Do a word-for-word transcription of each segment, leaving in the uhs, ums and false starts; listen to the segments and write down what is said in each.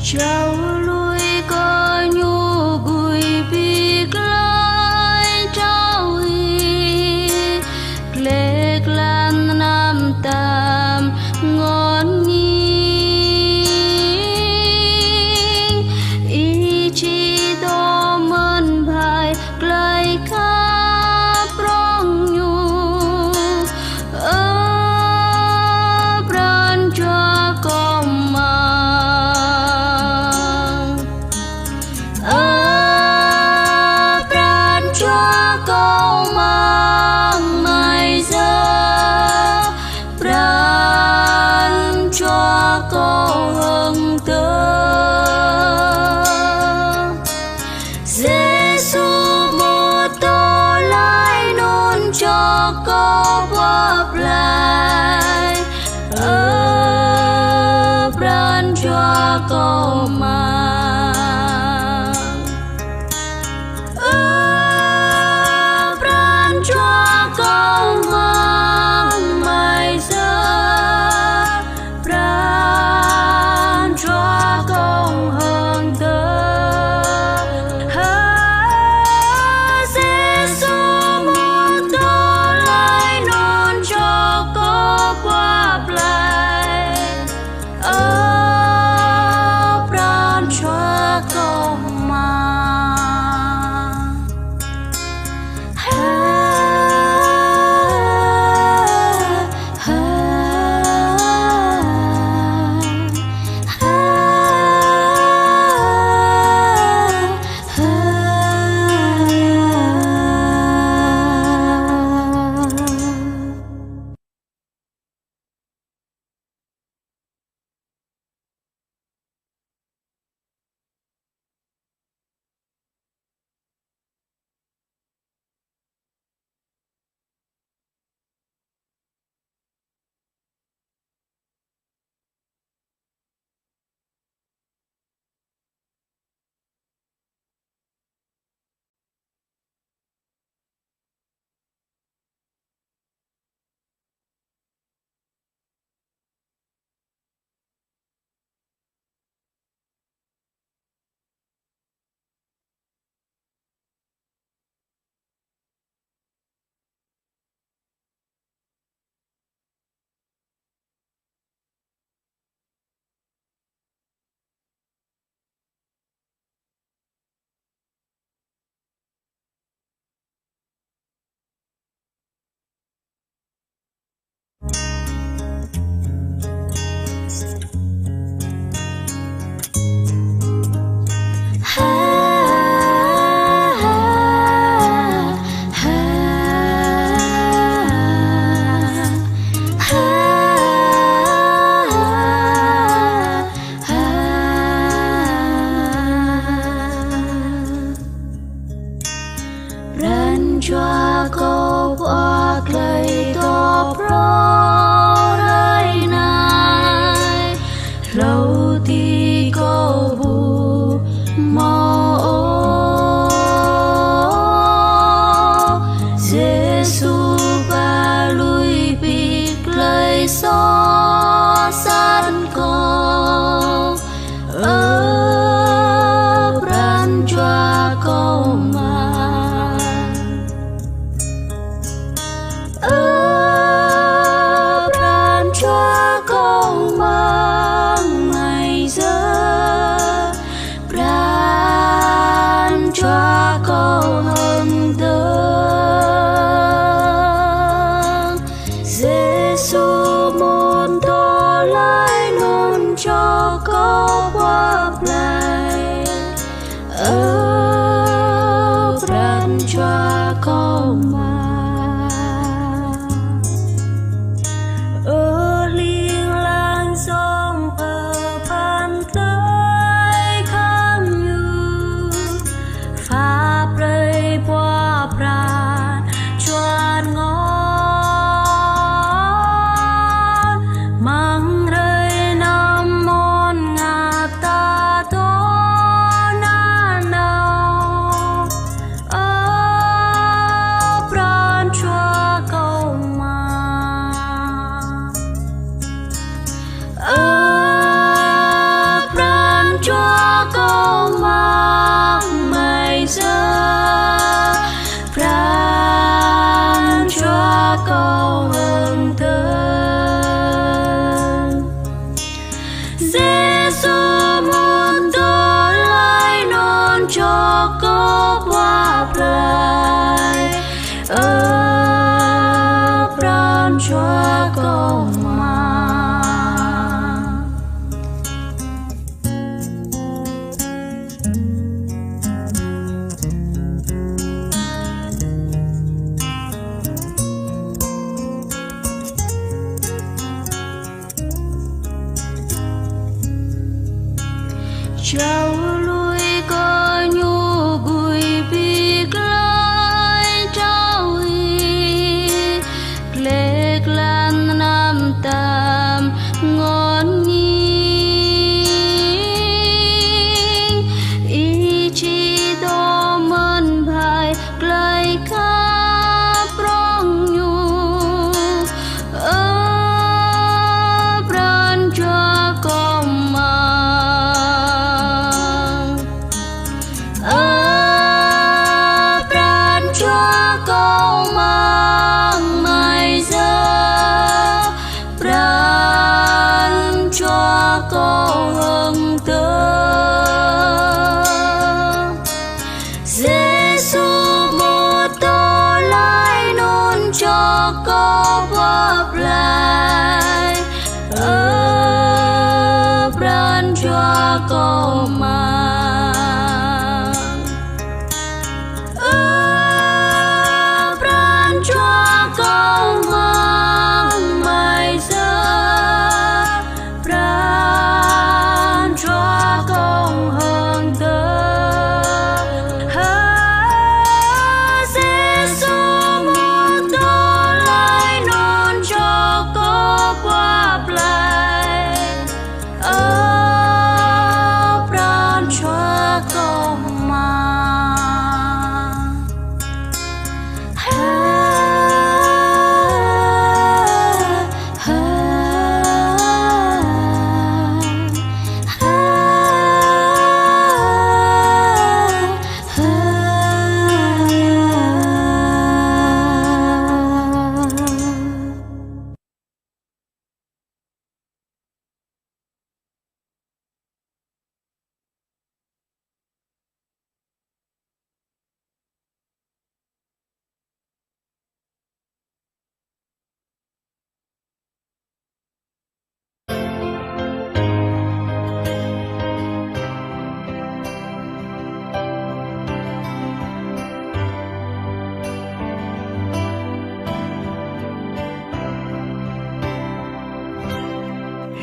Jao lui kơ ñu gui ƀiă glaĭ trao hĭ, gleh glan anăm tam ngôn nging. Ih či dŏ mơ̆n ƀơi glaĭ khăp prong ñu. Ơ pran jua kâo mơ̆ng. Ơ pran jua kâo mơ̆ng mai yơh, pran jua kâo hơng tơ. Yêsu mŭt tơlơi anŭn čŏk kâo pơplai. Ơ pran jua kâo mơ̆ng. Ơ pran jua kâo mơ̆ng mai yơh, pran jua kâo hơng tơ. Hơ Yêsu mŭt tơlơi anŭn čŏk kâo pơplai. Ơ pran Jao lui kơ ñu gui pi glai jao ih, gleh glan năm tam ngôn nging, ih či dŏ mơ̆n ƀai glai khăp prong ñu. Ơ pran jua kâo mơ̆ng, ơ pran jua kâo mơ̆ng mai yơh, pran jua kâo hơng tơ. Yêsu mŭt tơ lai anŭn čŏk kâo pơplai. Ơ pran jua kâo mơ̆ng, ơ pran jua kâo mơ̆ng mai yơh, pran jua kâo hơng tơ. Hơ, Yêsu mŭt tơ lai anŭn čŏk kâo pơplai. Ơ pran jua kâo mơ̆ng.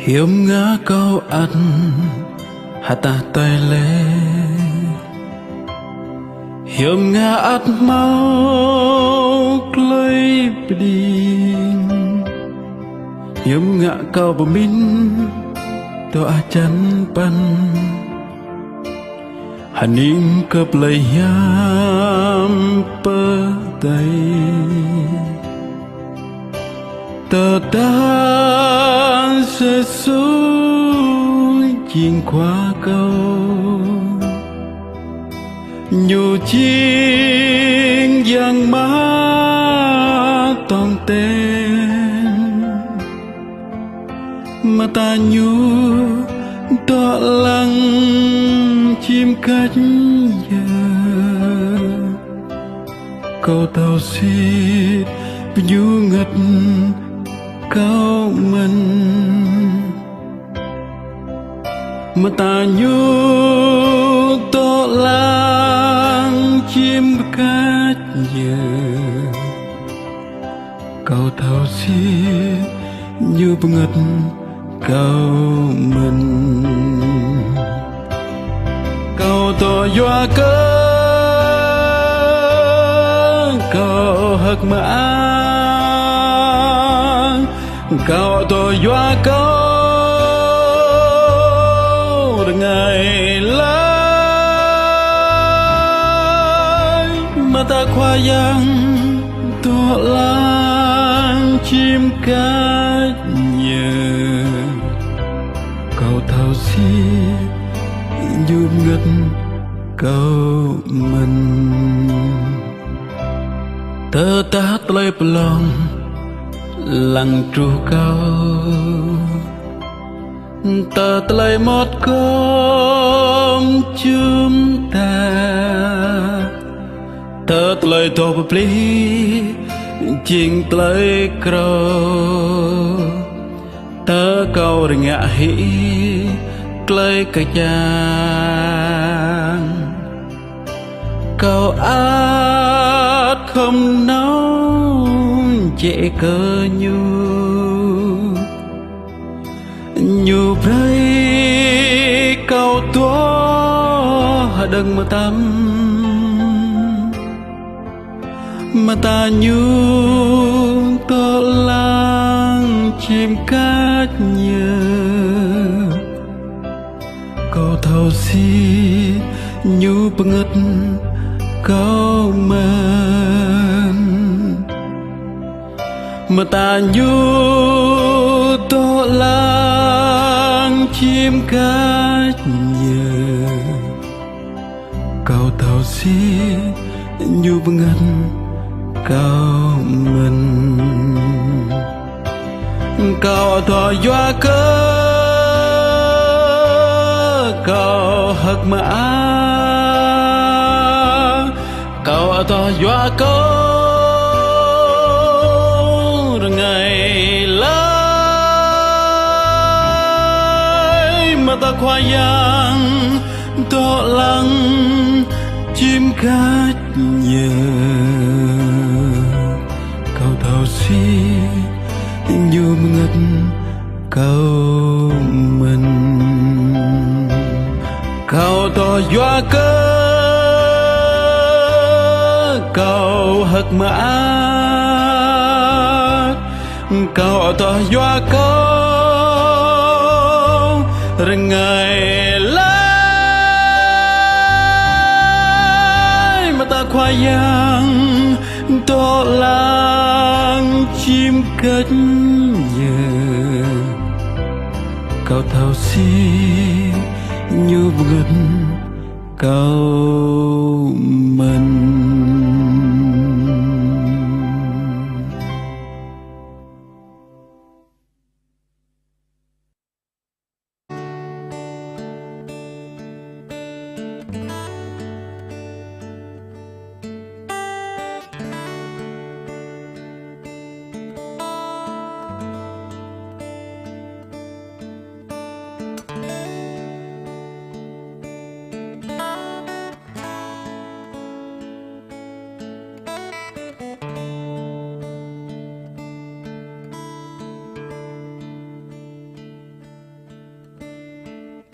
Hiư̆m ngă kâo ăt hơtah tơi lĕ? Hiư̆m ngă ăt hmâo klơi pơđing? Hiư̆m ngă kâo pơmĭn dŏ ah čan păn, hơning kơ plei hiam pơdai? Tơdah Yêsu jing Khua kâo, Ñu jing Yang Mơtong ten, mơta Ñu dŏ lăng čim kăč yơh. Kâo thâo sĭt bơnhơ ngăt kâo mơ̆n. Mơta Ñu dŏ lăng čim kăč yơh. Kâo thâo sĭt Ñu bơngăt kâo mơ̆n. Kâo dŏ yua kơ kâo hơ̆k mơak, kâo dŏ yua kơ rơngai laĭ. Mơta Khua Yang dŏ lăng čim kăč yơh. Kâo thâo sĭt Ñu bơngăt kâo mơ̆n. Tơdah tơlơi pơlong lăng truh kâo, tơ tơlơi mŏt gŏm jum dar, tơ tơlơi dŏ pơplih jing tơlơi krô, tơ kâo rơngiă hĭ tơlơi kơčăng, kâo ăt khŏm nao jĕ kơ Ñu. Ñu brơi kâo dŏ Đơ̆ng mơtam, mơta ñu dŏ lăng čim kač ñơ. Kâo thâo sĭ ñu bơngơ̆t kâo mơ̆n. Mơta ñu dŏ lăng čim kač ñơ. Kâo thâo sĭ ñu bơngơ̆t kâo mơ̆n. Kâo dŏ yua kơ kâo hơ̆k mơak. Kâo dŏ yua kơ rơngai hlơi. Mơta Khua Yang dŏ lăng čim kač ñơ. Kâo thâo sĭ ñu bơngơ̆t kâo mơ̆n. Kâo dŏ yua kơ kâo hơ̆k mơak. Kâo dŏ yua kơ rơngai hlơi. Mơta Khua Yang dŏ lăng čim kač ñơ. Kâo thâo sĭ ñu bơngơ̆t kâo mơ̆n.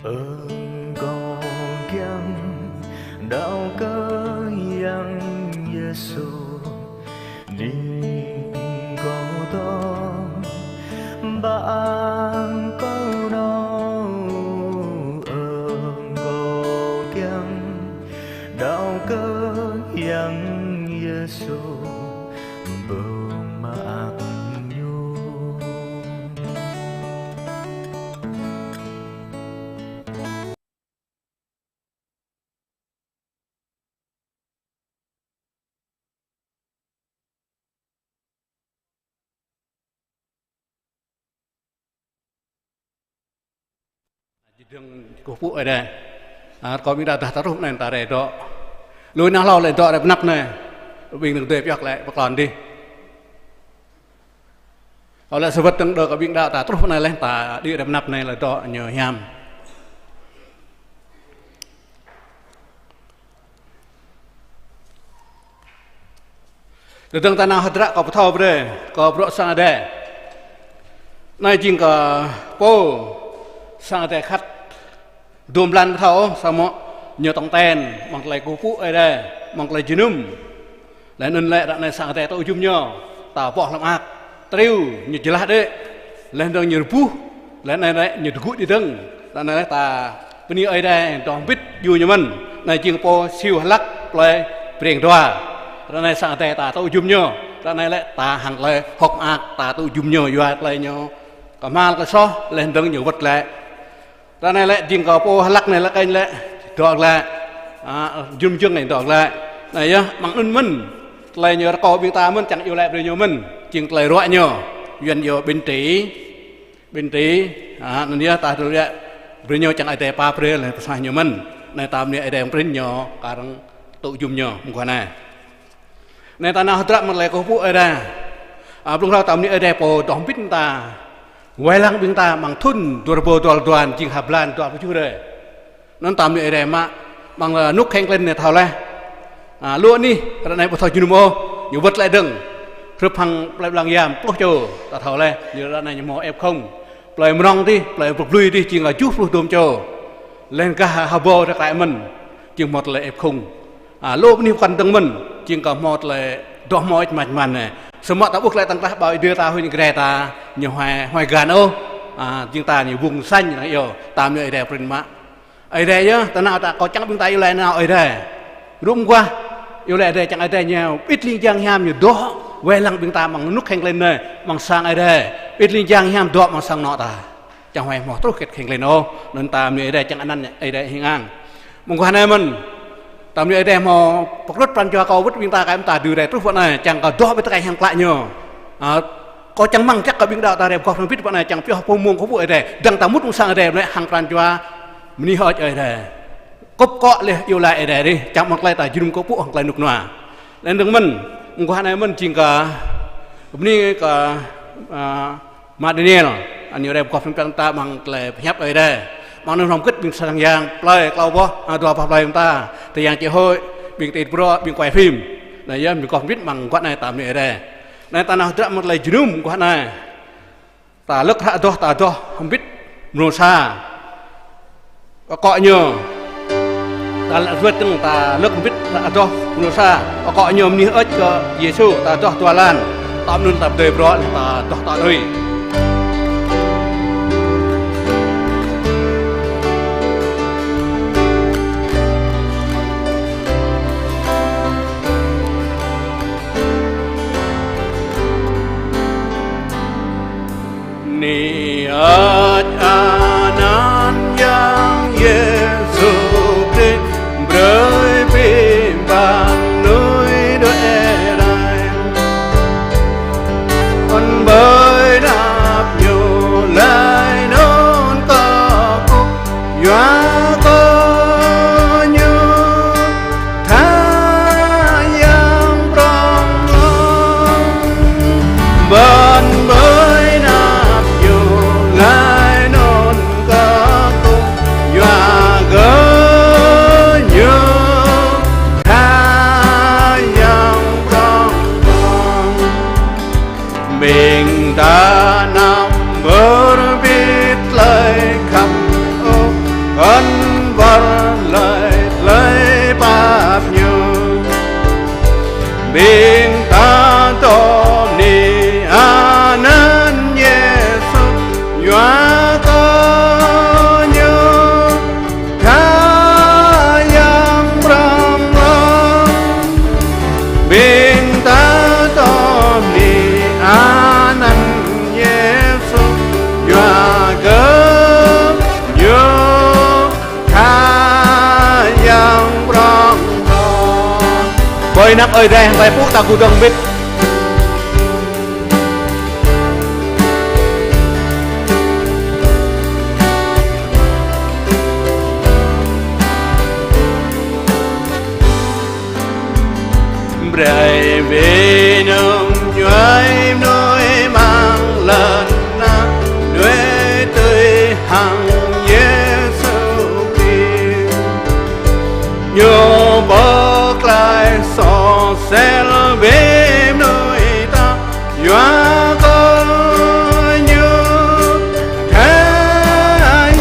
Ơ kâo kiăng đaŏ kơ Yang Yêsu, ning kâo dŏ ba ang kâo nao. Ơ kâo kiăng đaŏ kơ Yang Yêsu, bơmơak ñu. Jing dơ̆ng kơkuh pơpŭ Ơi Adai. Ơ, kâo ƀing đaŏ dah ta truh anai ta rai dŏ. Lui nao hlâo lĕ dŏ rai pơ anăp anai. Ƀing dơ̆ng dơi pioh lĕ pơklŏn dih. Ơ lĕ sa wơ̆t dơ̆ng đơ kơ ƀing đaŏ ta truh anai lĕ ta đĭ rai pơ anăp anai lĕ dŏ ñu hiam. Tơdang ta nao hơdră kâo pơthâo brơi, kâo bruă sang Ơi Adai. Anai jing kơ pô sang Ơi Adai khăt dôm blan pơthâo, samơ̆ ñu tong ten, mơ̆ng tơlơi kơkuh pơpŭ Ơi Adai, mơ̆ng tơlơi jơnum. Laih anŭn lĕ ră anai sang Ơi Adai tŭ jum ñu, ta boh hlăm ak, triu ñu jơlah đĕ, laih dơ̆ng ñu rơbuh, laih anai lĕ ñu tơgŭ đĭ dơ̆ng, ră anai lĕ ta bơni Ơi Adai dŏ hơbĭt djru ñu mơ̆n. Anai jing pô Siu Hlăk plơi Breng Dua. Ră anai sang Ơi Adai ta tŭ jum ñu, ră anai lĕ ta hăng tơlơi hơ̆k mơak ta tŭ jum ñu yua tơlơi ñu kơhma̱l kơ soh, laih dơ̆ng ñu wơ̆t glaĭ. Ră anai lĕ jing kơ pô Hlăk anai lĕ kơnh lĕ dŏ glaĭ. A, jum jơ̆ng anai dŏ glaĭ. Anai yơh, mơ̆ng anŭn mơ̆n. Tơlơi ñu rơkâo ƀing ta mơ̆n, čang iâu laĭ brơi ñu mơ̆n. Jing tơlơi ruă ñu. Yuan iâu bệnh trĩ. Bệnh trĩ. A, anŭn yơh ta hơdơr laĭ brơi ñu čang Ơi Adai pap brơi laih pơsuaih ñu mơ̆n. Anai ta bơni Ơi Adai prin ñu, kar hăng tŭ jum ñu mơguah anai. Anai ta nao hơdră mơ̆ng tơlơi kơkuh pơpŭ Ơi Adai. A, blung hlâo ta bơni Ơi Adai pô dŏ hơbĭt ta. Wai lăng ƀing ta mơ̆ng thŭn dua rơbâo dua pluh dua jing ha blan dua pluh tơjuh rai. Anŭn ta bơni Ơi Adai mă, mơ̆ng, ơ, rơnŭk kheng klin anai thâo laih. A, lu anih, ră anai ƀu thâo jơnum ôh, ñu wơ̆t glaĭ dơ̆ng. Hrup hăng plơi Blang Yam, pluh čô, ta thâo laih, ñu ră anai ñu hmâo F không. Plơi Mrŏng dih, plơi Bưk Blui dih, jing kơ tơjuh pluh dôm čô. Laih gah ha, ha Bô rai glaĭ mơ̆n. Jing hmâo tơlơi ĕp khung. A, lu bơni pơkŏn dơ̆ng mơ̆n, jing kơ hmâo tơlơi dŏ hmâo ĕč mă mă anai. Samơ̆ ta ƀuh tơlơi tơ̆ng krah ƀơi Ơi Adai ta, huĭ Ơi Adai ta, ñu huai, huai gah ôh. A, jing ta ñu vùng xanh anai yơh, ta mơ̆ Ơi Adai prin mă. Ơi Adai yơh, ta nao ta kâo čang ƀing ta iâu laĭ nao Ơi Adai. Rŭm guah, iâu laĭ Ơi Adai čang Ơi Adai ñu, ƀĭt ling jang hiam ñu dŏ, wai lăng ƀing ta amăng rơnŭk kheng klin anai, amăng sang Ơi Adai. Ƀĭt ling jang hiam dŏ amăng sang anŏ ta. Čang huai hmâo truh kĕt kheng klin ôh, anŭn ta mơ̆ Ơi Adai čang anăn Ơi Adai hing ang. Mơguah anai mơ̆n, ta mơ̆ Ơi Adai hmâo pơkrŭt pran jua kâo wơ̆t ƀing ta kơ ƀing ta dui rai truh pơ anai, čang kơ dŏ ƀơi tơkai hiam klă ñu. A, kâo čang mơ̆ng čăk kơ ƀing đaŏ ta rai pơgop hrŏm hơbĭt pơ anai, čang pioh pô mông kơ pŭ Ơi Adai, dăng ta mŭt mơ̆ng sang Ơi Adai, mơ̆ lĕ hăng pran jua, bơni hơơč Ơi Adai. Kŭp akŏ lĕ iâu laĭ Ơi Adai dih, čang mơ̆ng tơlơi ta jơnum kơ pŭ hăng tơlơi rơnŭk rơnua. Lĕ dơ̆ng mơ̆n, mơguah anai mơ̆n jing kơ, bơni kơ, a, Mă Daniel, anai rai pơgop hrŏm ƀing ta amăng tơlơi pơhiăp Ơi Adai. Amăng anŭn hrŏm hơgĕt ƀing sang yang, plơi, klâo boh, a, dua boh plơi ƀing ta. Tơyang čih hơi, ƀing tĭt brô, ƀing quay phim. Anai yơh, ƀing pơgop hơbĭt amăng guah anai ta mơ̆ Ơi Adai. Anai ta nao hơdră mơ̆ng tơlơi jơnum guah anai. Ta lơ̆k hră adoh, ta adoh hơbĭt mrô sa. Akŏ ñu. Ta lăk wơ̆t tơ̆ng ta lơ̆k hơbĭt adoh mrô sa. Akŏ ñu bơni hơơč kơ Yêsu, ta adoh dua lan. Tŏm anŭn ta pơdơi brŏ, ta adoh tŏ tui. Bơni hơơč anăn Yang Yêsu Krist, brơi abih bang mơnuih đuaĭ rai. Anŭn ƀơi anăp ñu laih anŭn kơkuh, yua kơ ñu tha yang prŏng prŏng. Bơni ƀơi anăp ñu laih anŭn kơkuh, yua kơ ñu tha yang prŏng prŏng. Ƀing ta anăm wơr bĭt tơlơi khăp ôh, kŏn wơr laih tơlơi pap ñu. Ƀing ta dŏ bơni anăn Yêsu, yua kơ ñu tha yang prŏng prŏng. Ƀing ta dŏ bơni anăn Yêsu, yua kơ ñu tha yang prŏng prŏng. Ƀơi anăp Ơi Adai hăng tơlơi pŭ ta gŭ dơ̆ng hơbĭt. Brơi abih bang mơnuih amăng lŏn tơnah đuaĭ tui hăng Yêsu Krist. Ñu pơklaih soh sel abih bang mơnuih ta, yua kơ ñu tha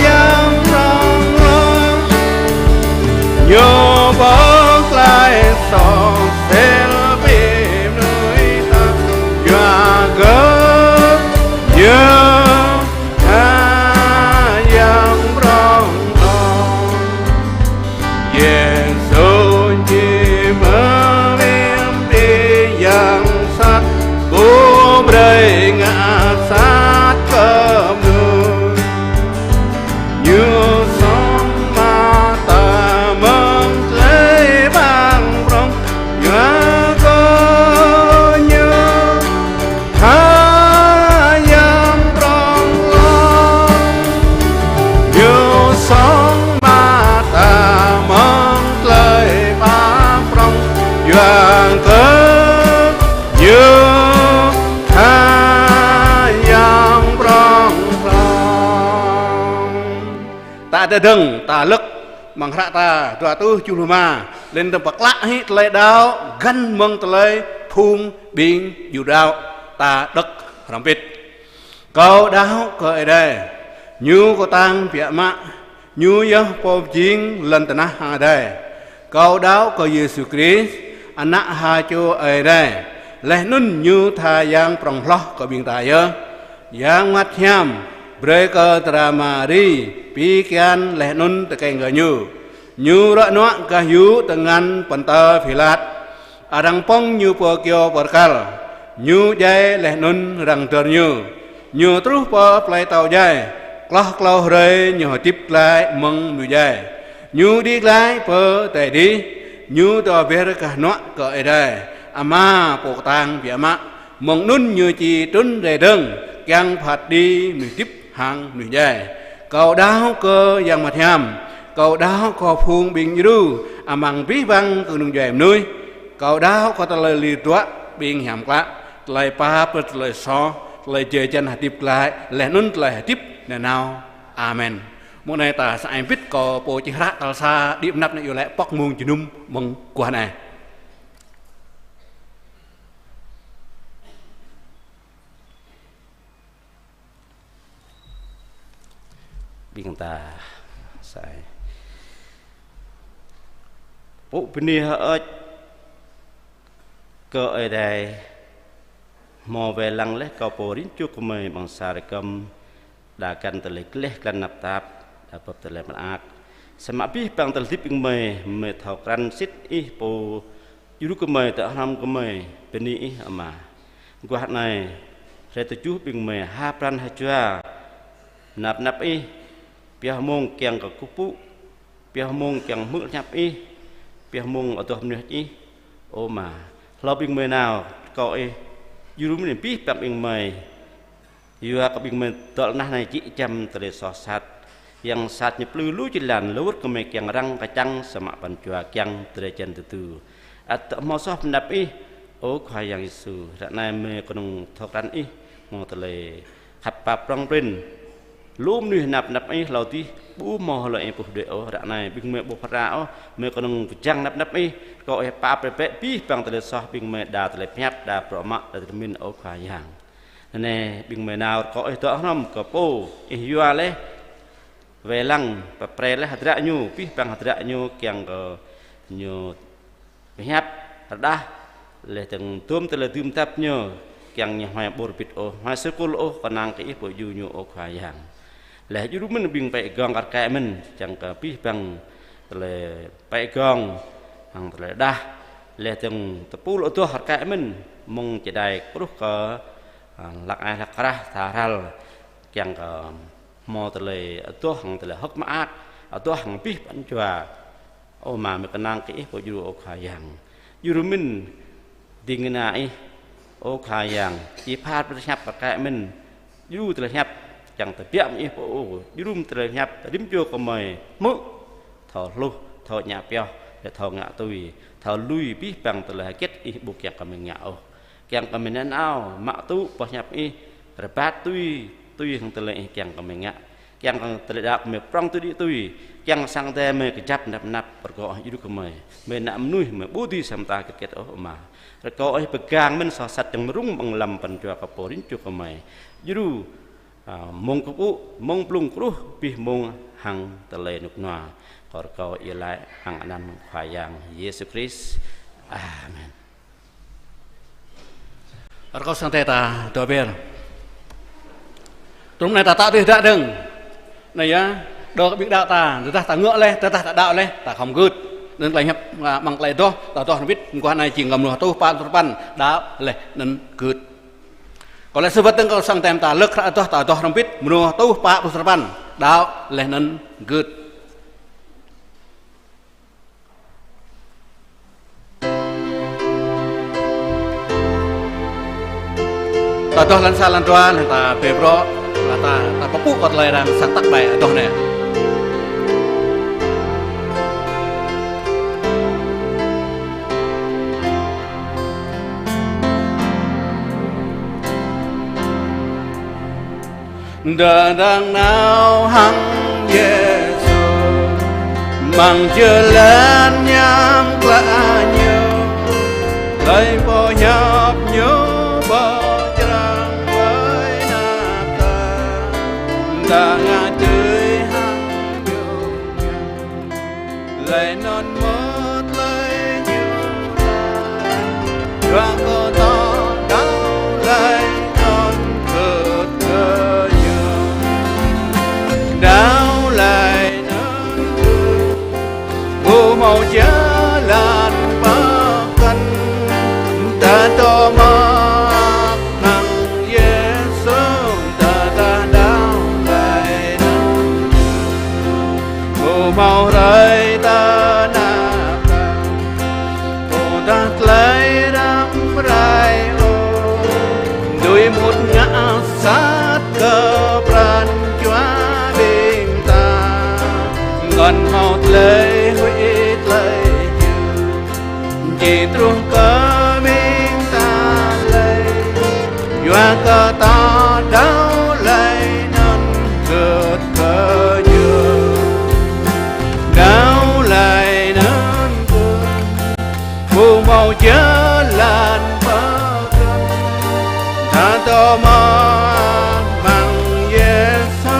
yang prŏng prŏng. Ñu pơklaih soh sel abih bang mơnuih ta, yua kơ ñu tha yang prŏng prŏng. Yêsu jing mơwĭn abih yang sat, pô brơi ngă sat kơ mơnuih. Ñu song mă ta mơ̆ng tơlơi pap prŏng, yua kơ ñu tha yang prŏng prŏng. Ñu song mă ta mơ̆ng tơlơi pap prŏng, yua kơ ñu tha yang prŏng prŏng. Ta tơdơ̆ng, ta lơ̆k amăng hră ta dua rơtuh tơjuh pluh rơma, lĕ tơm pơklă hĭ tơlơi đaŏ găn mơ̆ng tơlơi phung ƀing Yuđa đaŏ, ta đŏk hrŏm hơbĭt. Kâo đaŏ kơ Ơi Adai, ñu kơtang biă mă, ñu yơh pô pơjing lŏn tơnah hăng adai. Kâo đaŏ kơ Yêsu Krist, Ană ha čô Ơi Adai, laih anŭn Ñu tha yang prŏng hloh kơ ƀing ta yơh. Yang Bơngăt Hiam brơi kơ dra Mari pi kian laih anŭn tơkeng kơ Ñu. Ñu ruă nuă gah yŭ tơngan Pôntơ Pilat. Arăng pŏng Ñu pơ kyâo pơrkăl. Ñu djai laih anŭn arăng dơr Ñu. Ñu truh pơ plơi atâo djai. Hloh klâo hrơi Ñu hơdip glaĭ mơ̆ng mơnuih djai. Ñu đĭ glaĭ pơ adai adih. Ñu dŏ be̱r gah hnuă kơ Ơi Adai Ama pô kơtang biă mă. Mơ̆ng anŭn Ñu či trŭn rai dơ̆ng, kiăng phat kơđi mơnuih hơdip hăng mơnuih djai. Kâo đaŏ kơ Yang Bơngăt Hiam. Kâo đaŏ kơ phung ƀing djru amăng abih bang kơnung djuai mơnuih. Kâo đaŏ kơ tơlơi lir hơduă ƀing hiam klă, tơlơi pap, tơlơi soh, tơlơi jơjăn hơdip glaĭ, laih anŭn tơlơi hơdip nanao. Amen. Mông anai ta sa ai bit kơ pô čih hră tal sa, đĭ mơnăp anai yua lĕ pŏk mông jơnum mơ̆ng guah anai. Ƀing ta sa ai. Pŭ bơni hơơč kơ Ơi Adai, hmâo wai lăng laih kơ pô rin čô gơmơi ƀăng sa rơkơm, đa găn tơlơi gleh glan tơnap tap, đa bưp tơlơi mơak. Samơ̆ abih bang tơlơi hơdip ƀing gơmơi, gơmơi thâo krăn sĭt Ih pô djru gơmơi, tơ hrŏm gơmơi, bơni Ih Ama. Guah anai, hrơi tơjuh ƀing gơmơi ha pran ha jua, tơnap tap Ih, pioh mông kiăng kơ kơkuh pơpŭ, pioh mông kiăng hmư̆ hiăp Ih, pioh mông adoh mơnuih Ih, ơ Ama. Hlâo ƀing gơmơi nao, rơkâo Ih djru mơ̆n abih bang ƀing gơmơi. Yua kơ ƀing gơmơi dŏ lơnah anai jĕ jăm tơlơi soh sat. Yang sat ñu plư lu jơlan, lu wơ̆t gơmơi kiăng răng kơčăng, samơ̆ pran jua kiăng drơi jăn tơdu. Ăt hmâo soh pơanăp Ih, ơ Khua Yang Yêsu, ră anai gơmơi kơnơ̆ng thâo krăn Ih, hmâo tơlơi khăp pap prŏng prin. Lu mơnuih tơnap tap Ih hlâo adih, ƀu hmâo hlơi Ih puh đuaĭ ôh, ră anai ƀing gơmơi ƀu phara ôh, gơmơi kơnơ̆ng pơjing tơnap tap Ih, rơkâo Ih pap brơi bĕ abih bang tơlơi soh ƀing gơmơi, đa tơlơi pơhiăp, đa bruă mă, đa tơlơi pơmĭn, ơ Khua Yang. Anai ƀing gơmơi nao rơkâo Ih dŏ hrŏm kơ pô Ih yua laih, wai lăng, pơprĕ laih hơdră ñu, abih bang hơdră ñu kiăng kơ ñu pơhiăp rơđah, laih dơ̆ng dôm tơlơi dưm dăp ñu, kiăng ñu huai ƀôr bit ôh, huai sơkul ôh, kơnang kơ Ih pô djru ñu, ơ Khua Yang. Laih djru mơ̆n ƀing pĕ gơ̆ng rơkơi mơ̆n, kiăng kơ abih bang tơlơi pĕ gơ̆ng hăng tơlơi rơđah, laih dơ̆ng tơpul adoh rơkơi mơ̆n, mơ̆ng čơđai truh kơ, a, hlăk ai hlăk krah tha hrăl, kiăng kơ hmâo tơlơi adoh hăng tơlơi hơ̆k mơak, adoh hăng abih pran jua. Ơ Ama, gơmơi kơnang kơ Ih pô djru, ơ Khua Yang. Djru mơ̆n ding kơna Ih, ơ Khua Yang, či phat brơi tơlơi hiăp rơkơi mơ̆n. Djru tơlơi hiăp kiăng tơbiă mơ̆ng Ih pô, ơ. Djru mơ̆n tơlơi hiăp rĭm čô gơmơi hmư̆, thâo hluh, thâo ngă pioh, laih thâo ngă tui, thâo lui abih bang tơlơi hơget Ih ƀu kiăng kơ gơmơi ngă ôh. Kiăng kơ gơmơi nanao mă tŭ boh hiăp Ih, rơbat tui, tui hăng tơlơi Ih kiăng kơ gơmơi ngă. Kiăng kơ tơlơi đaŏ gơmơi prŏng tui đĭ tui. Kiăng sang Ơi Adai gơmơi kơjăp tơnap tap, rơkâo Ih djru gơmơi. Gơmơi ană mơnuih gơmơi ƀu dưi sa mơta hơget hơget ôh, Ama. Rơkâo Ih pơgang mơ̆n soh sat, kiăng mơrŭng amăng lăm pran jua kơ pô rin čô gơmơi. Djru, a, mông kơkuh pơpŭ, mông blung kruh, abih mông hăng tơlơi rơnŭk rơnua. Kâo rơkâo iâu laĭ hăng anăn Khua Yang Yêsu Krist. Amen. Rơkâo sang Ơi Adai ta dŏ be̱r. Trum anai ta tăk tui hơdră dơ̆ng. Anai yơh, đơ kơ ƀing đaŏ ta, tơdah ta ngă laih, tơdah ta đaŏ laih, ta khŏm gưt. Anŭn tơlơi hiăp, a, amăng tơlơi adoh, ta adoh hrŏm hơbĭt, mơguah anai jing kơ mơnuih rơtuh pă pluh sơrơpăn, đaŏ laih anŭn gưt. Kâo laĭ sa wơ̆t dơ̆ng kơ sang Ơi Adai ta, lơ̆k hră adoh ta adoh hrŏm hơbĭt, mơnuih rơtuh pă pluh sơrơpăn, đaŏ laih anŭn gưt. Ta adoh lăn sa lăn dua, lăn ta bĕ brŏ, lăn ta, ta pơpŭ kơ tơlơi arăng sang tăk ƀai adoh anai. Đơđang nao hăng Yêsu, amăng jơlan hiam klă Ñu, tơlơi pơhiăp Ñu pơčrang ƀơi anăp ta, ta ngă tui hăng Ñu, laih anŭn mơ̆ Đaŏ laih anŭn, ƀu hmâo jơlan pơkŏn, ta dŏ mơak hăng Yêsu, ta, ta đaŏ laih anŭn. Ƀu hmâo hrơi ta nao pơ, ƀôdah tơlơi răm rai ôh, dưi mŭt ngă sat kơ pran jua ƀing ta. Kŏn hmâo tơlơi huĭ tơlơi jư, či truh kơ ƀing ta lơi, yua kơ ta đaŏ laih anŭn gưt kơ Ñu. Đaŏ laih anŭn gưt, ƀu hmâo jơlan pơkŏn, ta dŏ mơak hăng Yêsu,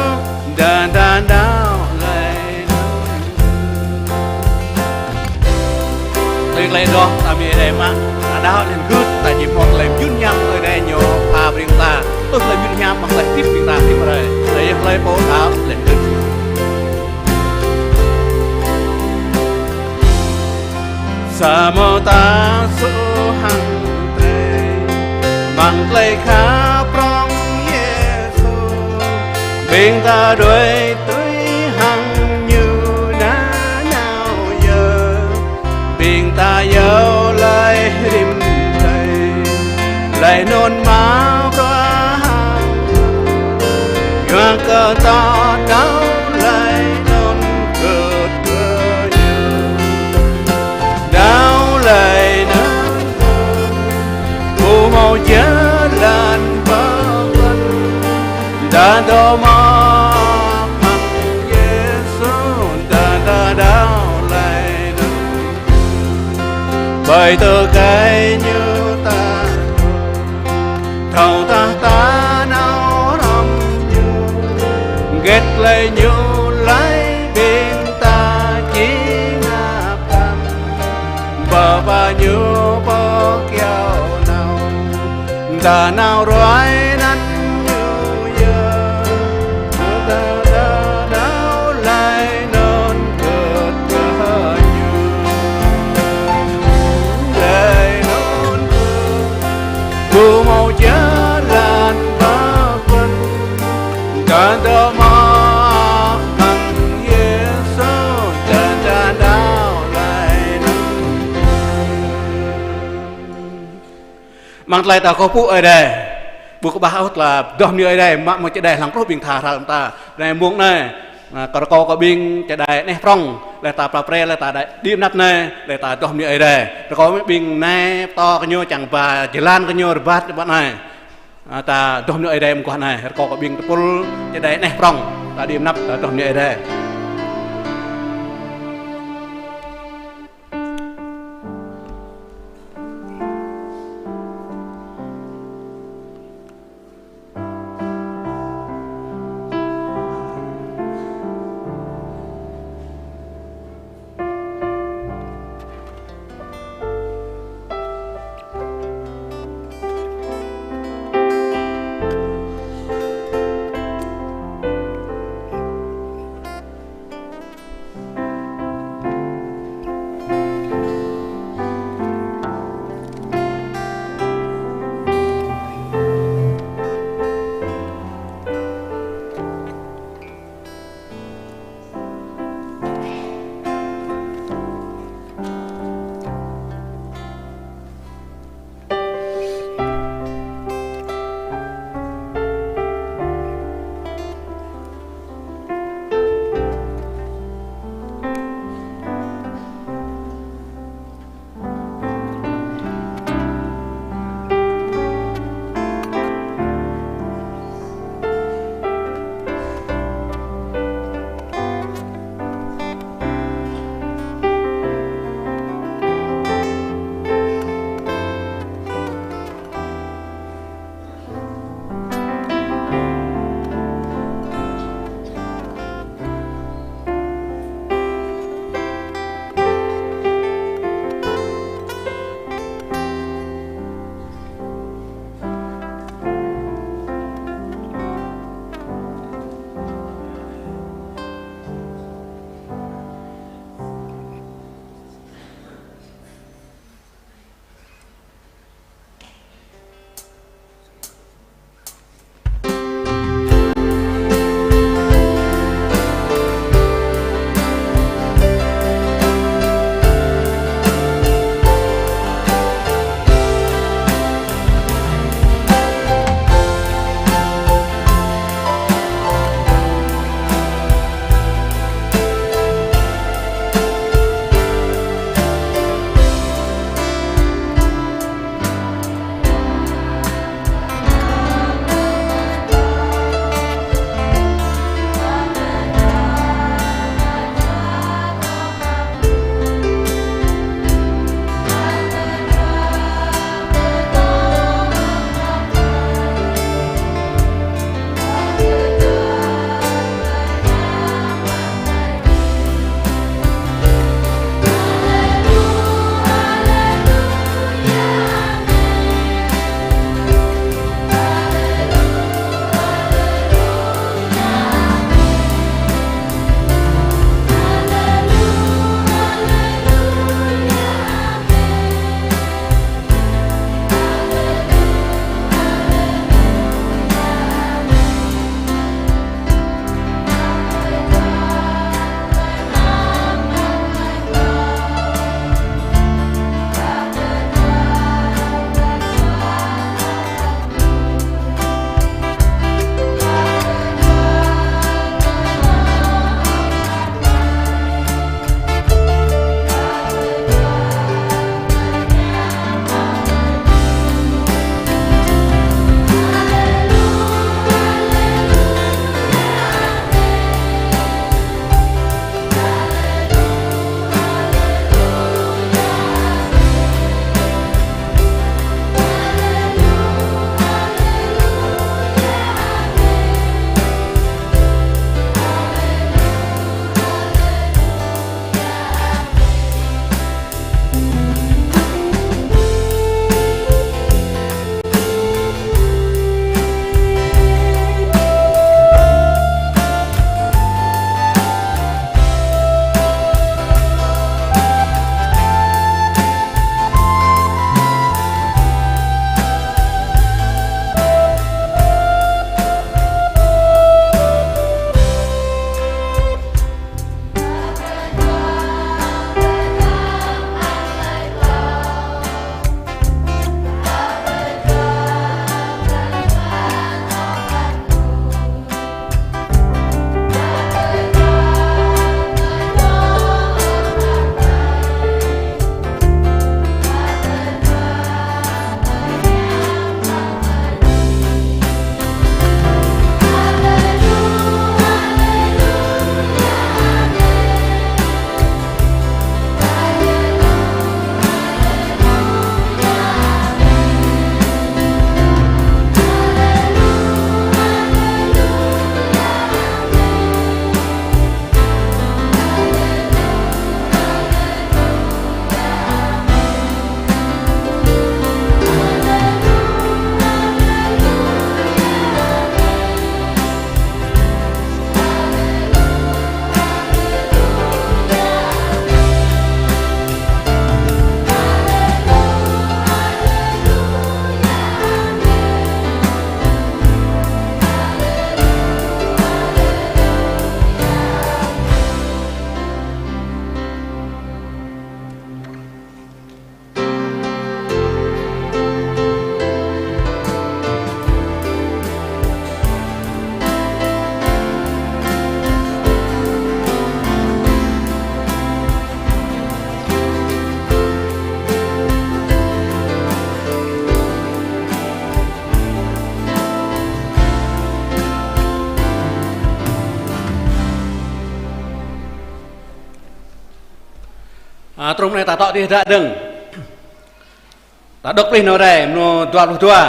ta, ta đaŏ laih anŭn. Tui tơlơi adôh ta mơ̆ng Ơi Adai mơ̆n, ta đaŏ laih anŭn gưt, ta či hmâo tơlơi mơyun hiam Ơi Adai ñu pha brơi ta, tui tơlơi mơyun hiam mơ̆ng tơlơi hơdip ƀing ta hơdip hrơi. Tơlơi yơh tơlơi pô đaŏ laih anŭn gưt. Samơ̆ ta suh hăng tơlơi, mơ̆ng tơlơi khăp prŏng Yêsu, ƀing ta đuaĭ tui hăng Ñu nanao yơh. Ƀing ta iâu laĭ rĭm hrơi, laih anŭn mă bruă hăng, yua kơ ta đaŏ laih anŭn gưt kơ Ñu. Đaŏ laih anŭn, ƀu hmâo jơlan pơkŏn, ta dŏ mơak hăng Yêsu, ta, ta đaŏ laih anŭn. Ƀơi tơkai Ñu ta thâo tah ta nao hrŏm Ñu, hơget tơlơi Ñu laĭ ƀing ta či ngă pơkŏn. Bơba Ñu pơkiaŏ nao, ta nao ruai anăn Ñu yơh. Ta, ta đaŏ laih anŭn gưt kơ Ñu. Laih anŭn gưt, ƀu hmâo jơlan pơkŏn, ta dŏ mơak hăng Yêsu, ta, ta đaŏ laih anŭn. Mơ̆ng tơlơi ta kơkuh pơpŭ Ơi Adai, ƀu kơƀah ôh tơlơi adoh mơ̆ng Ơi Adai, mă mơ̆ng čơđai hlŏng truh ƀing tha hră lăm ta. Anai mông anai, a, kâo rơkâo kơ ƀing čơđai anet prŏng, laih ta pla pre, laih ta đĭ anăp anai, laih ta adoh mơ̆ng Ơi Adai. Rơkâo ƀing anai pơtô kơ ñu čang ba jơlan kơ ñu rơbat ƀơi anai. A, ta adoh mơ̆ng Ơi Adai mơguah anai, rơkâo kơ ƀing tơpul čơđai anet prŏng, ta đĭ anăp, ta adoh mơ̆ng Ơi Adai. A, truh anai ta tŏ tih dă dơ̆ng. Ta đŏk plih nao rai, mơnô dua pluh dua.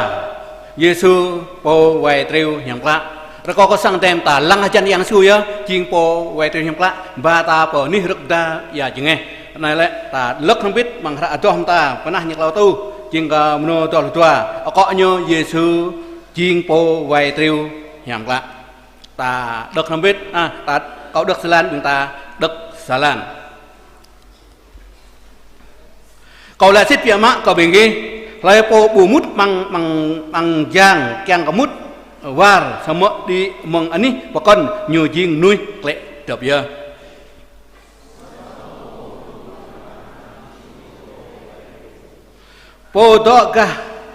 Yêsu pô wai triu hiam klă. Rơkâo kơ sang tơm ta lăng hơjăn Yang Yêsu yơh, jing pô wai triu hiam klă, ba ta pơ anih rơ̆k đa ia jơngeh. Anai lĕ ta lơ̆k hrŏm hơbĭt amăng hră adoh mơta, pơnah ñu klâo rơtuh, jing kơ mơnô dua pluh dua. Akŏ ñu Yêsu jing pô wai triu hiam klă. Ta đŏk hrŏm hơbĭt, a, ta, kâo đŏk sa lan, ƀing ta đŏk sa lan. Kâo laĭ sĭt biă mă kơ ƀing gih, hlơi pô ƀu mŭt amăng, amăng, amăng jang kiăng kơ mŭt war, samơ̆ đĭ mơ̆ng anih pơkŏn, ñu jing mơnuih klĕ dŏp yơh. Pô dŏ gah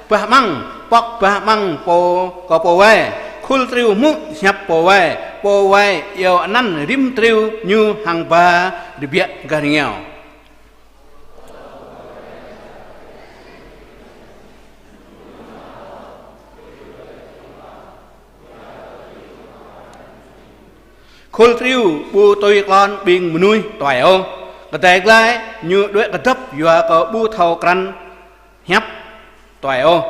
bah amăng, pŏk bah amăng pô, kơ pô wai. Khul triu hmư̆ hiăp pô wai, pô wai iâu anăn rĭm triu ñu hăng ba rơbiă gah rơngiao. Khul triu ƀu tui klon ƀing mơnuih tuai ôh. Kơdai glai ñu đuaĭ kơdŏp yua kơ ƀu thâo krăn hiăp tuai ôh.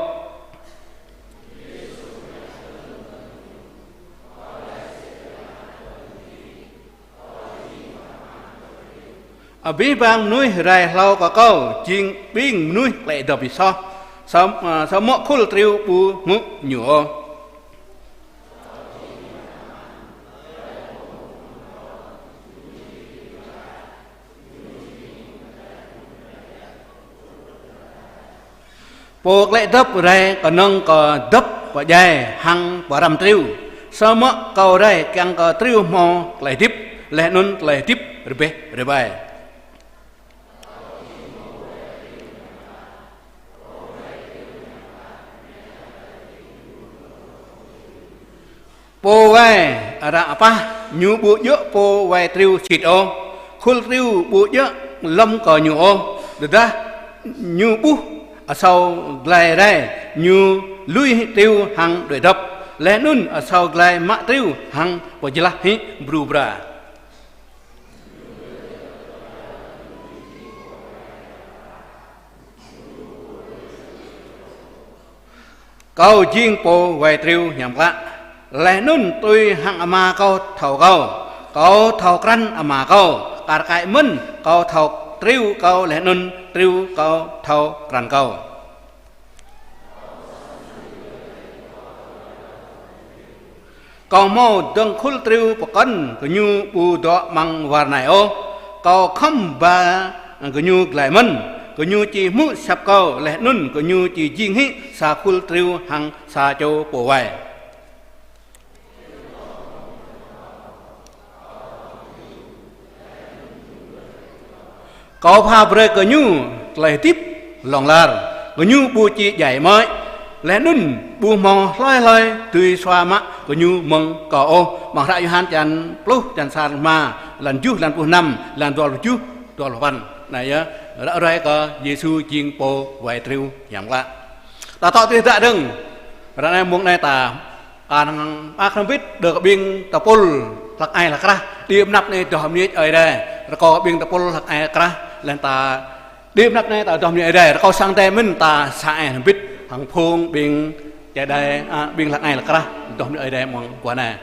Abih bang mơnuih rai hlâo kơ kâo jing ƀing mơnuih klĕ dŏp soh. Sam-, a, samơ̆ khul triu ƀu hmư̆ ñu ôh. Pô klĕ dŏp rai kơnơ̆ng kơ dŏp pơdjai hăng pơrăm triu. Samơ̆ kâo rai kiăng kơ triu hmâo tơlơi hơdip, laih anŭn tơlơi hơdip rơbeh rơbai. Pô wai arăng apah, ñu ƀu djơ̆ pô wai triu sĭt ôh. Khul triu ƀu djơ̆ lŏm kơ ñu ôh. Tơdah ñu ƀuh asâo glai rai, ñu lui triu hăng đuaĭ dŏp. Laih anŭn asâo glai mă triu hăng pơjlah hĭ bru bra. Kâo jing pô wai triu hiam klă. Laih anŭn tui hăng Ama kâo thâo kâo, kâo thâo krăn Ama kâo, kar kaĭ mơ̆n kâo thâo triu kâo laih anŭn triu kâo thâo krăn kâo. Kâo hmâo dơ̆ng khul triu pơkŏn, gơñu ƀu dŏ amăng war anai ôh. Kâo khŏm ba gơñu glai mơ̆n, gơñu či hmư̆ hiăp kâo, laih anŭn gơñu či jing hĭ sa khul triu hăng sa čô pô wai. Kâo pha brơi kơ ñu tơlơi hơdip hlŏng lar, gơñu ƀu či djai mơ̆i, laih anŭn ƀu hmâo hlơi hlơi dưi sua mă gơñu mơ̆ng kâo ôh. Amăng hră Yôhan črăn pluh, črăn sa pluh rơma, lan tơjuh, lan pluh năm, lan dua pluh tơjuh, dua pluh păn. Anai yơh, ră ruai kơ Yêsu jing pô wai triu hiam klă. Ta tŏ tih dă dơ̆ng. Ră anai mông anai ta kơnang mơak hrŏm hơbĭt đơ kơ ƀing tơpul hlăk ai hlăk krah. Đĭ mơnăp anai adoh mơneč Ơi Adai. Rơkâo ƀing tơpul hlăk ai hlăk krah. Laih ta đĭ mơnăp anai ta adoh mơneč Ơi Adai. Rơkâo sang Ơi Adai mơ̆n ta sa ai hrŏm hơbĭt hăng phung ƀing čơđai, a, ƀing hlăk ai hlăk krah adoh mơneč Ơi Adai mơ̆ng guah anai.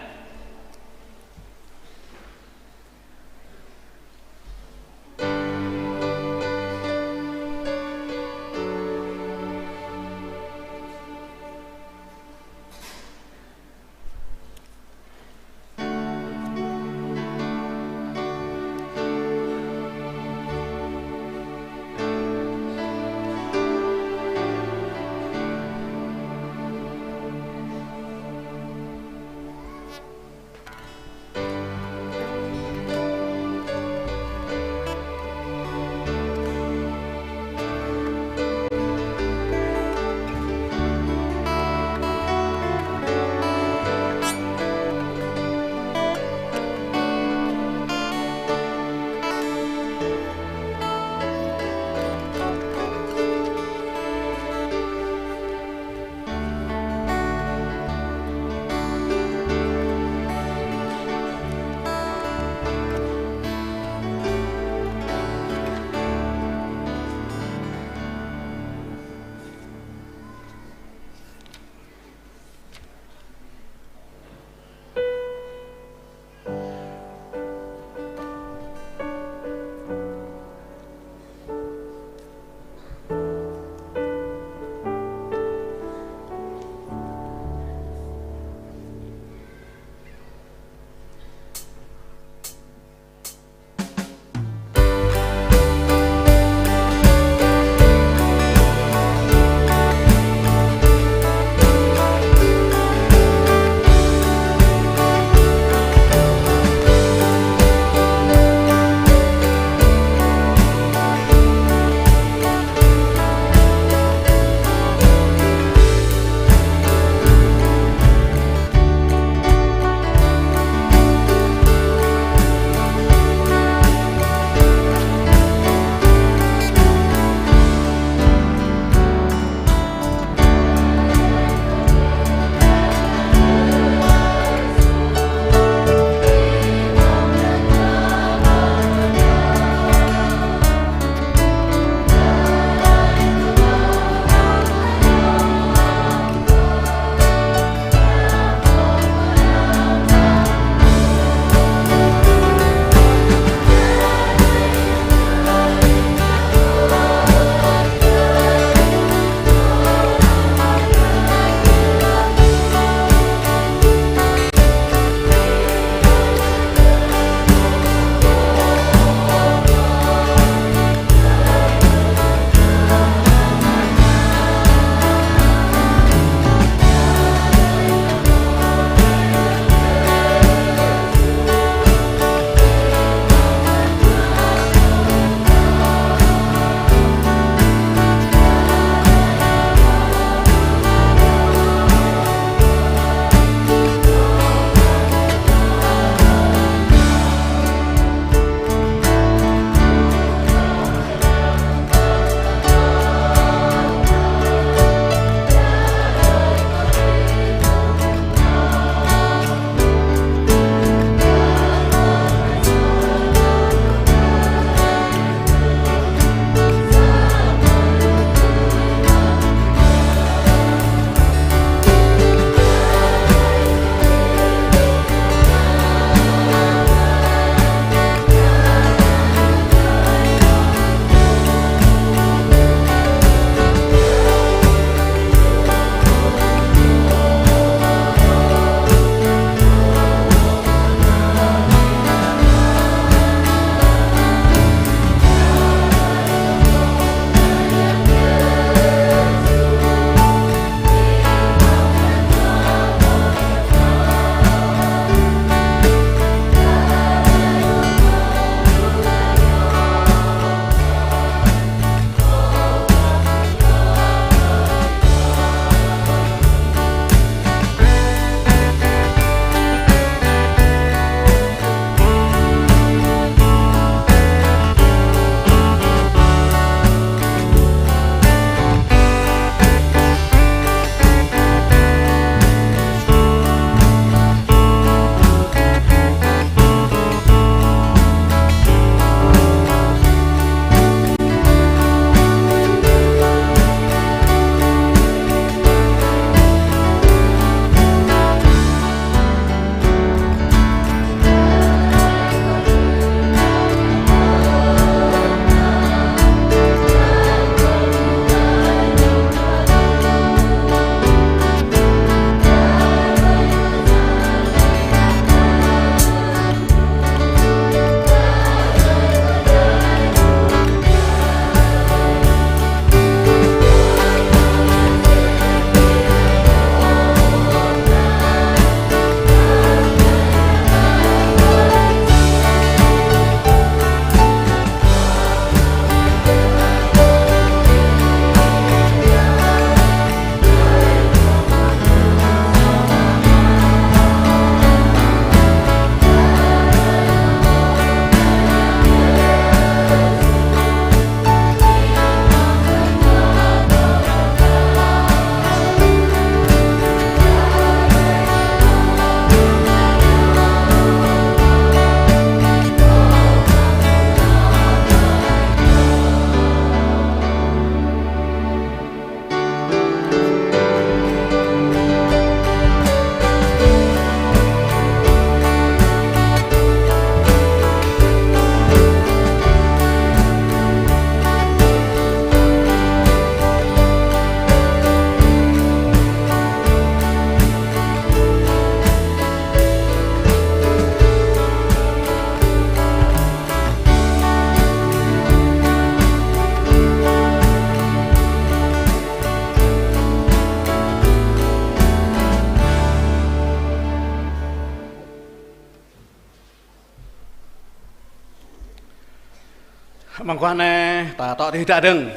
Mơguah anai ta tŏ tih dak dơ̆ng,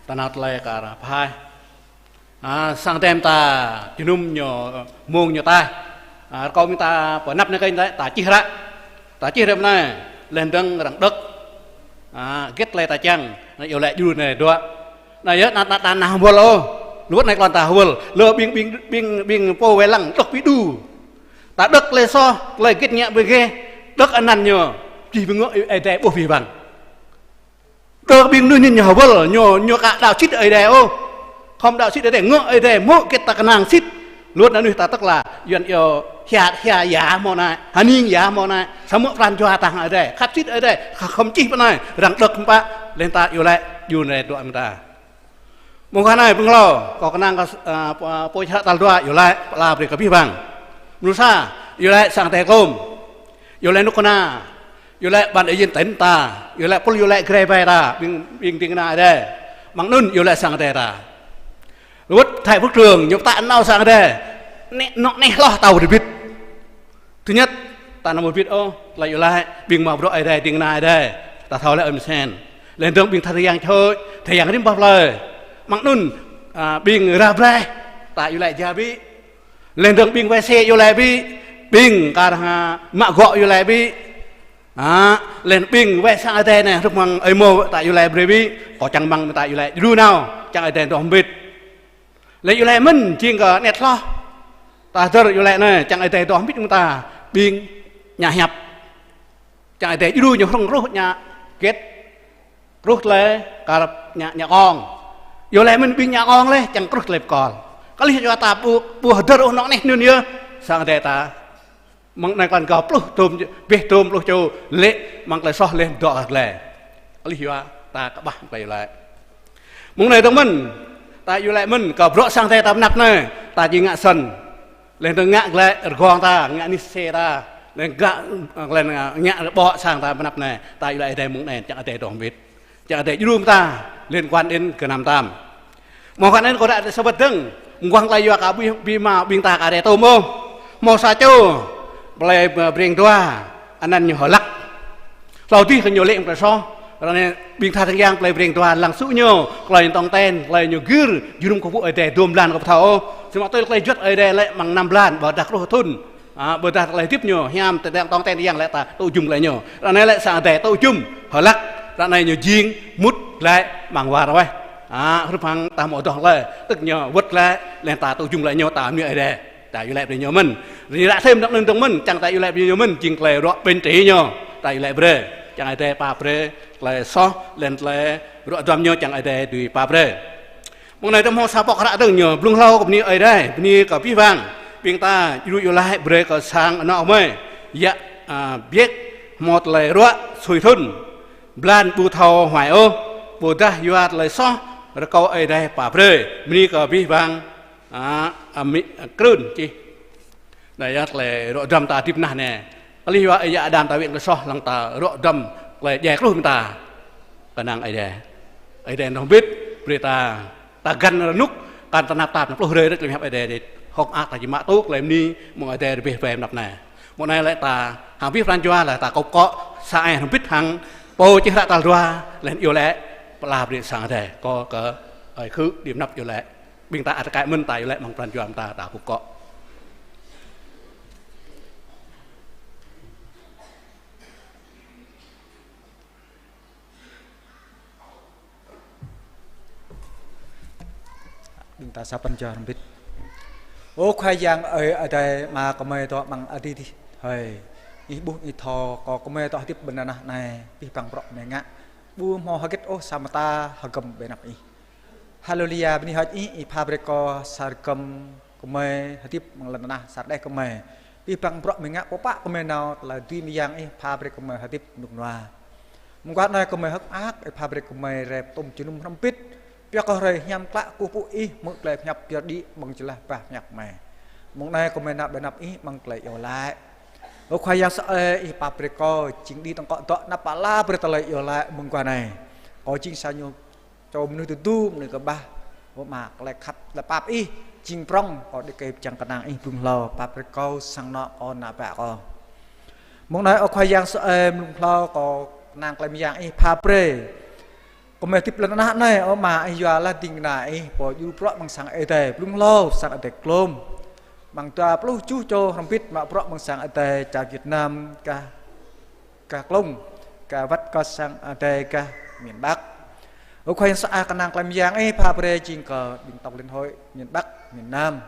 ta nao tơlơi kar pơhaih. A, sang tơm ta jơnum ñu, mông ñu taih. A, rơkâo ƀing ta pơanăp anai kơnh ta, ta čih ră. Ta čih ră anai, leh dơ̆ng arăng đŏk. A, hơget tơlơi ta čang, anai iâu laĭ djru anai dŏ. Anai yơh, anai, anai, anai, anai hơwơl ôh. Lu wơ̆t anai kơ lŏn ta hơwơl. Lu ƀing, ƀing, ƀing, ƀing pô wai lăng, đŏk ƀu đu. Ta đŏk tơlơi soh, tơlơi hơget ngă ƀu hơget. Đŏk anăn ñu, čih ƀu ngŏ Ơi Adai ƀuh abih bang. Đŏk ƀing mơnuih anŭn ñu hơwơl, ñu, ñu aka đaŏ sĭt Ơi Adai ôh. Khŏm đaŏ sĭt Ơi Adai, ngŏ Ơi Adai, mơ̆ hơget ta kơnang sĭt. Lu wơ̆t anŭn ta tơk la, Yuan iâu hia, hia ya hmâo anai, hơning ya hmâo anai. Samơ̆ pran jua ta hăng Ơi Adai, khăp sĭt Ơi Adai, khă-, khŏm čih pơ anai, arăng đŏk hơmâo pă, leh ta iâu laĭ, djru anai dŏ mơ̆ng ta. Mơguah anai, ƀing hlâo, kâo kơnang kơ, a, pô, pô čih hră tal dua, iâu laĭ, pơala brơi kơ abih bang. Mrô sa, iâu laĭ sang Ơi Adai tôm. Iâu laĭ kơnuk kơna, iâu laĭ ban đại diện tỉnh ta, iâu laĭ pul, iâu laĭ grê bai ta, ƀing, ƀing ding kơna Ơi Adai. Mơ̆ng anŭn iâu laĭ sang Ơi Adai ta. Lu wơ̆t Thái Phước Trường, ñu pơtă nao sang Ơi Adai. Anai, anŏ anai hloh tao rơbit. Thứ nhất, ta nao rơbit ôh, tơlơi iâu laĭ, ƀing mă bruă Ơi Adai, ding kơna Ơi Adai. Ta thâo laĭ ơi mơsen. Leh dơ̆ng ƀing tha tơyang čhôč, tơyang rĭm boh plơi. Mơ̆ng anŭn, a, ƀing rah breh, ta iâu laĭ ja ƀĭ. Leh dơ̆ng ƀing wai se iâu laĭ ƀĭ, ƀing kar hăng mă gŏ iâu laĭ ƀĭ. A, leh ƀing wai sang Ơi Adai anai, hrup hăng ơi mơ̆ ta iâu laĭ brơi ƀĭ, kâo čang mơ̆ng ta iâu laĭ djru nao, čang Ơi Adai dŏ hơbĭt. Leh iâu laĭ mơ̆n, jing kơ anet hloh. Ta hơdơr iâu laĭ anai, čang Ơi Adai dŏ hơbĭt mơ̆ng ta, ƀing ngă hiăp. Čang Ơi Adai djru ñu hrŏng ruh ngă hơget. Kruh tơlơi kar ngă, ngă kông. Iâu laĭ mơ̆n ƀing ngă kông leh, čang kruh tơlơi pơkŏl. Kơlih yua ta ƀu, ƀu hơdơr ôh anŏ anai anŭn yơh. Sang Ơi Adai ta. Mơ̆ng anai kăn gao pluh tôm, bih tôm pluh čô lĕ mơ̆ng tơlơi soh leh dŏ tơlơi. Kơlih yua ta kơƀah tơlơi iâu laĭ. Mơ̆ng anai dơ̆ng mơ̆n, ta iâu laĭ mơ̆n, kơ bruă sang Ơi Adai ta pơanăp anai, ta či ngă săn. Leh dơ̆ng ngă glaĭ rơgong ta, ngă anih sê ta, leh ngă, leh ngă rơbŏ sang ta pơanăp anai, ta iâu laĭ Ơi Adai mơ̆ng anai, čang Ơi Adai dŏ hơbĭt. Čang Ơi Adai djru mơ̆ng ta, liên quan đến gơnam tam. Mơguah anai kâo ră sa wơ̆t dơ̆ng, mơguah tơlơi yua kơ ƀing, ƀing mă, ƀing ta kơ Ơi Adai tôm ôh. Hmâo sa čô, plei, ơ, Breng Dua, anăn ñu H'Lak. Hlâo dih kơ ñu lĕ mơ̆ng tơlơi soh. Ră anai ƀing tha tơyang plei Breng Dua lăng sŭ ñu, tơlơi ñu tong ten, tơlơi ñu gir, jơnum kơ pơpŭ Ơi Adai dôm blan kâo ƀu thâo ôh. Samơ̆ tui tơlơi juăt Ơi Adai lĕ mơ̆ng năm blan, ƀôdah truh thŭn. A, ƀôdah tơlơi hơdip ñu, hiam tơdang tong ten yang lĕ ta tŭ jum glaĭ ñu. Ră anai lĕ sang Ơi Adai tŭ jum, H'Lak, ră anai ñu jing mŭt glaĭ amăng war weh. A, hrup hăng ta hmâo adoh tơlơi, tơ̆k ñu wơ̆t glaĭ, leh ta tŭ jum glaĭ ñu, ta mơnuih Ơi Adai. Ta iâu laĭ brơi ñu mơ̆n. Rĭ ră thêm dơ̆ng anŭn dơ̆ng mơ̆n, čang ta iâu laĭ brơi ñu mơ̆n, jing tơlơi ruă ƀing tri ñu. Ta iâu laĭ brơi, čang Ơi Adai pap brơi, tơlơi soh, leh tơlơi ruă duăm ñu čang Ơi Adai dưi pap brơi. Mơ̆ng anai tơm hmâo sa pŏk hră dơ̆ng ñu, blung hlâo kơ bơni Ơi Adai, bơni kơ abih bang. Ƀing ta djru iâu laĭ brơi kơ sang anŏ gơmơi. Yă, a, biă hmâo tơlơi ruă sui thŭn. Blan ƀu thâo huai ôh, ƀôdah yua tơlơi soh, rơkâo Ơi Adai pap brơi. Bơni kơ abih bang, a, amĭ, a, krưn čih. Anai yơh tơlơi ruă duăm ta hơdip nah anai. Kơlih yua ơi yă Adam ta wĕn tơlơi soh lăng ta ruă duăm tơlơi djai kruh mơ̆ng ta. Kơnang Ơi Adai. Ơi Adai nong bit, brơi ta, ta găn rơnŭk, kăn tơnap tap nao pluh hrơi rơ̆k tơlơi hiăp Ơi Adai đĕt. Hơ̆k mơak ta či mă tŭ tơlơi bơni mơ̆ng Ơi Adai rơbeh rơbai mơnăp anai. Mơ̆ng anai lĕ ta hăng abih pran jua lĕ ta kŏp akŏ sa ai hrŏm bit hăng pô čih hră tal dua lĕ iâu laĭ pơala brơi sang Ơi Adai. Kâo kơ ơi Khư đĭ mơnăp iâu laĭ. Ƀing ta ăt tơkai mơ̆n ta iâu laĭ amăng pran jua mơ̆ng ta, ta kŏp akŏ. Ƀing ta sa pran jua hrŏm bit. Ơ Khua Yang ơi Adai, Ama gơmơi dŏ amăng adih adih hơi. Ih ƀuh Ih thâo kơ gơmơi dŏ hơdip ƀơi lŏn tơnah anai, abih bang bruă gơmơi ngă. Ƀu hmâo hơget ôh samơ̆ ta hơgŏm ƀơi anăp Ih. Haleluya, bơni hơơč Ih, Ih pha brơi kơ sa rơgơm gơmơi hơdip amăng lŏn tơnah sa rơđeh gơmơi. Abih bang bruă gơmơi ngă pơpă gơmơi nao, tơlơi dưi mơyang Ih pha brơi gơmơi hơdip rơnŭk rơnua. Mơguah anai gơmơi hơ̆k mơak, Ih pha brơi gơmơi rai pơtŭm jơnum hrŏm bit. Pioh kơ hrơi hiam klă kơkuh pơpŭ Ih, hmư̆ tơlơi pơhiăp pioh đĭ amăng jơlah bah hiăp gơmơi. Mơ̆ng anai gơmơi nao ƀơi anăp Ih amăng tơlơi iâu laĭ. Ơ Khua Yang sơai, Ih pap brơi kâo, jing đĭ tơ̆ng akŏ dŏ nao pơala brơi tơlơi iâu laĭ mơguah anai. Kâo jing sa ñu čô mơnuih tơdu, mơnuih kơƀah. Ơ Ama, tơlơi khăp, tơlơi pap Ih jing prŏng, kâo đĭ kơ pơčrang kơnang Ih blung hlâo, pap brơi kâo sang anŏ kâo, ană bă kâo. Mơ̆ng anai ơ Khua Yang sơai, blung hlâo kâo Kơnang tơlơi mơyang Ih pha brơi kơ mơi hơdip lŏn tơnah anai, ơ Ama Ih, yua laih ding kơna Ih pô djru bruă amăng sang Ơi Adai, blung hlâo sang Ơi Adai glông. Amăng dua pluh tơjuh čô hrŏm hơbĭt mă bruă amăng sang Ơi Adai čar Việt Nam gah, gah glông, gah wơ̆t kơ sang Ơi Adai gah miền Bắc. Ơ Khua Yang sơai, kơnang tơlơi mơyang Ih pha brơi jing kơ ƀing tổng liên hội miền Bắc, miền Nam.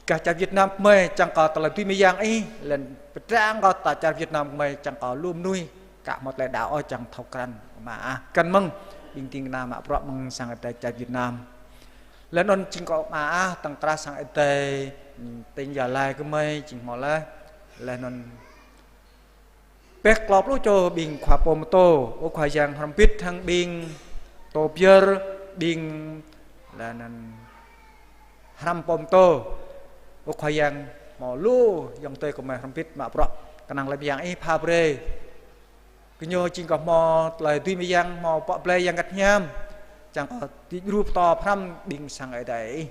Gah čar Việt Nam gơmơi čang kơ tơlơi dưi mơyang Ih, laih anŭn pơdrăng kơ ta čar Việt Nam gơmơi čang kơ lu mơnuih aka hmâo tơlơi đaŏ ôh, čang thâo krăn, Ama ah. Găn mơ̆ng ƀing ding kơna mă bruă amăng sang Ơi Adai čar Việt Nam. Laih anŭn jing kơ Ama ah, tŏng krah sang Ơi Adai, tỉnh Gia Lai gơmơi jing hmâo laih. Laih anŭn pĕh klâo pluh čô ƀing khua pô mơtô, ơ Khua Yang, hrŏm hơbĭt hăng ƀing tô pơyơr, ƀing laih anŭn hrăm pô mơtô. Ơ Khua Yang, hmâo lu ayŏng adơi gơmơi hrŏm hơbĭt mă bruă, kơnang tơlơi mơyang Ih pha brơi gơñu jing kơ hmâo tơlơi dưi mơyang, hmâo pŏk blai Yang Bơngăt Hiam, čang kơ dưi djru pơtô pơhrăm ƀing sang Ơi Adai Ih.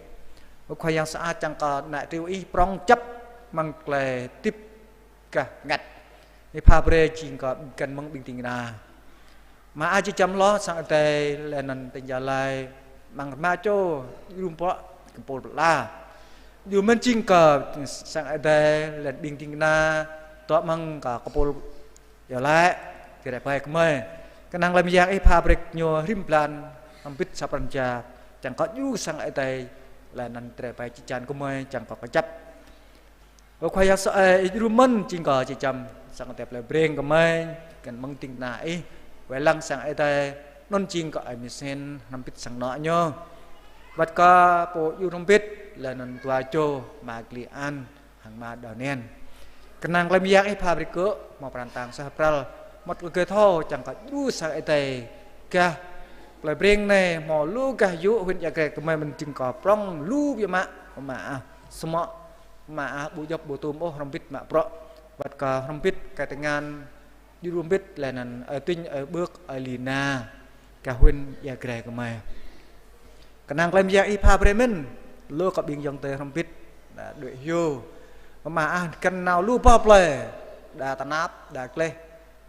Ơ Khua Yang sơai, čang kơ ană triu Ih prŏng čăp amăng tơlơi hơdip gah bơngăt. Ih pha brơi jing kơ găn mơ̆ng ƀing ding kơna. Ama ah, či čăm hloh sang Ơi Adai laih anŭn tỉnh Gia Lai, amăng rơma čô djru bruă kơpul pơala. Djru mơ̆n jing kơ sang Ơi Adai laih anŭn ƀing ding kơna dŏ amăng kơ kơpul Gia Lai, Jrai ƀai gơmơi. Kơnang tơlơi mơyang Ih pha brơi gơñu rĭm blan hrŏm hơbĭt sa pran jua, čang kơ djru sang Ơi Adai laih anŭn Jrai ƀai čĭ čan gơmơi čang kơ kơjăp. Ơ Khua Yang sơai, Ih djru mơ̆n jing kơ či čăm sang Ơi Adai Plei Breng gơmơi, găn mơ̆ng ding kơna Ih wai lăng sang Ơi Adai, anŭn jing kơ ơi Misen hrŏm hơbĭt sang anŏ ñu. Wơ̆t kơ pô djru hrŏm hơbĭt laih anŭn dua čô, Ama Gli An hăng Ama Đao Nen. Kơnang tơlơi mơyang Ih pha brơi gơ̆ hmâo pran tang suaih pral, mơ̆t kơ gơ̆ thâo čang kơ djru sang Ơi Adai gah Plei Breng anai hmâo lu gah yŭ huyện Ia Grai gơmơi mơ̆n jing kơ prŏng lu biă mă, Ama ah. Samơ̆ Ama ah ƀu djŏp ƀu tŭm ôh, hrŏm hơbĭt mă bruă, wơ̆t kơ hrŏm hơbĭt kơ tơngan djru hrŏm hơbĭt laih anŭn ơi Tinh, ơi Bưk, ơi Lina, gah huyện Ia Grai gơmơi. Kơnang tơlơi mơyang Ih pha brơi mơ̆n lu kơ ƀing ayŏng adơi hrŏm hơbĭt đa đuaĭ hyu. Ama ah, găn nao lu boh plơi, đa tơnap, đa gleh,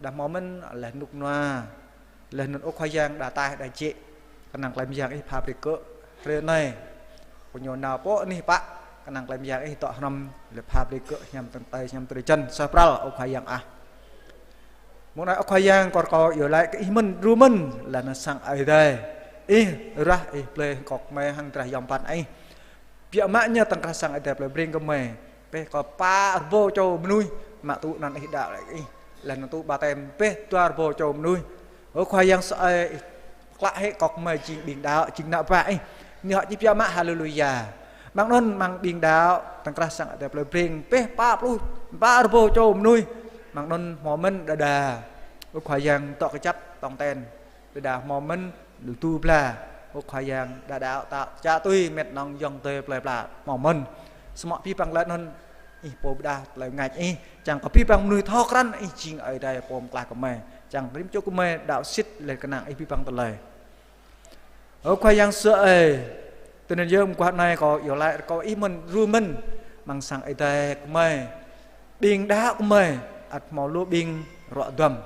đa hmâo mơ̆n laih rơnŭk rơnua, laih anŭn ơ Khua Yang đa taih, đa jĕ. Kơnang tơlơi mơyang Ih pha brơi gơ̆ hrơi anai, gơñu nao pơ anih pă, kơnang tơlơi mơyang Ih dŏ hrŏm, laih pha brơi gơ̆ hiam tơ̆ng tơi, hiam tơ̆ng jăn, suaih pral, ơ Khua Yang ah. Mơ̆ng anai ơ Khua Yang, kâo rơkâo iâu laĭ kơ Ih mơ̆n, djru mơ̆n laih anŭn sang Ơi Adai Ih, ruah Ih blơi hăng kâo gơmơi hăng drah yom pơphan Ih. Biă mă ñu tŏng krah sang Ơi Adai Plei Breng gơmơi, pĕh kơ pă rơbâo čô mơnuih mă tŭ anăn Ih, đaŏ laih Ih, laih anŭn tŭ ƀaptem, pĕh dua rơbâo čô mơnuih. Ơ Khua Yang sơai, Ih klă hĭ kơ gơmơi jing ƀing đaŏ, jing ană bă Ih. Ñu hŏ či biă mă haleluya. Mơ̆ng anŭn mơ̆ng ƀing đaŏ tŏng krah sang Ơi Adai Plei Breng, pĕh pă pluh, pă rơbâo čô mơnuih. Mơ̆ng anŭn hmâo mơ̆n đơđa, ơ Khua Yang, dŏ kơjăp tong ten, đơđa hmâo mơ̆n lu du bla, ơ Khua Yang, đa đaŏ ta čă tui mĕt nŏng ayŏng adơi plơi pla hmâo mơ̆n. Samơ̆ abih bang tơlơi anŭn Ih pô pơdah tơlơi bơngač Ih, čang kơ abih bang mơnuih thâo krăn Ih jing Ơi Adai pô pơklaih gơmơi, čang rĭm čô gơmơi đaŏ sĭt laih kơnang Ih abih bang tơlơi. Ơ Khua Yang sơai, tui anŭn yơh mơguah anai kâo iâu laĭ rơkâo Ih mơ̆n, djru mơ̆n amăng sang Ơi Adai gơmơi, ƀing đaŏ gơmơi ăt hmâo lu ƀing ruă duăm,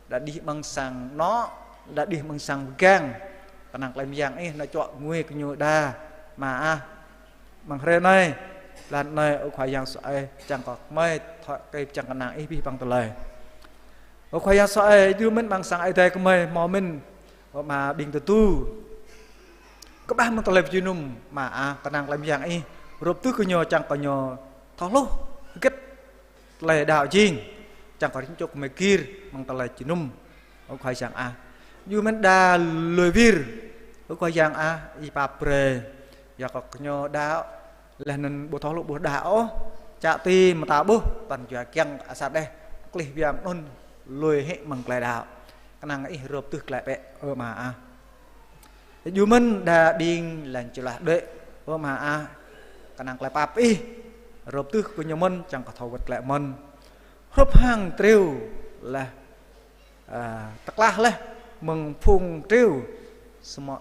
đa đih amăng sang anŏ, đa đih amăng sang pơgang. Kơnang tơlơi mơyang Ih nao čuă ngui kơ ñu đa, Ama ah. Mơ̆ng hrơi anai, blan anai, ơ Khua Yang sơai, čang kơ gơmơi thâo kơ pơčrang kơnang Ih abih bang tơlơi. Ơ Khua Yang sơai, djru mơ̆n amăng sang Ơi Adai gơmơi hmâo mơ̆n, ơ Ama, ƀing tơdu kơƀah mơ̆ng tơlơi pơjơnum, Ama ah, kơnang tơlơi mơyang Ih rôp tưh kơ ñu, čang kơ ñu thâo hluh hơget tơlơi đaŏ jing, čang kơ rĭm čô gơmơi gir mơ̆ng tơlơi jơnum, ơ Khua Yang ah. Djru mơ̆n đa lui wir, ơ Khua Yang ah, Ih pap brơi, yua kơ gơñu đaŏ laih anŭn ƀu thâo hluh ƀu đaŏ ôh, čă tui mơta ƀuh, tơl jua kiăng asar đeh, klih biă mơ̆n, lui hĭ mơ̆ng tơlơi đaŏ. Kơnang Ih rôp tưh glaĭ bĕ, ơ Ama ah. Djru mơ̆n đa ƀing lăng čơlah đuaĭ, ơ Ama ah, kơnang tơlơi pap Ih rôp tưh kơ ñu mơ̆n, čang kơ thâo wơ̆t glaĭ mơ̆n. Hrup hăng triu laih, a, tơklah laih mơ̆ng phung triu, samơ̆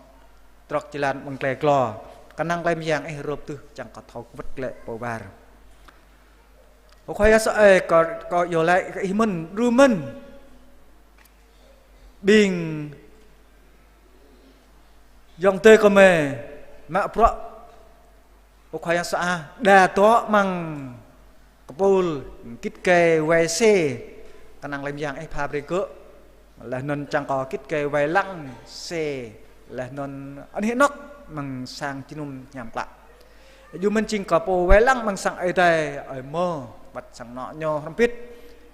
trŏk jơlan mơ̆ng tơlơi glô. Kơnang tơlơi mơyang Ih rôp tưh, čang kơ thâo wơ̆t glaĭ pơwar. Ơ Khua Yang sơai, kâo, kâo iâu laĭ kơ Ih mơ̆n, djru mơ̆n ƀing ayŏng adơi gơmơi mă bruă, ơ Khua Yang sơăi, đa dŏ amăng kơpul git gai wai sĕ, kơnang lĕ mơyang ih pha brơi gơ̆, laih anŭn čang kơ git gai wai lăng sĕ, laih anŭn anih anŏk amăng sang jơnum hiam klă. Yua mơ̆n jing kơ pô wai lăng amăng sang Ơi Adai, ơi mơ, wơ̆t sang anŏ ñu hrŏm hơbĭt,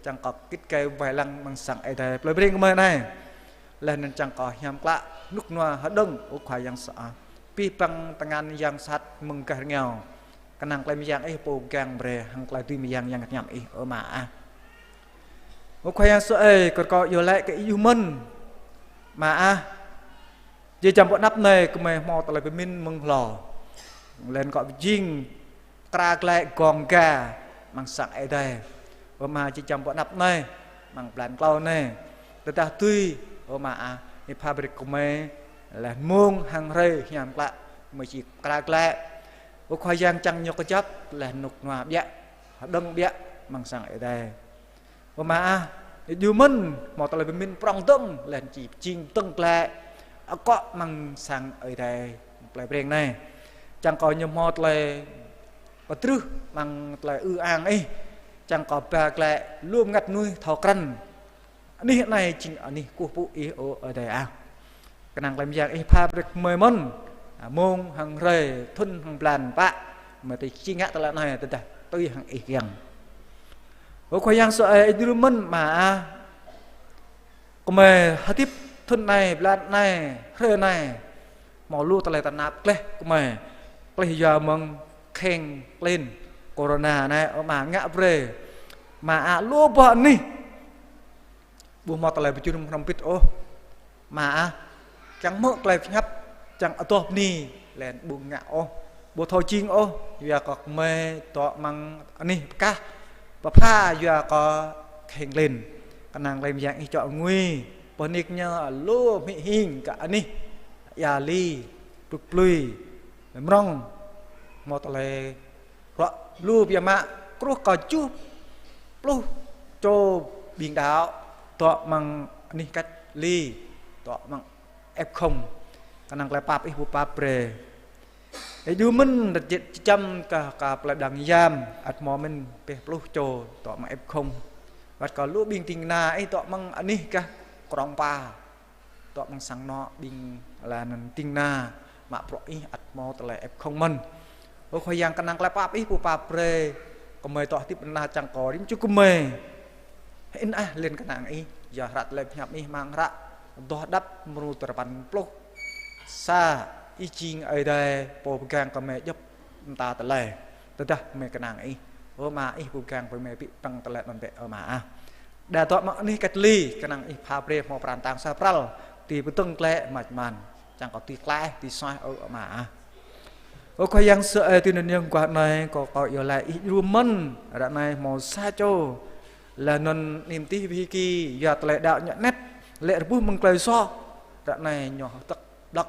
čang kơ git gai wai lăng amăng sang Ơi Adai plơi Breng gơmơi anai. Laih anŭn čang kơ hiam klă, rơnŭk rơnua hơđơ̆ng, ơ Khua Yang sơăi. Abih bang tơngan yang sat mơ̆ng gah rơngiao, kơnang tơlơi mơyang ih pô pơgang brơi hăng tơlơi dưi mơyang yang kơñăm ih, ơ Ama ah. Ơ Khua Yang sơăi, kơ kâo iâu laĭ kơ ih yua mơ̆n, Ama ah. Jih jang ƀơi anăp anai gơmơi hmâo tơlơi pơmĭn mơ̆ng hlâo. Laih anŭn kâo pơjing pơkra glaĭ gong ga amăng sang Ơi Adai. Ơ Ama, jih jang ƀơi anăp anai, amăng blan klâo anai, tơdah dưi, ơ Ama ah, ih pha brơi kơ gơmơi laih mông hăng hrơi hiam klă, gơmơi či pơkra glaĭ. Ơ Khua Yang, čang ñu kơjăp laih rơnŭk rơnua ƀiă, hơđơ̆ng ƀiă amăng sang Ơi Adai. Ơ Ama ah, yua mơ̆n hmâo tơlơi pơmĭn prŏng dơ̆ng, laih anŭn či pơjing dơ̆ng glaĭ akŏ amăng sang Ơi Adai plơi Breng anai. Čang kơ ñu hmâo tơlơi pơtrưh amăng tơlơi ư ang ih, čang kơ ba glaĭ lu bơngăt mơnuih thâo krăn anih anai jing anih kơkuh pơpŭ ih, ơ Ơi Adai ah. Kơnang tơlơi mơyang ih pha brơi kơ gơmơi mơ̆n, a, mông hăng hrơi, thŭn hăng blan pă, gơmơi tui či ngă tơlơi anai tơdah tui hăng ih kiăng. Ơ Khua Yang sơăi, ih djru mơ̆n, Ama ah. Gơmơi hơdip thŭn anai, blan anai, hrơi anai, hmâo lu tơlơi tơnap gleh gơmơi. Gleh yua mơ̆ng kheng klin corona anai, ơ Ama, ngă brơi, Ama ah, lu boh anih ƀu hmâo tơlơi pơjŭn hrŏm hơbĭt ôh. Ama ah, kiăng hmư̆ tơlơi pơhiăp, čang adoh bơni, laih anŭn ƀu ngă ôh, ƀu thâo jing ôh, yua kơ gơmơi dŏ amăng anih pơkah, pơpha yua kơ kheng klin. Kơnang tơlơi mơyang ih čŏk ngui, pơnik ñu lu hmĭ hing kơ anih, ia li, dŭk plui, mrŏng, hmâo tơlơi ruă lu biă mă, truh kơ tơjuh pluh čô ƀing đaŏ dŏ amăng anih cách ly, dŏ amăng F không. Kơnang tơlơi pap ih pơpap brơi. Ih djru mơ̆n rơjit čăm kơ, kơ plơi Đang Yam, ăt hmâo mơ̆n pĕ pluh čô dŏ amăng F không. Wơ̆t kơ lu ƀing ding kơna ih dŏ amăng anih gah Krông Pa, dŏ amăng sang anŏ ƀing, laih anŭn ding kơna mă bruă ih ăt hmâo tơlơi F không mơ̆n. Ơ Khua Yang, kơnang tơlơi pap ih pơpap brơi, gơmơi dŏ hơdip anai čang kơ rĭm čô gơmơi hơĭn ah lin kơnang ih, yua hră tơlơi pơhiăp ih amăng hră Adoh Đăp mrô duarơpăn pluh sa, ih jing Ơi Adai pô pơgang kơ gơmơi djŏp mơta tơlơi. Tơdah gơmơi kơnang ih, ơ Ama, ih pơgang kơ gơmơi ƀiă păng tơlơi anŭn bĕ, ơ Ama ah. Đa dŏ amăng anih cách ly, kơnang ih pha brơi hmâo pran tang sa pral, dưi pơdơ̆ng glaĭ mač man, čang kơ dưi klaih, dưi suaih, ơ Ama ah. Ơ Khua Yang sơăi, tui anŭn yơh guah anai, kơ kâo iâu laĭ ih djru mơ̆n, ră anai hmâo sa čô, laih anŭn anih mơtih Wihiki, yua tơlơi đaŏ ñu anet, lê̆ rơbuh mơ̆ng tơlơi soh, ră anai ñu hơdơ̆k blŏk,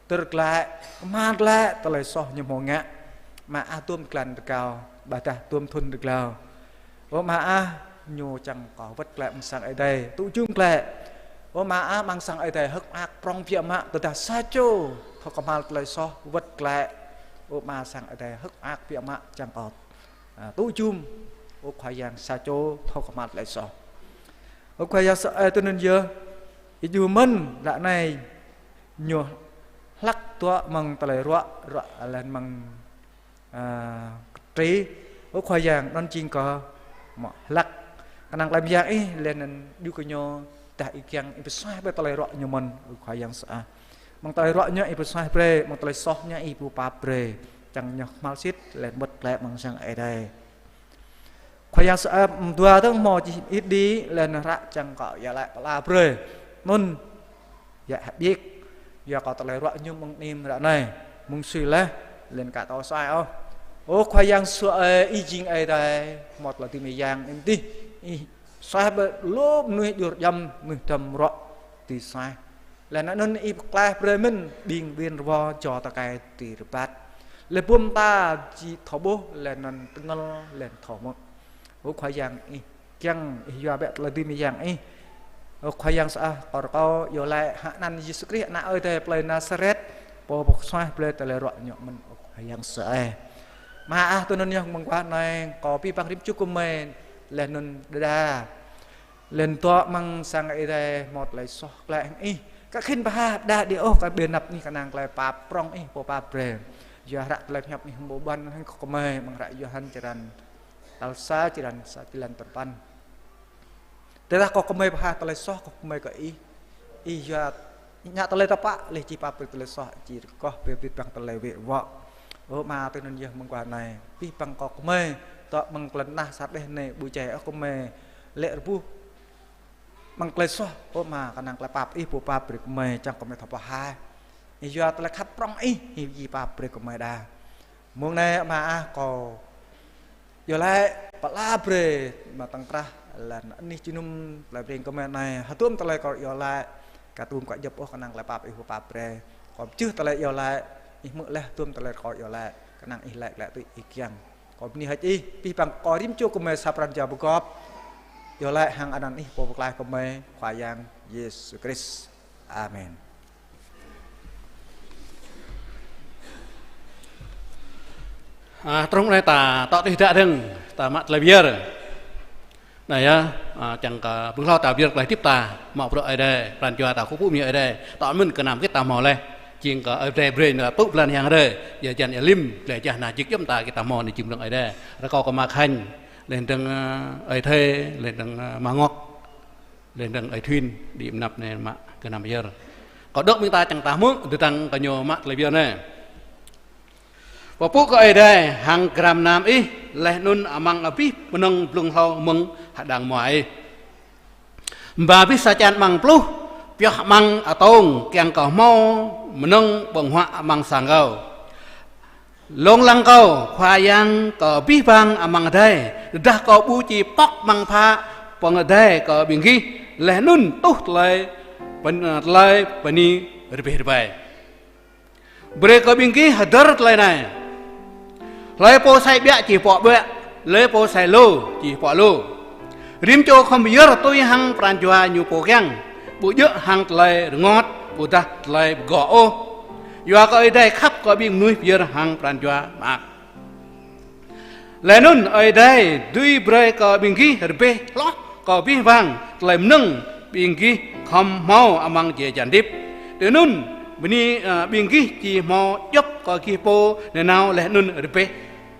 tơr glaĭ, kơhma̱l glaĭ tơlơi soh ñu hmâo ngă. Ama ah, tơm blan rơgao, ƀôdah tơm thŭn rơgao. Ơ Ama ah, ñu čang kơ wơ̆t glaĭ amăng sang Ơi Adai, tŭ jum glaĭ. Ơ Ama ah, amăng sang Ơi Adai hơ̆k mơak prŏng biă mă, tơdah sa čô thâo kơhma̱l tơlơi soh wơ̆t glaĭ. Ơ Ama, sang Ơi Adai hơ̆k mơak biă mă, čang kơ, a, tŭ jum, ơ Khua Yang, sa čô thâo kơhma̱l tơlơi soh. Ơ Khua Yang sơăi, tui anŭn yơh, ih djru mơ̆n, ră anai ñu hlăk dŏ amăng tơlơi ruă, ruă laih anŭn amăng, a, kơtri, ơ Khua Yang, anŭn jing kơ mơ̆ hlăk. Kơnang tơlơi mơyang ih, laih anŭn djru kơ ñu, tơdah ih kiăng, ih pơsuaih brơi tơlơi ruă ñu mơ̆n, ơ Khua Yang sơăi. Amăng tơlơi ruă ñu ih pơsuaih brơi, amăng tơlơi soh ñu ih pơpap brơi, čang ñu kơhma̱l sĭt, laih anŭn wơ̆t glaĭ amăng sang Ơi Adai. Khua Yang sơăi, mơdua dơ̆ng hmâo čih ih đĭ, laih anŭn hră čang kơ iâu laĭ pơala brơi. Anŭn, yă hơbiă, yua kơ tơlơi ruă ñu mơ̆ng anih ră anai, mơ̆ng sui laih, laih anŭn aka tơsuaih ôh. Ơ Khua Yang sơăi, ih jing Ơi Adai, hmâo tơlơi dưi mơyang, ih mơtih, ih suaih brơi lu mơnuih djur djam, mơnuih dŏm ruă, dưi suaih. Laih anŭn ih pơklaih brơi mơ̆n ƀing ƀing rơwâo, čô tơkai dưi rơbat. Laih bum ta či thâo ƀuh, laih anŭn tơngơ̆l, laih anŭn thâo hmư̆. Ơ Khua Yang, ih kiăng, ih yua bĕ tơlơi dưi mơyang ih. Ơ Khua Yang sơai, kâo rơkâo iâu laĭ hăng anăn Yêsu Krist, Ană Ơi Adai plơi Nasaret, Pô pơsuaih blơi tơlơi ruă ñu mơ̆n, ơ Khua Yang sơai. Ama ah, tui anŭn yơh mơguah anai, kâo abih bang rĭm čô gơmơi, laih anŭn đơđa, laih anŭn dŏ amăng sang Ơi Adai hmâo tơlơi soh glaĭ hăng Ih. Kâo khĭn pơhaih đa đĭ ôh kơ ƀơi anăp Ih kơnang tơlơi pap prŏng Ih, Pô pap brơi. Yua hră tơlơi pơhiăp Ih hơmâo ƀuăn hăng kơ gơmơi amăng hră Yôhan črăn tal sa, črăn sa, črăn tal păn. Tơdah kơ gơmơi pơhaih tơlơi soh kơ gơmơi kơ Ih, Ih yua ngă tơlơi tơpă, laih či pap brơi tơlơi soh, či rơgoh brơi abih bang tơlơi wĕ wŏ. Ơ Ama, tui anŭn yơh mơguah anai, abih bang kơ gơmơi dŏ amăng lŏn tơnah sa đeh anai, ƀu djai ôh gơmơi lê̆ rơbuh amăng tơlơi soh, ơ Ama, kơnang tơlơi pap Ih, Pô pap brơi gơmơi, čang gơmơi thâo pơhaih. Ih yua tơlơi khăp prŏng Ih, Ih či pap brơi gơmơi đa. Mông anai Ama ah, kâo iâu laĭ pơala brơi mơ̆ng tơ̆ng krah, laih anŭn anih jơnum tơlơi brơi gơmơi anai, hơdôm tơlơi kâo iâu laĭ, kâo tum kâo djŏp ôh kơnang tơlơi pap Ih, Pô pap brơi. Kâo pơjưh tơlơi iâu laĭ, Ih hmư̆ laih hơdôm tơlơi kâo iâu laĭ, kơnang Ih laĭ glaĭ tui Ih kiăng. Kâo bơni hơơč Ih, abih bang kơ rĭm čô gơmơi sa pran jua pơgop, iâu laĭ hăng anăn Ih Pô pơklaih gơmơi, Khua Yang Yêsu Krist. Amen. À, trong anai ta tŏ tih đă dơ̆ng, ta mă tơlơi pơyơr. Anai yơh, à, čang kơ ƀơ̆ng hlâo ta pơyơr tơlơi hơdip ta, mă bruă Ơi Adai, pran jua ta kơkuh pơpŭ mơ̆ng Ơi Adai, tŏ mơ̆n kơ anăm kơ ta hmâo laih, jing kơ Ơi Adai brơi ta tŭ blan hiam hrơi, yua hơjăn ia lim, tơlơi jah na jik yôm ta kơ ta hmâo anai jing mơ̆ng Ơi Adai. Rơkâo kơ Ama Khanh, laih dơ̆ng, à, Ơi Thê, laih dơ̆ng, à, Ama Ngŏk, laih dơ̆ng Ơi Thuyên, đĭ mơnăp anai mă kơ anăm pơyơr. Kâo dŏ ƀing ta čang ta hmư̆, tơdang kơ ñu mă tơlơi pơyơr anai. Pơpŭ kơ Ơi Adai hăng gram nam Ih, laih anŭn amăng abih mơnơ̆ng blung hlâo mơ̆ng hơđang hmua Ih. Ba abih sa čan amăng pluh, pioh amăng atông, kiăng kơ hmâo mơnơ̆ng ƀơ̆ng huă amăng sang kâo. Lông lăng kâo, Khua Yang kơ abih bang amăng adai, tơdah kâo ƀu či pŏk amăng phă pơngadai kơ ƀing gih, laih anŭn tuh tơlơi pơn-, tơlơi bơni rơbeh rơbai. Brơi kơ ƀing gih hơdơr tơlơi anai: Hlơi pô sai ƀiă či pŏk ƀiă, hlơi pô sai lu či pŏk lu. Rĭm čô khŏm pơyơr tui hăng pran jua ñu pô kiăng, ƀu djơ̆ hăng tơlơi rơngot, ƀôdah tơlơi pơgŏ ôh. Yua kơ Ơi Adai khăp kơ ƀing mơnuih pơyơr hăng pran jua mơak. Laih anŭn Ơi Adai dưi brơi kơ ƀing gih rơbeh hloh kơ abih bang tơlơi mơnơ̆ng ƀing gih khŏm hmâo amăng jai jan hơdip. Tui anŭn bơni, ơ, ƀing gih či hmâo djŏp kơ gih pô nanao laih anŭn rơbeh,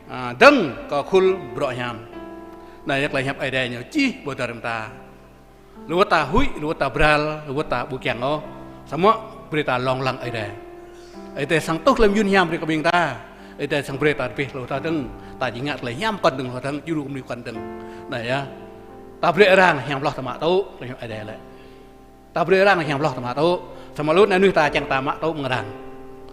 ơ, dơ̆ng kơ khul bruă hiam. Anai yơh tơlơi hiăp Ơi Adai ñu čih ƀơi tơrơm ta. Lu wơ̆t ta huĭ, lu wơ̆t ta bral, lu wơ̆t ta ƀu kiăng ôh. Samơ̆ brơi ta lông lăng Ơi Adai. Ơi Adai săng tuh tơlơi mơyun hiam brơi kơ ƀing ta. Ơi Adai săng brơi ta rơbeh lu ta dơ̆ng, ta či ngă tơlơi hiam kơn dơ̆ng lu ta dơ̆ng, djru kơ mơnuih kơn dơ̆ng. Anai yơh. Ta brơi arăng hiam hloh ta mă tŭ, tơlơi hiăp Ơi Adai lĕ. Ta brơi arăng hiam hloh ta mă tŭ. Samơ̆ lu anai mơnuih ta čang ta mă tŭ mơ̆ng arăng.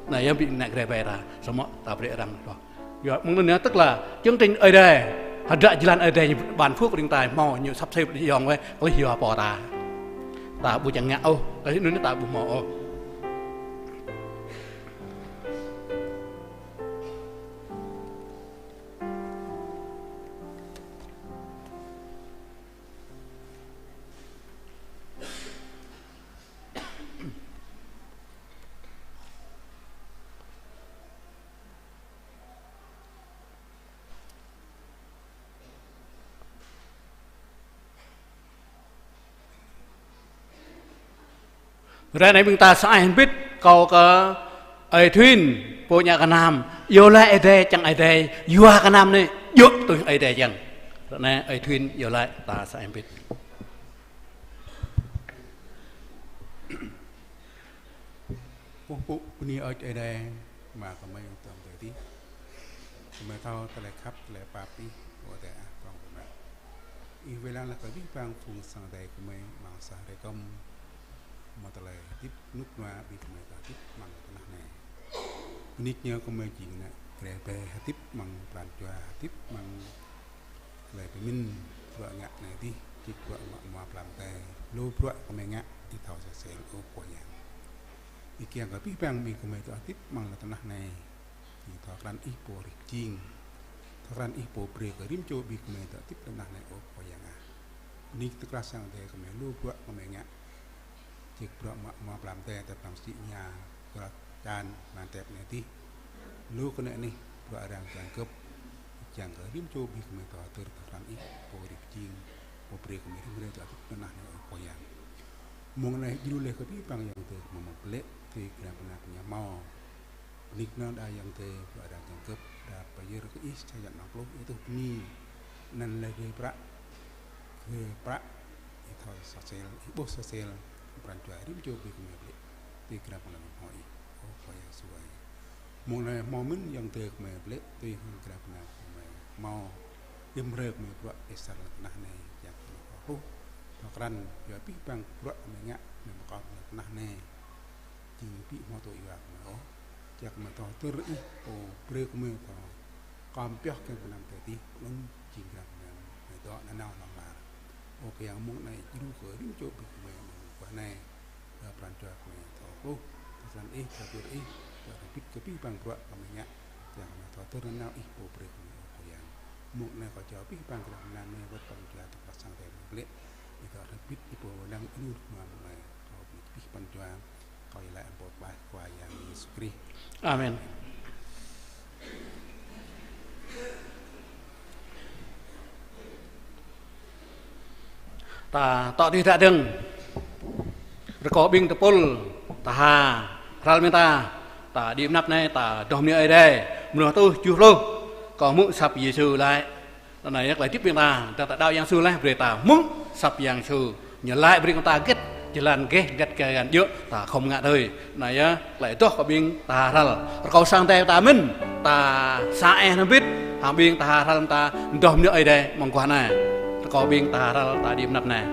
Anai yơh ƀing ană gre ƀe ta, samơ̆ ta brơi arăng hloh. Yua mơ̆ng anŭn yơh, tức là chương trình Ơi Adai, hơdră jơlan Ơi Adai ñu ban phước ƀing ta hmâo, ñu sắp xếp yŏng wơ̆t, kơ lih yua pô ta. Ta ƀu čang ngă ôh, kơ lih anŭn ta ƀu hmâo ôh. Ră anai ƀing ta sa ai hơbĭt, kâo kơ Ơi Thuyên, pô ngă kơ anăm, iâu laĭ Ơi Adai, čang Ơi Adai yua kơ anăm anai, djơ̆ tui Ơi Adai čang. Ră anai Ơi Thuyên iâu laĭ, ta sa ai hơbĭt. Ơ pô bơni, ơ Ơi Adai, Ama gơmơi dŏ amăng adai adih. Gơmơi thâo tơlơi khăp, tơlơi pap Ih, Ơi Adai ah, prŏng biă mă. Ih wai lăng laih kơ abih bang phung sang Ơi Adai gơmơi amăng sa hrơi kơm, mơ̆ng tơlơi hơdip rơnŭk rơnua ƀing gơmơi dŏ hơdip amăng tơnah anai. Bơni kơ ñu gơmơi jing ană gre ƀe hơdip amăng pran jua, hơdip amăng tơlơi pơmĭn, bruă ngă anai adih, čih bruă ngă mơ̆ng plam adai, lu bruă gơmơi ngă, Ih thâo sel sel, ơ Khua Yang. Ih kiăng kơ abih bang ƀing gơmơi dŏ hơdip amăng lŏn tơnah anai, Ih thâo krăn Ih pô rĭh pơjing, thâo krăn Ih pô brơi kơ rĭm čô ƀing gơmơi dŏ hơdip lŏn tơnah anai, ơ Khua Yang ah. Bơni tơkrah sang Ơi Adai gơmơi, lu bruă gơmơi ngă, Ih bruă mă mơ̆ plam tĕ tĕp tang sĭ ña kơ čan mă tĕp anai tih. Lu kơ anai anih bruă arăng kiăng gơ̆p, kiăng kơ rĭm čô ƀing gơmơi thâo hơdơr tơlơi pran Ih, Pô rĭm jing, Pô brơi kơ gơmơi rĭm hrơi tơlơi hơdip tơnah anai, ơ Khua Yang. Mơ̆ng anai djru laih kơ abih bang ayŏng adơi gơmơi mơ̆ng plĕ, tui gơnam pơnah pơña hmâo. Bơni kơnơ̆ng đa ayŏng adơi, bruă arăng kiăng gơ̆p, đa pơyơr kơ Ih sa jăn nong pluh, Ih tuh bơni. Anăn laih brơi prăk, brơi prăk, Ih thâo sa sel, Ih ƀuh sa sel, pran jua rĭm čô ƀing gơmơi plĕ, tui gơnam pơnah pơña hmâo Ih, ơ Khua Yang Yêsu ơi. Mơ̆ng anai hmâo mơ̆n ayŏng adơi gơmơi plĕ, tui gơnam pơnah pơña hmâo, rĭm hrơi gơmơi bruă asar lŏn tơnah anai, kiăng kơ gơmơi thâo hluh, thâo krăn, yua abih bang bruă gơmơi ngă, gơmơi pơkŏn lŏn tơnah anai. Jing ƀu hmâo tŭ yua gơmơi ôh. Kiăng kơ gơmơi thâo hơdơr Ih, Pô brơi kơ gơmơi thâo kơm pioh kiăng kơ gơnam tơlơi hơdip, anŭn jing gơnam gơmơi dŏ nanao hlŏng lar. Ơ Khua Yang, mơ̆ng anai djru kơ rĭm čô ƀing gơmơi mơ̆ng mơguah anai. Đa pran jua gơmơi thâo hluh, thâo krăn Ih, thâo pơyơr Ih, thâo hơbĭt kơ abih bang bruă gơmơi ngă, kiăng kơ gơmơi thâo hơdơr nanao Ih, Pô brơi kơ gơmơi, ơ Khua Yang. Mơ̆ng anai kâo jao abih bang gơnam pơnah anai wơ̆t pran jua tơpă sang tĕ mơ̆ng plĕ, Ih thâo hơbĭt Ih pô lăng anŭn mơ̆ng anai. Kâo bơni abih pran jua, kâo iâu laĭ amăng pô pơklaih Khua Yang Yêsu Krist. Amen. Ta tŏ tui dak dơ̆ng. Rơkâo ƀing tơpul, ta ha, hrăl mơ̆ng ta, ta đĭ mơnăp anai, ta dŏ mơnĭ Ơi Adai, mơnuih tuh juh pluh, kâo hmư̆ asăp Yêsu laĭ. Anai yơh tơlơi hơdip ƀing ta, ta, ta đaŏ Yang Yêsu laih, brơi ta hmư̆ asăp Yang Yêsu. Ñu laĭ brơi kơ ta hơget jơlan gêh, hơget jơlan djơ̆, ta khŏm ngă tui. Anai yơh, tơlơi adoh kơ ƀing ta hrăl. Rơkâo sang tĕ ta mơ̆n, ta sa eh hơbĭt, hăng ƀing ta hrăl ta dŏ mơnĭ Ơi Adai mơguah anai. Rơkâo ƀing ta hrăl ta đĭ mơnăp anai.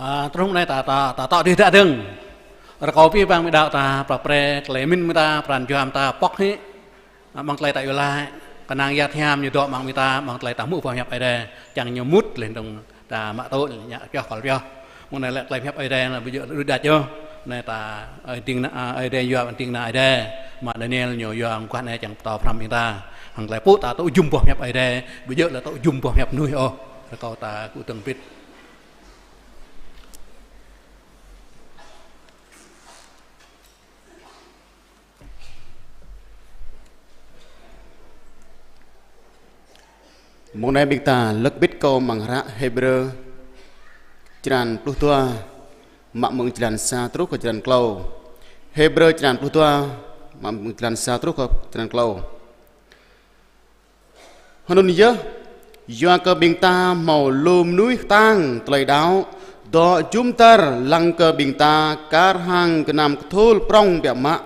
A, truh anai ta, ta, ta tŏ dih dă dơ̆ng. Rơkâo abih bang ƀing đaŏ ta, prăp pre, tơlơi pơmĭn ƀing ta, pran jua ƀing ta, pŏk hĭ. A, amăng tơlơi ta iâu laĭ, kơnang yăt hiam ñu dŏ amăng ƀing ta, amăng tơlơi ta hmư̆ boh hiăp Ơi Adai, čang ñu mŭt leh dơ̆ng ta mă tŭ, ñu pioh kơl pioh. Mơ̆ng anai lĕ tơlơi hiăp Ơi Adai anai ƀu djơ̆ đuaĭ đač yơh. Anai ta, ơi ding na, a, Ơi Adai yua ding na Ơi Adai. Mă Daniel ñu yua mơguah anai čang pơtô pơhrăm ƀing ta. Hăng tơlơi pŭ ta tŭ jum boh hiăp Ơi Adai, ƀu djơ̆ lĕ tŭ jum boh hiăp mơnuih ôh. Rơkâo ta kơkuh dơ̆ng bit. Mơ̆ng anai ƀing ta lơ̆k bit kơ amăng hră Hêbrơ, črăn pluh dua, mă mơ̆ng črăn sa truh kơ črăn klâo. Hêbrơ črăn pluh dua, mă mơ̆ng črăn sa truh kơ črăn klâo. Hơnŭn yơh, yua kơ ƀing ta hmâo lu mơnuih kơtang tơlơi đaŏ, dŏ jum dar lăng kơ ƀing ta kar hăng gơnam kơthul prŏng biă mă.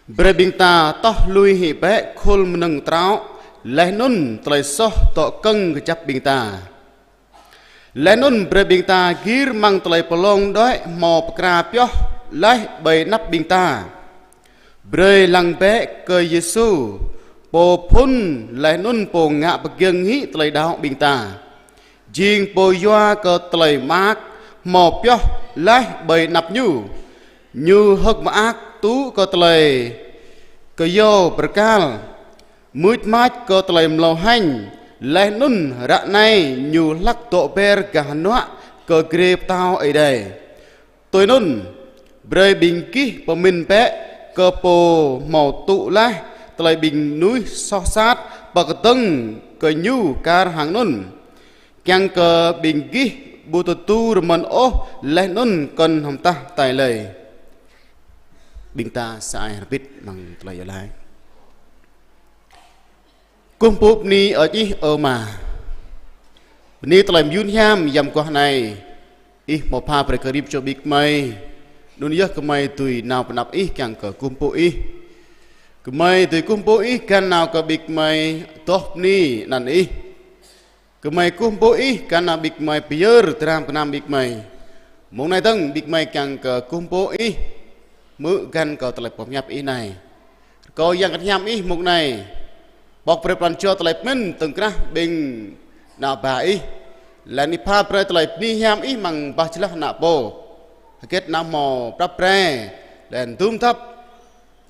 Brơi ƀing ta toh lui hĭ bĕ khul mơnơ̆ng trŏ, laih anŭn tơlơi soh dŏ kơ̆ng kơjăp ƀing ta. Laih anŭn brơi ƀing ta gir amăng tơlơi pơlông đuaĭ hmâo pơkra pioh laih ƀơi anăp ƀing ta. Brơi lăng bĕ kơ Yêsu, pô phŭn laih anŭn pô ngă pơgiŏng hĭ tơlơi đaŏ ƀing ta. Jing pô yua kơ tơlơi mơak hmâo pioh laih ƀơi anăp ñu. Ñu hơ̆k mơak tŭ kơ tơlơi kơyâo bơrkal, mưč mač kơ tơlơi mlâo hêñ, laih anŭn ră anai ñu hlak dŏ ber gah hơnuă kơ grê pơtao Ơi Adai. Tui anŭn, brơi ƀing gih pơmĭn bĕ kơ pô hmâo tŭ laih tơlơi ƀing mơnuih soh sat pơkơdơ̆ng kơ ñu kar hăng anŭn. Kiăng kơ ƀing gih ƀu tơdu rơmơ̆n ôh laih anŭn kŏn hơm tah tai lơi. Ƀing ta sa ai hơbĭt amăng tơlơi iâu laĭ. Kơkuh pơpŭ bơni hơơč Ih ơ Ama. Bơni tơlơi mơyun hiam yăm mơguah anai. Ih hmâo pha brơi kơ rĭm čô ƀing gơmơi. Anŭn yơh gơmơi dưi nao pơ anăp Ih kiăng kơ kơkuh pơpŭ Ih. Gơmơi dưi kơkuh pơpŭ Ih găn nao kơ ƀing gơmơi adoh bơni anăn Ih. Gơmơi kơkuh pơpŭ Ih găn nao ƀing gơmơi pơyơr dram gơnam ƀing gơmơi. Mơ̆ng anai dơ̆ng ƀing gơmơi kiăng kơ kơkuh pơpŭ Ih, hmư̆ găn kơ tơlơi pơhiăp Ih anai. Rơkâo Yang Bơngăt Hiam Ih mơ̆ng anai pŏk brơi pran jua tơlơi pơmĭn tơ̆ng krah ƀing ană bă Ih. Laih anŭn Ih pha brơi tơlơi bơni hiam Ih amăng bah jơlah ană pô. Hơget ană hmâo prăp pre, laih anŭn dŭm dăp.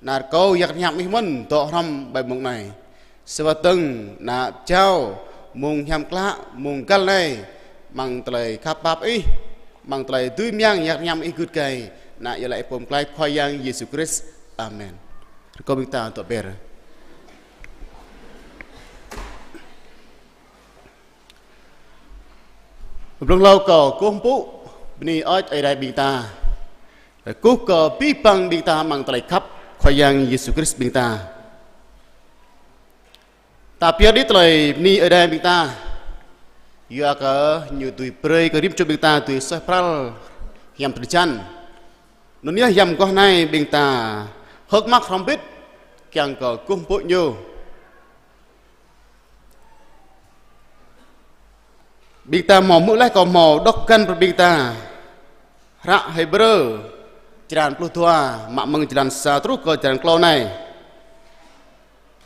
Ană rơkâo Yang Bơngăt Hiam Ih mơ̆n dŏ hrŏm ƀơi mông anai. Sĭt dơ̆ng ană jao mông hiam klă, mông găl anai, amăng tơlơi khăp pap Ih, amăng tơlơi dưi mơyang Yang Bơngăt Hiam Ih gưt gai, ană iâu laĭ pô pơklaih Khua Yang Yêsu Krist. Amen. Rơkâo ƀing ta dŏ ber. Blung hlâo kâo kơkuh pơpŭ bơni hơơč Ơi Adai ƀing ta. Kơkuh kơ abih bang ƀing ta amăng tơlơi khăp Khua Yang Yêsu Krist ƀing ta. Ta pơyơr đĭ tơlơi bơni Ơi Adai ƀing ta. Yua kơ Ñu dưi brơi kơ rĭm čô ƀing ta dưi suaih pral hiam drơi jan. Anŭn yơh yăm mơguah anai ƀing ta hơ̆k mơak hrŏm hơbĭt kiăng kơ kơkuh pơpŭ Ñu. Ƀing ta hmâo hmư̆ laih kâo hmâo đŏk găn brơi ƀing ta. Hră Hêbrơ, črăn pluh dua, mă mơ̆ng črăn sa truh kơ črăn klâo anai.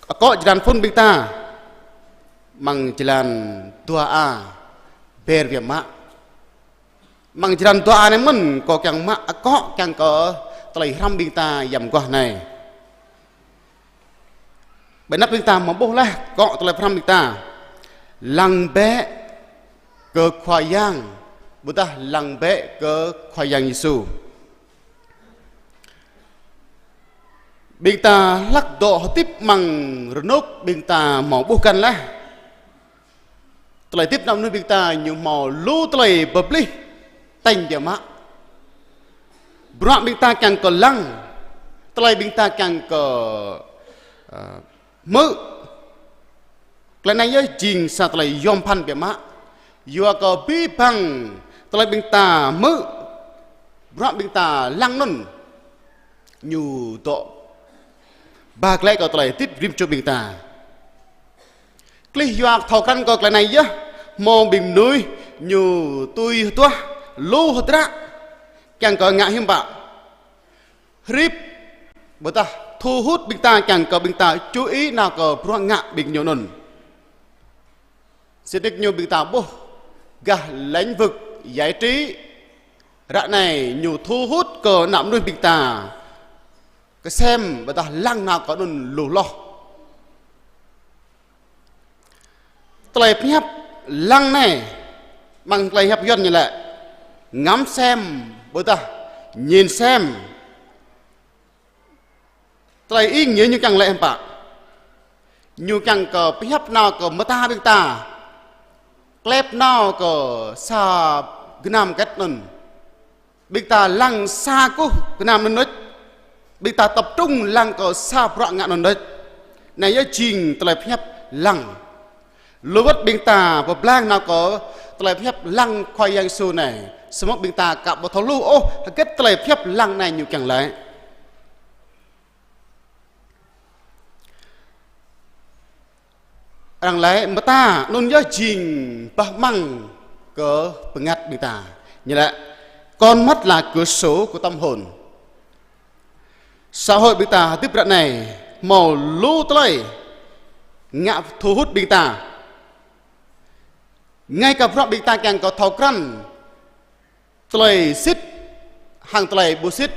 Akŏ črăn phŭn ƀing ta. Amăng črăn dua a, ber biă mă. Amăng črăn dua a anai mơ̆n kâo kiăng mă akŏ kiăng kơ tơlơi hrăm ƀing ta yăm mơguah anai. Ƀơi anăp ƀing ta hmâo ƀuh laih akŏ tơlơi pơhrăm ƀing ta. Lăng bĕ kơ Khua Yang, ƀôdah lăng bĕ kơ Khua Yang Yêsu. Ƀing ta hlak dŏ hơdip amăng rơnŭk ƀing ta hmâo ƀuh găn laih. Tơlơi hơdip ană mơnuih ƀing ta ñu hmâo lu tơlơi pơplih tañ biă mă. Bruă ƀing ta kiăng kơ lăng, tơlơi ƀing ta kiăng kơ, ơ, hmư̆. Tơlơi anai yơh jing sa tơlơi yom pơphan biă mă. Yua kơ abih bang tơlơi ƀing ta hmư̆, bruă ƀing ta lăng anŭn, ñu dŏ ba glaĭ kơ tơlơi hơdip rĭm čô ƀing ta. Klih yua thâo krăn kơ tơlơi anai yơh, hmâo ƀing mơnuih ñu tui hơduah lu hơdră kiăng kơ ngă hiư̆m pă. Hrip, ƀôdah thu hút ƀing ta kiăng kơ ƀing ta chú ý nao kơ bruă ngă ƀing ñu anŭn. Sĭt nik ñu ƀing ta ƀuh gah lĩnh vực giải trí, ră anai ñu thu hút kơ ană mơnuih ƀing ta kơsem ƀôdah lăng nao kơ anŭn lu hloh. Tơlơi pơhiăp lăng anai, amăng tơlơi hiăp Yuan ñu laĭ ngắm xem ƀôdah nhìn xem. Tơlơi ý nghĩa ñu kiăng laĭ hiư̆m pă? Ñu kiăng kơ pơhiăp nao kơ mơta ƀing ta, klep nao kơ sa gơnam hơget anŭn. Ƀing ta lăng sa kơkuh gơnam anŭn đôč. Ƀing ta tập trung lăng kơ sa bruă ngă anŭn đôč. Anai yơh jing tơlơi pơhiăp lăng. Lu wơ̆t ƀing ta pơblang nao kơ tơlơi pơhiăp lăng Khua Yang Yêsu anai. Samơ̆ ƀing ta aka ƀu thâo hluh ôh hơget tơlơi pơhiăp lăng anai ñu kiăng laĭ. Arăng laĭ mơta anŭn yơh jing bah amăng kơ bơngăt ƀing ta. Ñu laĭ, con mắt là cửa sổ của tâm hồn. Xã hội ƀing ta hơdip ră anai hmâo lu tơlơi ngă thu hút ƀing ta. Ngay cả bruă ƀing ta kiăng kơ thâo krăn tơlơi sĭt hăng tơlơi ƀu sĭt,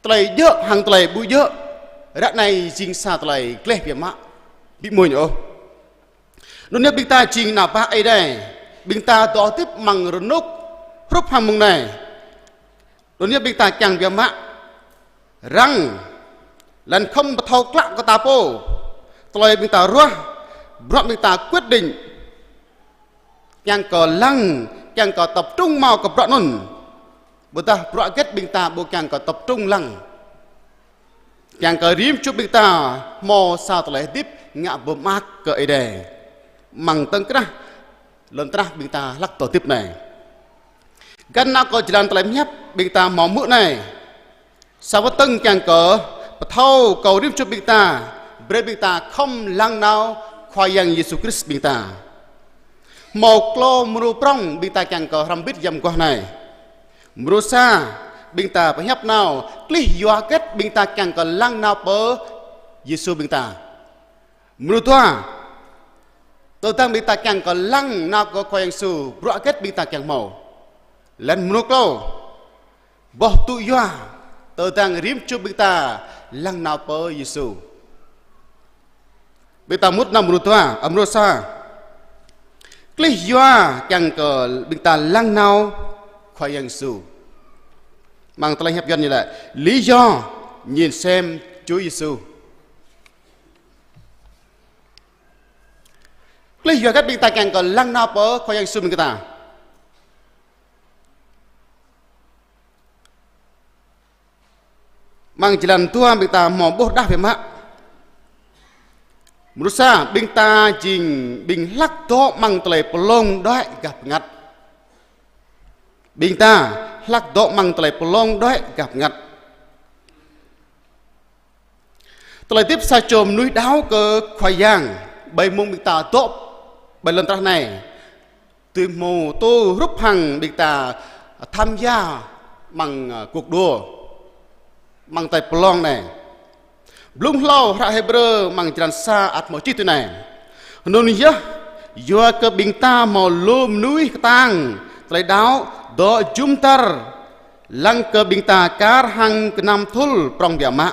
tơlơi djơ̆ hăng tơlơi ƀu djơ̆, ră anai jing sa tơlơi gleh biă mă, ƀu amuñ ôh. Anŭn yơh ƀing ta jing ană bă Ơi Adai, ƀing ta dŏ hơdip amăng rơnŭk hrup hăng mông anai. Anŭn yơh ƀing ta kiăng biă mă răng, laih anŭn khŏm ƀu thâo klă kơ ta pô. Tơlơi ƀing ta ruah, bruă ƀing ta quyết định, kiăng kơ lăng, kiăng kơ tập trung hmâo kơ bruă anŭn. Ƀôdah bruă hơget ƀing ta ƀu kiăng kơ tập trung lăng. Kiăng kơ rĭm čô ƀing ta hmâo sa tơlơi hơdip ngă pơmơak kơ Ơi Adai. Amăng tơ̆ng krah, lŏn tơnah ƀing ta hlăk dŏ hơdip anai. Găn nao kơ jơlan tơlơi pơhiăp ƀing ta hmâo hmư̆ anai. Sa wơ̆t dơ̆ng kiăng kơ pơthâo kơ rĭm čô ƀing ta, brơi ƀing ta khŏm lăng nao Khua Yang Yêsu Krist ƀing ta. Hmâo klâo mrô prŏng ƀing ta kiăng kơ hrăm hơbĭt yăm mơguah anai. Mrô sa, ƀing ta pơhiăp nao klih yua hơget ƀing ta kiăng kơ lăng nao pơ Yêsu ƀing ta. Mrô dua, tơdang ƀing ta kiăng kơ lăng nao kơ Khua Yang Yêsu, bruă hơget ƀing ta kiăng hmâo. Laih anŭn mrô klâo, boh tŭ yua tơdang rĭm čô ƀing ta lăng nao pơ Yêsu. Ƀing ta mŭt nao mrô dua, ơ, mrô sa. Klih yua kiăng kơ ƀing ta lăng nao Khua Yang Yêsu. Amăng tơlơi hiăp Yuan ñu laĭ, lý do nhìn xem Chúa Giêsu. Klih yua hơget ƀing ta kiăng kơ lăng nao pơ Khua Yang Yêsu ƀing ta. Amăng jơlan dua ƀing ta hmâo ƀuh rơđah biă mă. Mrô sa, ƀing ta jing ƀing hlăk dŏ amăng tơlơi pơlông đuaĭ gah bơngăt. Ƀing ta hlăk dŏ amăng tơlơi pơlông đuaĭ gah bơngăt. Tơlơi hơdip sa čô mơnuih đaŏ kơ Khua Yang, ƀơi mông ƀing ta dŏ ƀơi lŏn tơnah anai, tui hmô tô hrup hăng ƀing ta tham gia amăng, ơ, cuộc đua, amăng tơlơi pơlông anai. Blung hlâo hră Hêbrơ amăng jơlan sa ăt hmâo čih tui anai: Anŭn yơh, yua kơ ƀing ta hmâo lu mơnuih kơtang tơlơi đaŏ dŏ jum dar, lăng kơ ƀing ta kar hăng gơnam thul prŏng biă mă.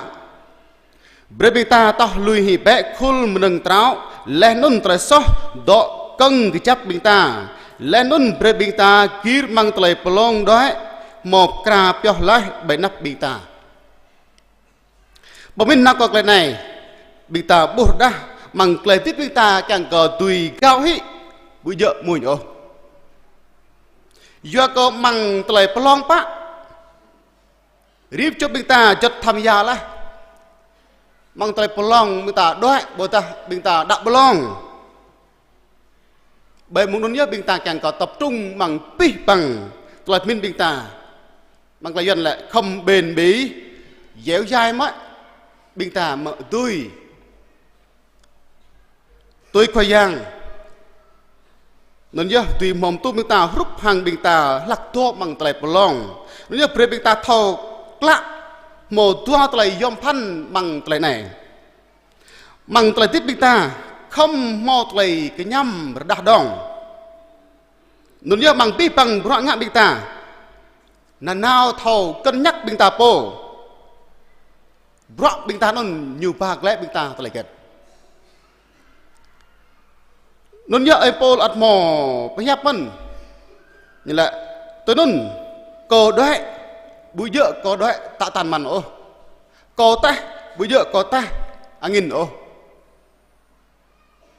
Brơi ƀing ta toh lui hĭ bĕ khul mơnơ̆ng trâo, laih anŭn tơlơi soh dŏ kơ̆ng kơjăp ƀing ta, laih anŭn brơi ƀing ta gir amăng tơlơi pơlông đuaĭ hmâo pơkra pioh laih ƀơi anăp ƀing ta. Pơmĭn nao kơ tơlơi anai, ƀing ta ƀuh rơđah amăng tơlơi hơdip ƀing ta kiăng kơ dưi gao hĭ, ƀu djơ̆ amuñ ôh. Yua kơ amăng tơlơi pơlông pă, rĭm čô ƀing ta juăt tham gia laih. Amăng tơlơi pơlông ƀing ta đuaĭ, ƀôdah ƀing ta đaŏ pơlông. Ƀơi mông anŭn yơh ƀing ta kiăng kơ tập trung amăng abih bang tơlơi pơmĭn ƀing ta. Amăng tơlơi Yuan laĭ không bền bỉ, dẻo dai mơ̆ ƀing ta mơ̆ dưi tui Khua Yang. Anŭn yơh, tui hmâo tŭ ƀing ta hrup hăng ƀing ta hlak dŏ amăng tơlơi pơlông. Anŭn yơh, brơi ƀing ta thâo klă hmâo dua tơlơi yom pơphan amăng tơlơi anai. Amăng tơlơi hơdip ƀing ta khŏm hmâo tơlơi kơñăm rơđah đŏng. Anŭn yơh, amăng abih bang bruă ngă ƀing ta, nanao thâo kơnăk ƀing ta pô. Bruă ƀing ta anŭn ñu ba glaĭ ƀing ta tơlơi hơget. Anŭn yơh, ơi Pôl ăt hmâo pơhiăp mơ̆n. Ñu laĭ: Tui anŭn, kâo đuaĭ, ƀu djơ̆ kâo đuaĭ tă tăn mơ̆n ôh. Kâo taih, ƀu djơ̆ kâo taih angin ôh.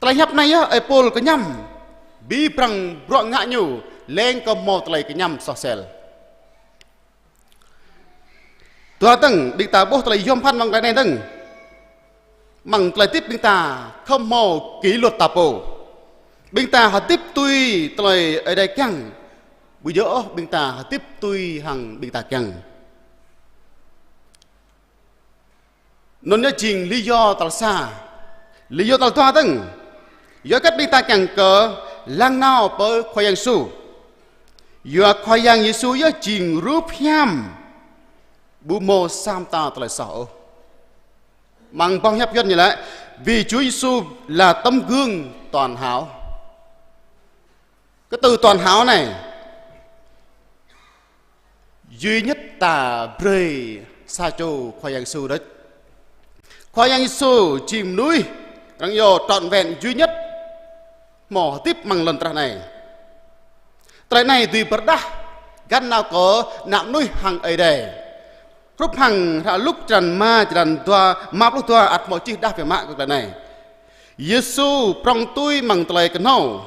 Tơlơi hiăp anai yơh ơi Pôl kơñăm, abih bang bruă ngă ñu leng kơ hmâo tơlơi kơñăm soh sel. Dua dơ̆ng, ƀing ta ƀuh tơlơi yom pơphan amăng tơlơi anai dơ̆ng. Amăng tơlơi hơdip ƀing ta khŏm hmâo kỷ luật ta pô. Ƀing ta hơdip tui tơlơi Ơi Adai kiăng. Ƀu djơ̆ ôh ƀing ta hơdip tui hăng ƀing ta kiăng. Anŭn yơh jing lý do tal sa. Lý do tal dua dơ̆ng, yua hơget ƀing ta kiăng kơ lăng nao pơ Khua Yang Yêsu? Yua Khua Yang Yêsu yơh jing rup hiam ƀu hmâo sa mơta tơlơi soh ôh. Amăng boh hiăp Yuan ñu laĭ: Vì Chúa Giêsu là tấm gương toàn hảo. Kơ từ toàn hảo anai, duy nhất ta brơi sa čô Khua Yang Yêsu đôč. Khua Yang Yêsu jing mơnuih arăng iâu trọn vẹn duy nhất hmâo hơdip amăng lŏn tơnah anai. Tơlơi anai dưi pơrơđah găn nao kơ ană mơnuih hăng Ơi Adai. Hrup hăng hră Luk črăn rơma, črăn dua, rơma pluh dua ăt hmâo čih đah biă mă kơ tơlơi anai. Yêsu prŏng tui amăng tơlơi kơhnâo,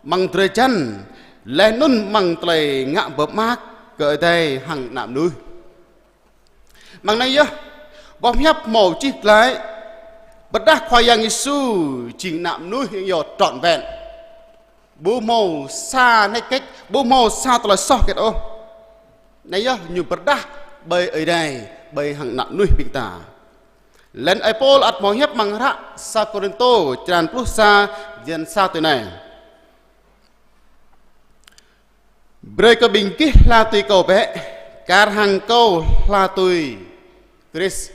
amăng drơi jăn, laih anŭn amăng tơlơi ngă pơmơak kơ Ơi Adai hăng ană mơnuih. Amăng anai yơh, boh hiăp hmâo čih glaĭ, pơrơđah Khua Yang Yêsu jing ană mơnuih arăng iâu trọn vẹn. Ƀu hmâo sa hơnĕč hơgĕt, ƀu hmâo sa tơlơi soh hơgĕt ôh. Anai yơh ñu pơrơđah ƀơi Ơi Adai, ƀơi hăng ană mơnuih ƀing ta. Laih anŭn ơi Pôl ăt hmâo hiăp amăng hră sa Kôrintô črăn pluh sa, jăn sa tui anai: Brơi kơ ƀing gih hla tui kâo bĕ, kar hăng kâo hla tui Krist.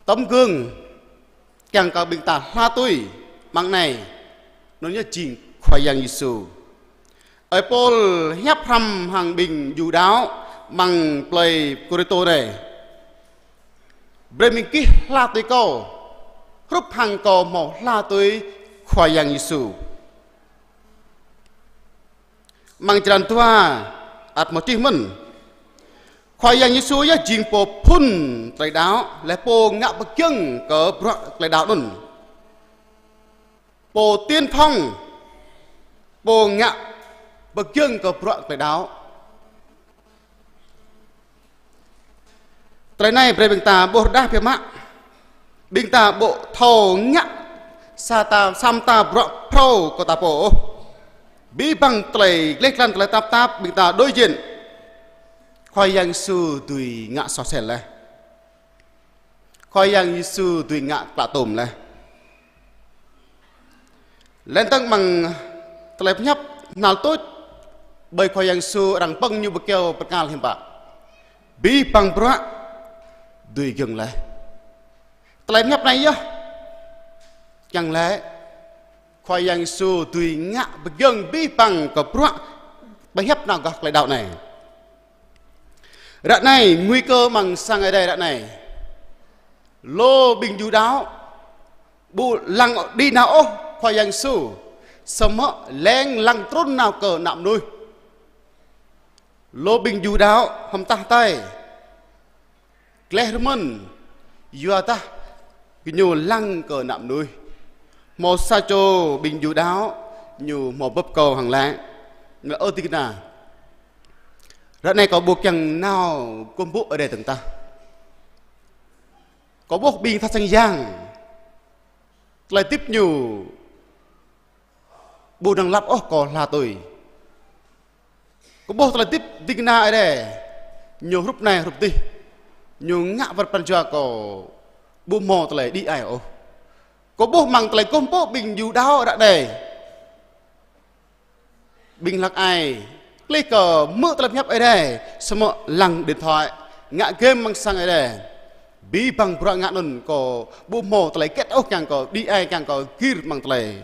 Tấm gương kiăng kơ ƀing ta hla tui amăng anai, anŭn yơh jing Khua Yang Yêsu. Ơi Pôl hiăp hrăm hăng ƀing Yuđa amăng plơi Kôrintô anai: Brơi ƀing gih hla tui kâo, hrup hăng kâo hmâo hla tui Khua Yang Yêsu. Amăng črăn dua ăt hmâo čih mơ̆n: Khua Yang Yêsu yơh jing pô phŭn tơlơi đaŏ, laih pô ngă pơgiŏng kơ bruă tơlơi đaŏ anŭn. Pô tiên phong, pô ngă pơgiŏng kơ bruă tơlơi đaŏ. Tơlơi anai brơi ƀing ta ƀuh rơđah biă mă. Ƀing ta ƀu thâo ngă sa ta, sa mơta bruă phrâo kơ ta pô ôh. Abih bang tơlơi gleh glan, tơlơi tơnap tap ƀing ta đối diện, Khua Yang Yêsu dưi ngă soh sel laih. Khua Yang Yêsu dưi ngă klă tôm laih. Laih dơ̆ng amăng tơlơi pơhiăp hnal tuč, ƀơi Khua Yang Yêsu arăng pơ̆ng ñu ƀơi kơyâo bơrơkal hiư̆m pă? Abih bang bruă dưi giŏng laih. Tơlơi pơhiăp anai yơh kiăng laĭ Khua Yang Yêsu dưi ngă pơgiŏng abih bang kơ bruă pơhiăp nao gah tơlơi đaŏ anai. Ră anai, nguy cơ amăng sang Ơi Adai ră anai, lu ƀing Yuđa ƀu lăng đĭ nao ôh Khua Yang Yêsu, samơ̆ leng lăng trŭn nao kơ ană mơnuih. Lu ƀing Yuđa hơm tah hơtai, gleh rơmơ̆n, yua dah gơñu lăng kơ ană mơnuih. Hmâo sa čô ƀing Yuđa, ñu hmâo bưp kâo hăng laĭ: Ơ ding kơna, ră anai kâo ƀu kiăng nao kơkuh pơpŭ Ơi Adai dơ̆ng tah. Kâo ƀuh ƀing tha sang yang, tơlơi hơdip ñu ƀu năng lăp ôh kâo hla tui. Kâo ƀuh tơlơi hơdip ding kơna Ơi Adai, ñu hrup anai hrup adih, ñu ngă wơ̆t pran jua kâo ƀu hmâo tơlơi đĭ ai ôh. Kâo ƀuh amăng tơlơi kơkuh pơpŭ ƀing Yuđa ră anai. Ƀing hlăk ai, klih kơ hmư̆ tơlơi pơhiăp Ơi Adai, samơ̆ lăng điện thoại, ngă game amăng sang Ơi Adai. Abih bang bruă ngă anŭn kâo ƀu hmâo tơlơi hơget ôh, kiăng kơ đĭ ai, kiăng kơ gir amăng tơlơi,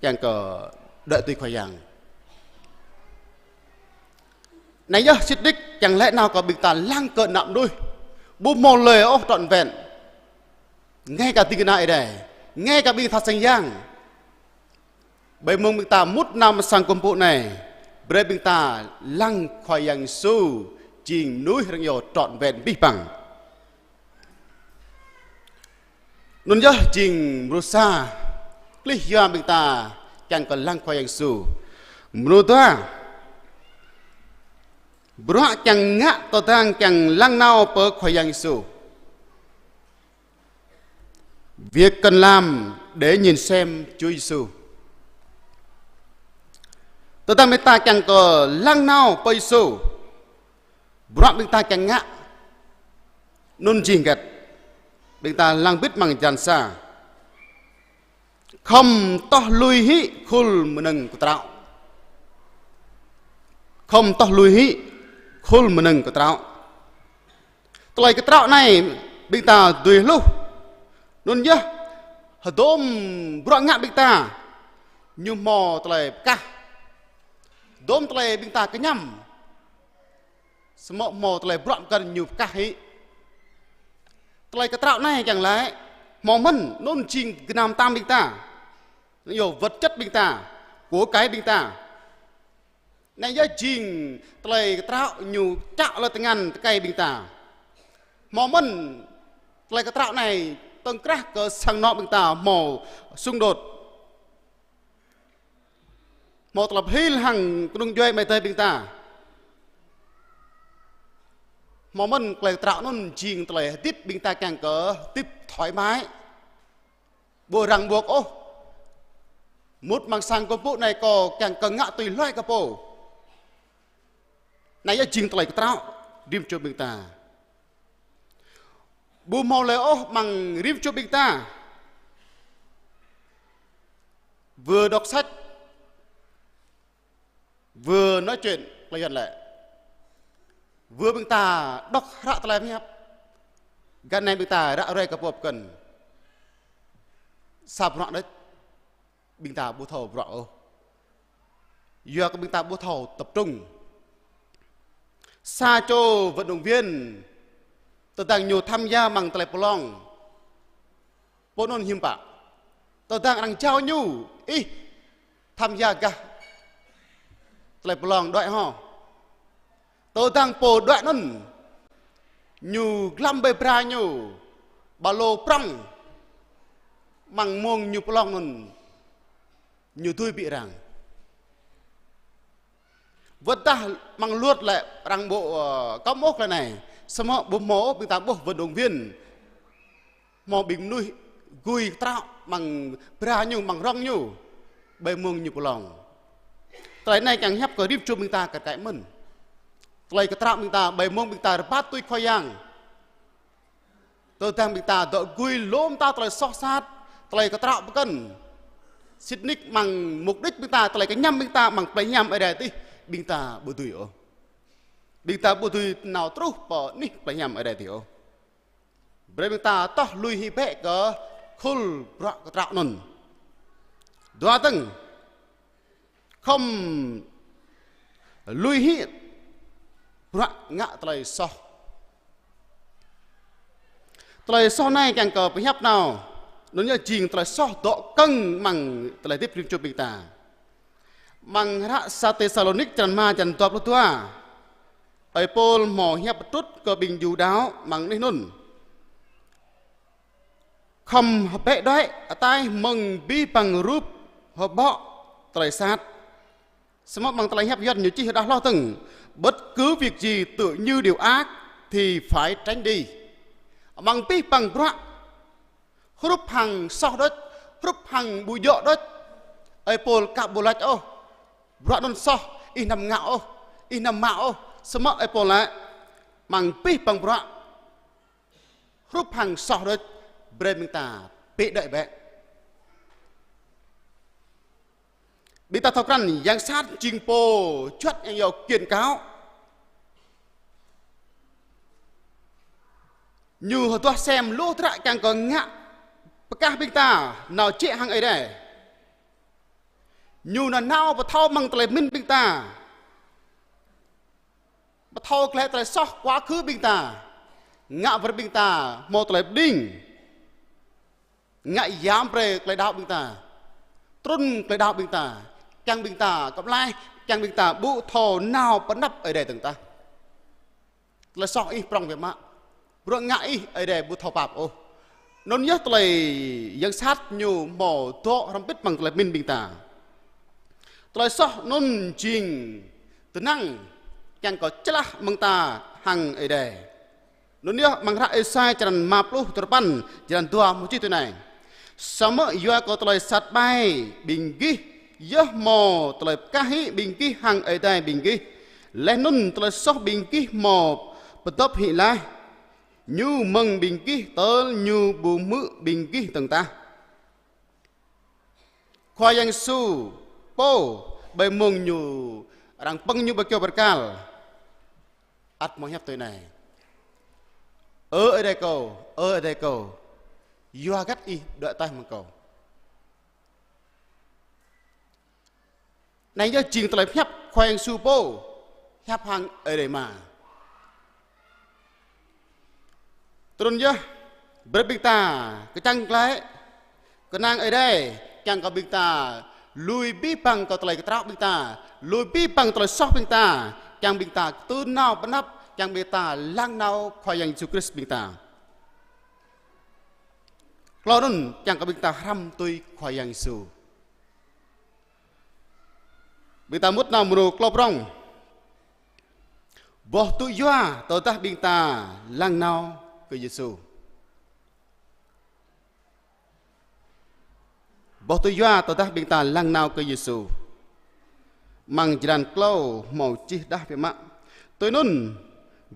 kiăng kơ đuaĭ tui Khua Yang. Anai yơh sĭt nik kiăng laĭ nao kơ ƀing ta lăng kơ anăp mơnuih. Ƀu hmâo lơi ôh trọn vẹn. Ngay kơ ding kơna Ơi Adai, ngay kơ ƀing tha sang yang. Ƀơi mông ƀing ta mŭt nao amăng sang kơkuh pơpŭ anai, brơi ƀing ta lăng Khua Yang Yêsu jing mơnuih răng yua trọn vẹn abih bang. Anŭn yơh jing mrô sa, klih yua ƀing ta kiăng kơ lăng Khua Yang Yêsu. Mrô dua, bruă kiăng ngă tơdang kiăng lăng nao pơ Khua Yang Yêsu. Việc cần làm để nhìn xem Chúa Giêsu. Tơdang ƀing ta kiăng kơ lăng nao pơ Yêsu, bruă ƀing ta kiăng ngă anŭn jing hơget? Ƀing ta lăng bĭt amăng črăn sa. Khŏm toh lui hĭ khul mơnơ̆ng kơtraŏ. Khŏm toh lui hĭ khul mơnơ̆ng kơtraŏ. Tơlơi kơtraŏ anai ƀing ta dưi hluh. Anŭn yơh, hơdôm bruă ngă ƀing ta ñu hmâo tơlơi pơkah. Hơdôm tơlơi ƀing ta kơñăm, samơ̆ hmâo tơlơi bruă pơkŏn ñu pơkah hĭ. Tơlơi kơtraŏ anai kiăng laĭ, hmâo mơ̆n, anŭn jing gơnam tam ƀing ta. Anŭn yơh vật chất ƀing ta, của cải ƀing ta. Anai yơh jing tơlơi kơtraŏ ñu čă lŏ tơngan tơkai ƀing ta. Hmâo mơ̆n tơlơi kơtraŏ anai tơ̆ng krah kơ sang anŏ ƀing ta hmâo xung đột. Hmâo tơlơi pơhil hăng kơnung djuai amai adơi ƀing ta. Hmâo mơ̆n tơlơi kơtraŏ anŭn jing tơlơi hơdip ƀing ta kiăng kơ hơdip thoải mái. Ƀu răng ƀuăk ôh. Mŭt amăng sang kơkuh pơpŭ anai kâo kiăng kơ ngă tui hluai kơ pô. Anai yơh jing tơlơi kơtraŏ rĭm čô ƀing ta. Ƀu hmâo lơi ôh amăng rĭm čô ƀing ta. Vừa đọc sách, vừa nói chuyện, tơlơi Yuan laĭ. Vừa ƀing ta đọc hră tơlơi pơhiăp, găn anai ƀing ta ră ruai kơ pô pơkŏn. Sa bruă đôč, ƀing ta ƀu thâo bruă ôh. Yua kơ ƀing ta ƀu thâo tập trung. Sa čô vận động viên, tơdang ñu tham gia amăng tơlơi pơlong, pô anŭn hiư̆m pă? Tơdang arăng jao ñu, ih tham gia gah tơlơi pơlong đuaĭ hŏ. Tơdang pô đuaĭ anŭn, ñu glăm ƀơi bra ñu ba lô prŏng, amăng mông ñu pơlong anŭn, ñu dưi ƀĭ arăng. Wơ̆t dah amăng luật lĕ arăng ƀu, ơ, kơ̆m ôh tơlơi anai. Samơ̆ ƀu hmâo ôh, ƀing ta ƀuh vận động viên, hmâo ƀing mơnuih gui kơtraŏ amăng bra ñu, amăng rŏng ñu, ƀơi mông ñu pơlong. Tơlơi anai kiăng hiăp kơ rĭm čô ƀing ta kar kaĭ mơ̆n. Tơlơi kơtraŏ ƀing ta, ƀơi mông ƀing ta rơbat tui Khua Yang. Tơdang ƀing ta dŏ gui lŏm ta tơlơi soh sat, tơlơi kơtraŏ pơkŏn. Sĭt nik amăng mục đích ƀing ta, tơlơi kơñăm ƀing ta amăng plei hiam Ơi Adai adih, ƀing ta ƀu dưi ôh. Ƀing ta ƀu dưi nao truh pơ anih plei hiam Ơi Adai adih ôh. Brơi ƀing ta toh lui hĭ bĕ kơ khul bruă kơtraŏ anŭn. Dua dơ̆ng, khŏm lui hĭ bruă ngă tơlơi soh. Tơlơi soh anai kiăng kơ pơhiăp nao, anŭn yơh jing tơlơi soh dŏ kơ̆ng amăng tơlơi hơdip rĭm čô ƀing ta. Amăng hră sa Têsalônik črăn rơma črăn dua pluh dua, ơi Pôl hmâo hiăp pơtrŭt kơ ƀing Yuđa amăng anih anŭn. Khŏm hơbĕ đuaĭ ataih mơ̆ng abih bang rup hơƀŏ tơlơi sat. Samơ̆ amăng tơlơi hiăp Yuan ñu čih rơđah hloh dơ̆ng: Bất cứ việc gì tựa như điều ác thì phải tránh đi. Amăng abih bang bruă, hrup hăng soh đôč, hrup hăng ƀu djơ̆ đôč, ơi Pôl ka ƀu laĭ ôh bruă anŭn soh, ih anăm ngă ôh, ih anăm mă ôh. Samơ̆ ơi Pôl laĭ, amăng abih bang bruă hrup hăng soh đôč, brơi ƀing ta Pĕ đơi bĕ. Ƀing ta thâo krăn yang sat jing pô juăt yang yơh kiện cáo. Ñu hơduah sem lu dră kiăng kơ ngă pơkah ƀing ta nao jĕ hăng Ơi Adai. Ñu nanao pơthâo mơ̆ng tơlơi pơmĭn ƀing ta. Pơthâo klĕ tơlơi soh quá khứ ƀing ta. Ngă brơi ƀing ta hmâo tơlơi pơđing. Ngă yam brơi tơlơi đaŏ ƀing ta. Trŭn tơlơi đaŏ ƀing ta. Kiăng ƀing ta kơplah, kiăng ƀing ta ƀu thâo nao pơ anăp Ơi Adai dơ̆ng tah. Tơlơi soh ih prŏng biă mă. Bruă ngă ih Ơi Adai ƀu thâo pap ôh. Anŭn yơh tơlơi yang sat ñu hmâo dŏ hrŏm hơbĭt mơ̆ng tơlơi pơmĭn ƀing ta. Tơlơi soh anŭn jing tơnăng kiăng kơ čơlah mơ̆ng ta hăng Ơi Adai. Anŭn yơh mơ̆ng hră Êsai črăn rơma pluh duapăn, črăn dua mơ̆ čih tui anai: Samơ̆ yua kơ tơlơi sat ƀai ƀing gih, yơh hmâo tơlơi pơkah hĭ ƀing gih hăng Ơi Adai ƀing gih. Laih anŭn tơlơi soh ƀing gih hmâo pơdŏp hĭ laih. Ñu mơ̆ng ƀing gih tơl ñu ƀu hmư̆ ƀing gih dơ̆ng tah. Khua Yang Yêsu pô, ƀơi mông ñu arăng pơ̆ng ñu ƀơi kơyâo bơrkal, ăt hmâo hiăp tui anai: Ơ Ơi Adai kâo, ơ Ơi Adai kâo, yua hơget ih đuaĭ taih mơ̆ng kâo? Anai yơh jing tơlơi hiăp Khua Yang Yêsu pô hiăp hăng Ơi Adai Ama. Trŭn yơh, brơi ƀing ta kơčăng glaĭ kơnang Ơi Adai, kiăng kơ ƀing ta lui abih bang kơ tơlơi kơtraŏ ƀing ta, lui abih bang tơlơi soh ƀing ta, kiăng ƀing ta tŭ nao pơ anăp, kiăng ƀing ta lăng nao Khua Yang Yêsu Krist ƀing ta. Klâo anŭn kiăng kơ ƀing ta hrăm tui Khua Yang Yêsu. Ƀing ta mŭt nao mrô klâo prŏng. Boh tŭ yua tơdah ƀing ta lăng nao kơ Yêsu. Boh tŭ yua tơdah ƀing ta lăng nao kơ Yêsu. Amăng črăn klâo hmâo čih đah biă mă: Tui anŭn,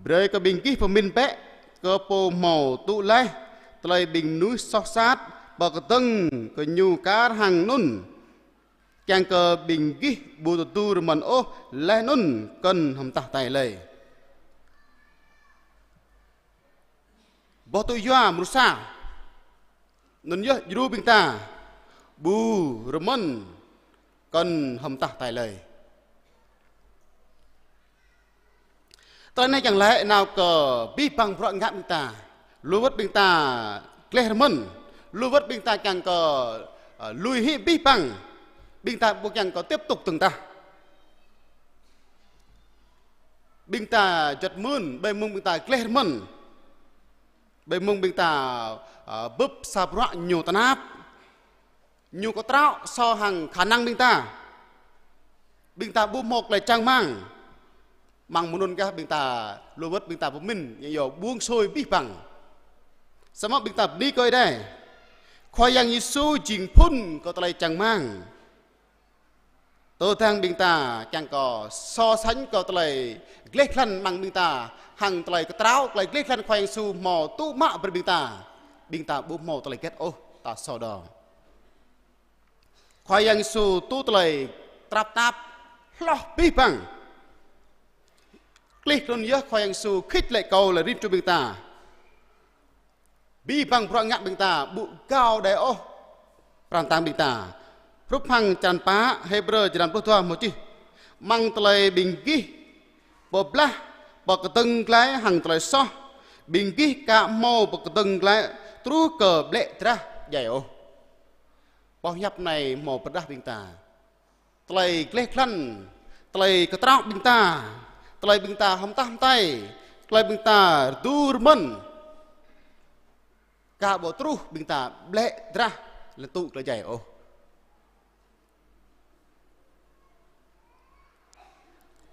brơi kơ ƀing gih pơmĭn bĕ kơ Pô hmâo tŭ laih tơlơi ƀing mơnuih soh sat pơkơdơ̆ng kơ ñu kar hăng anŭn, kiăng kơ ƀing gih ƀu tơdu rơmơ̆n ôh laih anŭn kơ̆n hơm tah tai lơi. Boh tŭ yua mrô sa. Anŭn yơh djru ƀing ta ƀu rơmơ̆n kơ̆n hơm tah tai lơi. Tơlơi anai kiăng laĭ nao kơ abih bang bruă ngă ƀing ta. Lu wơ̆t ƀing ta gleh rơmơ̆n. Lu wơ̆t ƀing ta kiăng kơ, ơ, lui hĭ abih bang. Ƀing ta ƀu kiăng kơ tiếp tục dơ̆ng tah. Ƀing ta juăt mơ̆n, ƀơi mông ƀing ta gleh rơmơ̆n. Ƀơi mông ƀing ta, ơ, bưp sa bruă ñu tơnap. Ñu kơtraŏ so hăng khả năng ƀing ta. Ƀing ta ƀu hmâo tơlơi čang rơmang. Mơ̆ng mơnŭn gah ƀing ta, lu wơ̆t ƀing ta pơmĭn, ñu yua ƀuông sui abih bang. Samơ̆ ƀing ta bơni kơ Ơi Adai. Khua Yang Yêsu jing phŭn kơ tơlơi čang rơmang. Tơdang ƀing ta kiăng kơ so sánh kơ tơlơi gleh glan mơ̆ng ƀing ta, hăng tơlơi kơtraŏ, tơlơi gleh glan Khua Yang Yêsu hmâo tŭ mă brơi ƀing ta. Ƀing ta ƀu hmâo tơlơi hơget ôh, ta so đo. Khua Yang Yêsu tŭ tơlơi trăp tap hloh abih bang. Klih trŭn yơh Khua Yang Yêsu khĭt lĕ kâo lĕ rĭm čô ƀing ta. Abih bang bruă ngă ƀing ta ƀu gao đơi ôh pran tang ƀing ta. Hrup hăng črăn pă Hêbrơ črăn pluh dua hmâo čih: Mơ̆ng tơlơi ƀing gih pơblah, pơkơdơ̆ng glaĭ hăng tơlơi soh, ƀing gih aka hmâo pơkơdơ̆ng glaĭ truh kơ ƀlĕ drah djai ôh. Boh hiăp anai hmâo pơrơđah ƀing ta. Tơlơi gleh glan, tơlơi kơtraŏ ƀing ta, tơlơi ƀing ta hơm tah hơm tai, tơlơi ƀing ta rơdu rơmơ̆n. Aka ƀu truh ƀing ta ƀlĕ drah lĕ tŭ tơlơi djai ôh.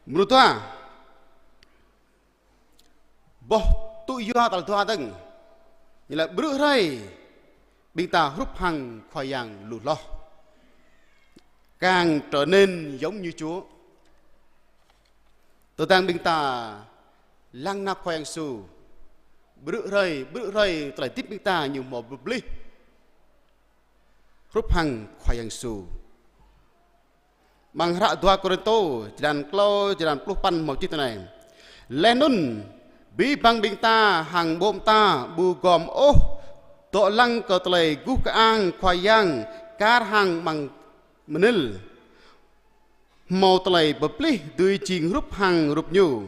Mrô dua. Boh tŭ yua tal dua dơ̆ng. Ñu laĭ bruă hrơi ƀing ta hrup hăng Khua Yang lu hloh. Càng trở nên giống như Chúa. Tơdang ƀing ta lăng nao Khua Yang Yêsu. Bruă hrơi, bruă hrơi tơlơi hơdip ƀing ta ñu hmâo pơplih. hrup hăng Khua Yang Yêsu. Amăng hră dua Kôrintô, črăn klâo, črăn pluh păn hmâo čih tui anai: Laih anŭn, abih bang ƀing ta hăng ƀô̆ mơta ƀu gom ôh dŏ lăng kơ tơlơi guh kơang Khua Yang kar hăng amăng mơnil, hmâo tơlơi pơplih dưi jing hrup hăng rup Ñu.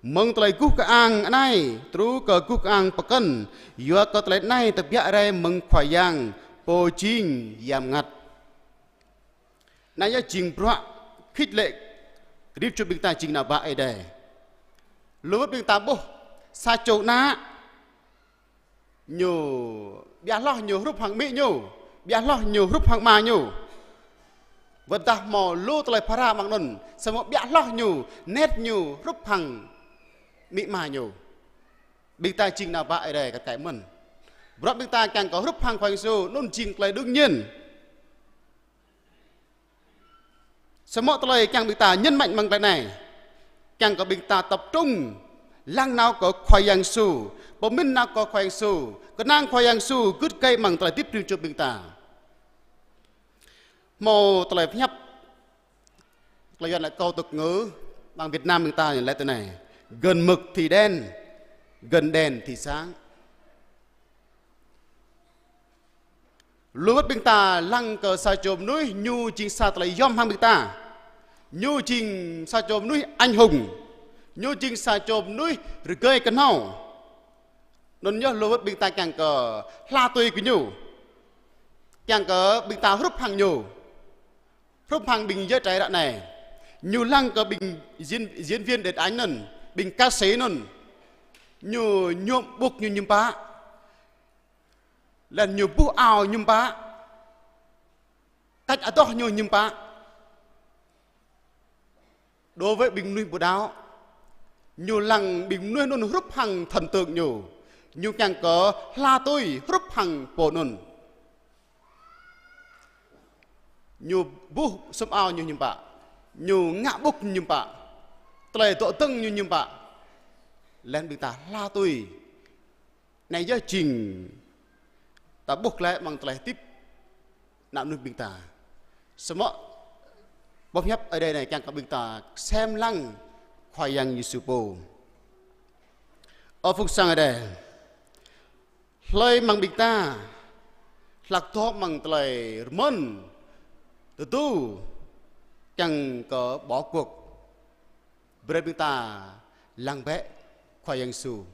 Mơ̆ng tơlơi guh kơang anai truh kơ guh kơang pơkŏn, yua kơ tơlơi anai tơbiă rai mơ̆ng Khua Yang, Pô jing Yang Mơngăt. Anai yơh jing bruă khích lệ rĭm čô ƀing ta jing ană bă Ơi Adai. Lu wơ̆t ƀing ta ƀuh sa čô ană, ñu ƀiă hloh ñu hrup hăng amĭ ñu, ƀiă hloh ñu hrup hăng ama ñu. Wơ̆t dah hmâo lu tơlơi phara amăng anŭn, samơ̆ ƀiă hloh ñu, nĕt ñu hrup hăng amĭ ama ñu. Ƀing ta jing ană bă Ơi Adai kar kaĭ mơ̆n. Bruă ƀing ta kiăng kơ hrup hăng Khua Yang Yêsu, anŭn jing tơlơi đương nhiên. Samơ̆ tơlơi kiăng ƀing ta nhấn mạnh mơ̆ng tơlơi anai, kiăng kơ ƀing ta tập trung lăng nao kơ Khua Yang Yêsu, pơmĭn nao kơ Khua Yang Yêsu, kơnang Khua Yang Yêsu gưt gai amăng tơlơi hơdip rĭm čô ƀing ta. Hmâo tơlơi pơhiăp, tơlơi Yuan laĭ câu tục ngữ, amăng Việt Nam ƀing ta laĭ tui anai: Gần mực thì đen, gần đèn thì sáng. Lu wơ̆t ƀing ta lăng kơ sa čô mơnuih, ñu jing sa tơlơi yom hăng ƀing ta. Ñu jing sa čô mơnuih anh hùng. Ñu jing sa čô mơnuih rơgơi kơhnâo. Anŭn yơh lu wơ̆t ƀing ta kiăng kơ hla tui kơ ñu. Kiăng kơ ƀing ta hrup hăng ñu. Hrup hăng ƀing giới trẻ ră anai. Ñu lăng kơ ƀing diễn, diễn viên điện ảnh anŭn, ƀing ca sĩ anŭn. Ñu nhuôm ƀŭk ñu hiư̆m pă. Laih ñu buh ao hiư̆m pă, kač adoh ñu hiư̆m pă. Đối với ƀing mơnuih ƀu đaŏ, ñu lăng ƀing mơnuih anŭn hrup hăng thần tượng ñu, ñu kiăng kơ hla tui hrup hăng pô anŭn. Ñu buh sum ao ñu hiư̆m pă, ñu ngă ƀŭk ñu hiư̆m pă, tơlơi dŏ dơ̆ng ñu hiư̆m pă. Laih ƀing ta hla tui. Anai yơh jing ta ƀuh glaĭ amăng tơlơi hơdip ană mơnuih ƀing ta. Samơ̆ boh hiăp Ơi Adai anai kiăng kơ ƀing ta sem lăng Khua Yang Yêsu pô. Ơ phung sang Ơi Adai, hlơi amăng ƀing ta hlak dŏ amăng tơlơi rơmơ̆n, tơdu, kiăng kơ bỏ cuộc, brơi ƀing ta lăng bĕ Khua Yang Yêsu.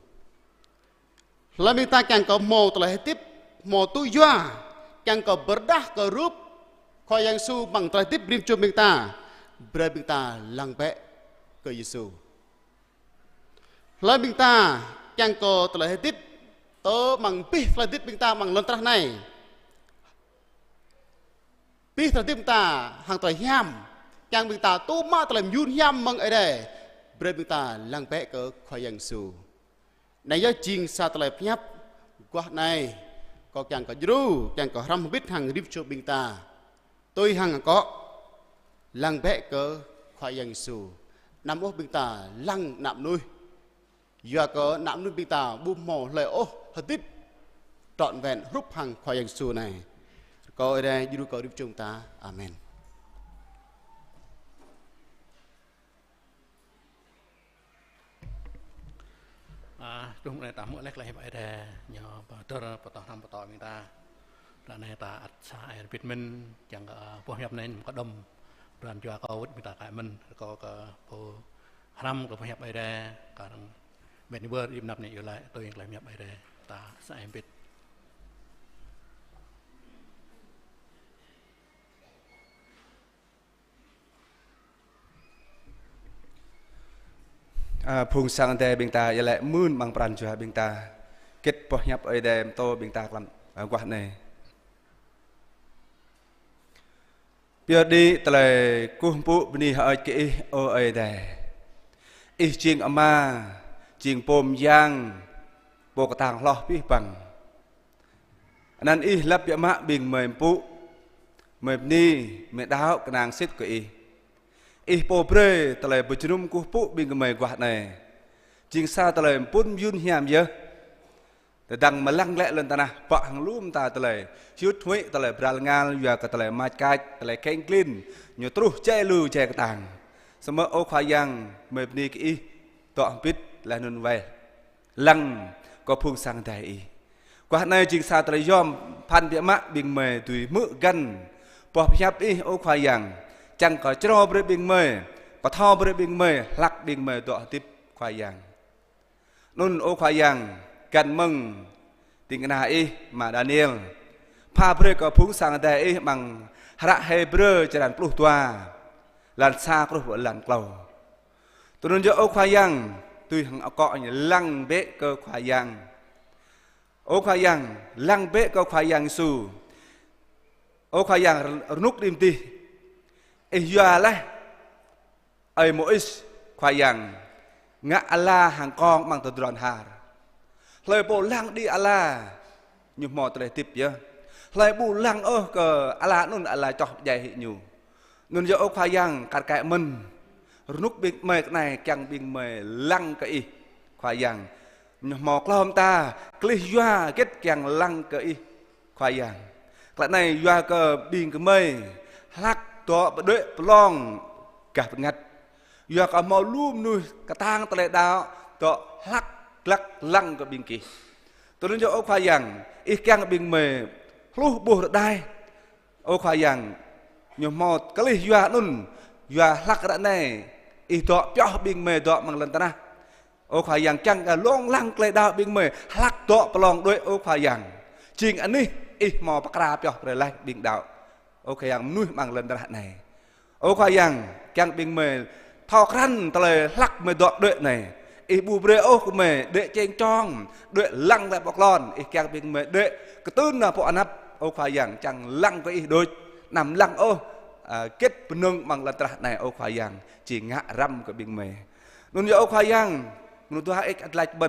Hlơi ƀing ta kiăng kơ hmâo tơlơi hơdip, hmâo tŭ yua, kiăng kơ pơrơđah kơ rup Khua Yang Yêsu amăng tơlơi hơdip rĭm čô ƀing ta, brơi ƀing ta lăng bĕ kơ Yêsu. Hlơi ƀing ta kiăng kơ tơlơi hơdip tơ amăng abih tơlơi hơdip ƀing ta amăng lŏn tơnah anai, abih tơlơi hơdip ƀing ta hăng tơlơi hiam, kiăng ƀing ta tŭ mă tơlơi mơyun hiam mơ̆ng Ơi Adai, brơi ƀing ta lăng bĕ kơ Khua Yang Yêsu. Anai yơh jing sa tơlơi pơhiăp guah anai, kâo kiăng kơ djru, kiăng kơ hrăm hơbĭt hăng rĭm čô ƀing ta. Tui hăng akŏ, lăng bĕ kơ Khua Yang Yêsu. Anăm ôh ƀing ta lăng ană mơnuih. Yua kơ ană mơnuih ƀing ta ƀu hmâo hlơi ôh hơdip trọn vẹn hrup hăng Khua Yang Yêsu anai. Kâo Ơi Adai djru kơ rĭm čô ƀing ta. Amen. A, truh mơ̆ng anai ta hmư̆ laih tơlơi hiăp Ơi Adai, ñu pơtô, pơtô hrăm pơtô ƀing ta. Ră anai ta ăt sa ai rơbit mơ̆n, kiăng kơ, a, boh hiăp anai mơ̆ng kơđŏm, pran jua kâo wơ̆t ƀing ta kaĭ mơ̆n, kâo kơ pô hrăm kơ boh hiăp Ơi Adai, kar hăng met ni wơr, ih mơnăp ni yua laĭ, tui hăng tơlơi hiăp Ơi Adai, ta sa ai rơbit. A, phung sang Ơi Adai ƀing ta, yua lĕ mơ̆n amăng pran jua ƀing ta. Hơget boh hiăp Ơi Adai pơtô ƀing ta amăng, a, guah anai. Pioh đĭ tơlơi kơkuh pơpŭ bơni hơơč kơ Ih, ơ Ơi Adai. Ih jing Ama, jing Pô Mơyang, Pô kơtang hloh abih bang. Anăn Ih lăp biă mă ƀing gơmơi pơpŭ, gơmơi bơni, gơmơi đaŏ kơnang sĭt kơ Ih. Ih pô brơi tơlơi pơjơnum kơkuh pơpŭ ƀing gơmơi guah anai. Jing sa tơlơi pơphun mơyun hiam yơh. Tơdang mơ̆ lăng glaĭ lŏn tơnah, pŏk hăng lŏm ta tơlơi, hiut huĭ tơlơi bral ngal, yua kơ tơlơi mač kač, tơlơi kheng klin, ñu truh jai lu jai kơtang. Samơ̆ ơ Khua Yang, mơi bơni kơ Ih, dŏ hơbĭt, laih anŭn wai lăng kơ phung sang Ơi Adai Ih. Guah anai jing sa tơlơi yom pơphan biă mă ƀing mơi dưi hmư̆ găn boh pơhiăp Ih, ơ Khua Yang, čang kơ črâo brơi ƀing mơi, pơthâo brơi ƀing mơi, hlak ƀing mơi dŏ hơdip, Khua Yang. Anŭn ơ Khua Yang, găn mơ̆ng ding kơna Ih, ama Daniel, pha brơi kơ phung sang Ơi Adai Ih amăng hră Hêbrơ črăn pluh dua, lan sa truh pơ lan klâo. Tui anŭn yơh ơ Khua Yang, tui hăng akŏ ñu lăng bĕ kơ Khua Yang. Ơ Khua Yang, lăng bĕ kơ Khua Yang Yêsu. Ơ Khua Yang, rơnŭk đĭ mơdih, Ih yua laih ơi Môis, Khua Yang, ngă ala hăng kông amăng tơdron Har. Hlơi pô lăng đĭ ala, ñu hmâo tơlơi hơdip yơh. Hlơi ƀu lăng ôh kơ ala anŭn, ala čoh pơdjai hĭ ñu. Anŭn yơh ơ Khua Yang, kar kaĭ mơ̆n, rơnŭk ƀing mơi kơ anai kiăng ƀing mơi lăng kơ Ih, Khua Yang. Ñu hmâo klâo mơta, klih yua hơget kiăng lăng kơ Ih, Khua Yang. Klă anai yua kơ ƀing gơmơi hlak dŏ pơđuaĭ pơlong gah bơngăt. Yua kơ hmâo lu mơnuih kơtang tơlơi đaŏ dŏ hlak glăk lăng kơ ƀing gih. Tui anŭn yơh ơ Khua Yang, Ih kiăng ƀing gơmơi hluh ƀuh rơđah. Ơ Khua Yang, ñu hmâo klih yua anŭn, yua hlak ră anai, Ih dŏ pioh ƀing gơmơi dŏ amăng lŏn tơnah. Ơ Khua Yang, čang kơ lông lăng tơlơi đaŏ ƀing gơmơi, hlak dŏ pơlong đuaĭ, ơ Khua Yang. Jing anih Ih hmâo pơkra pioh brơi laih ƀing đaŏ. Ơ Khua Yang, mơnuih amăng lŏn tơnah anai. Ơ Khua Yang, kiăng ƀing gơmơi thâo krăn tơlơi hlak gơmơi dŏ đuaĭ anai. Ih ƀu brơi ôh kơ gơmơi đuaĭ čeng čong, đuaĭ lăng glaĭ pŏk lŏn, Ih kiăng ƀing gơmơi đuaĭ kơtưn nao pŏk anăp, ơ Khua Yang, čang lăng kơ Ih đôč. Anăm lăng ôh, a, hơget bơnơ̆ng amăng lŏn tơnah anai, ơ Khua Yang, či ngă răm kơ ƀing gơmơi. Anŭn yơh ơ Khua Yang, mơnuih dua ih ăt laĭ bĕ.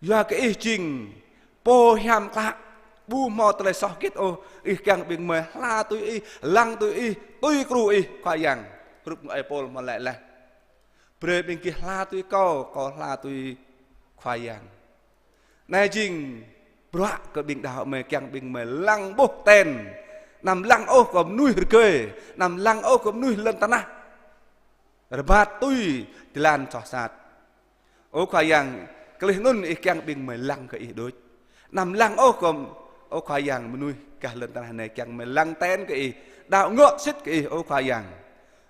Yua kơ Ih jing Pô hiam klă, ƀu hmâo tơlơi soh hơget ôh, Ih kiăng ƀing gơmơi hla tui Ih, lăng tui Ih, tui kru Ih, Khua Yang. Hrup ngui ơi Pôl hmâo laĭ laih: Brơi ƀing gih hla tui Kâo, Kâo hla tui Khua Yang. Anai jing bruă kơ ƀing đaŏ gơmơi, kiăng ƀing gơmơi lăng ƀuh ten. Anăm lăng ôh kơ mơnuih rơgơi, anăm lăng ôh kơ mơnuih lŏn tơnah rơbat tui jơlan soh sat. Ơ Khua Yang, klih anŭn Ih kiăng ƀing gơmơi lăng kơ Ih đôč. Anăm lăng ôh kơ, ơ Khua Yang, mơnuih gah lŏn tơnah anai, kiăng gơmơi lăng ten kơ Ih, đaŏ ngŏ sĭt kơ Ih, ơ Khua Yang.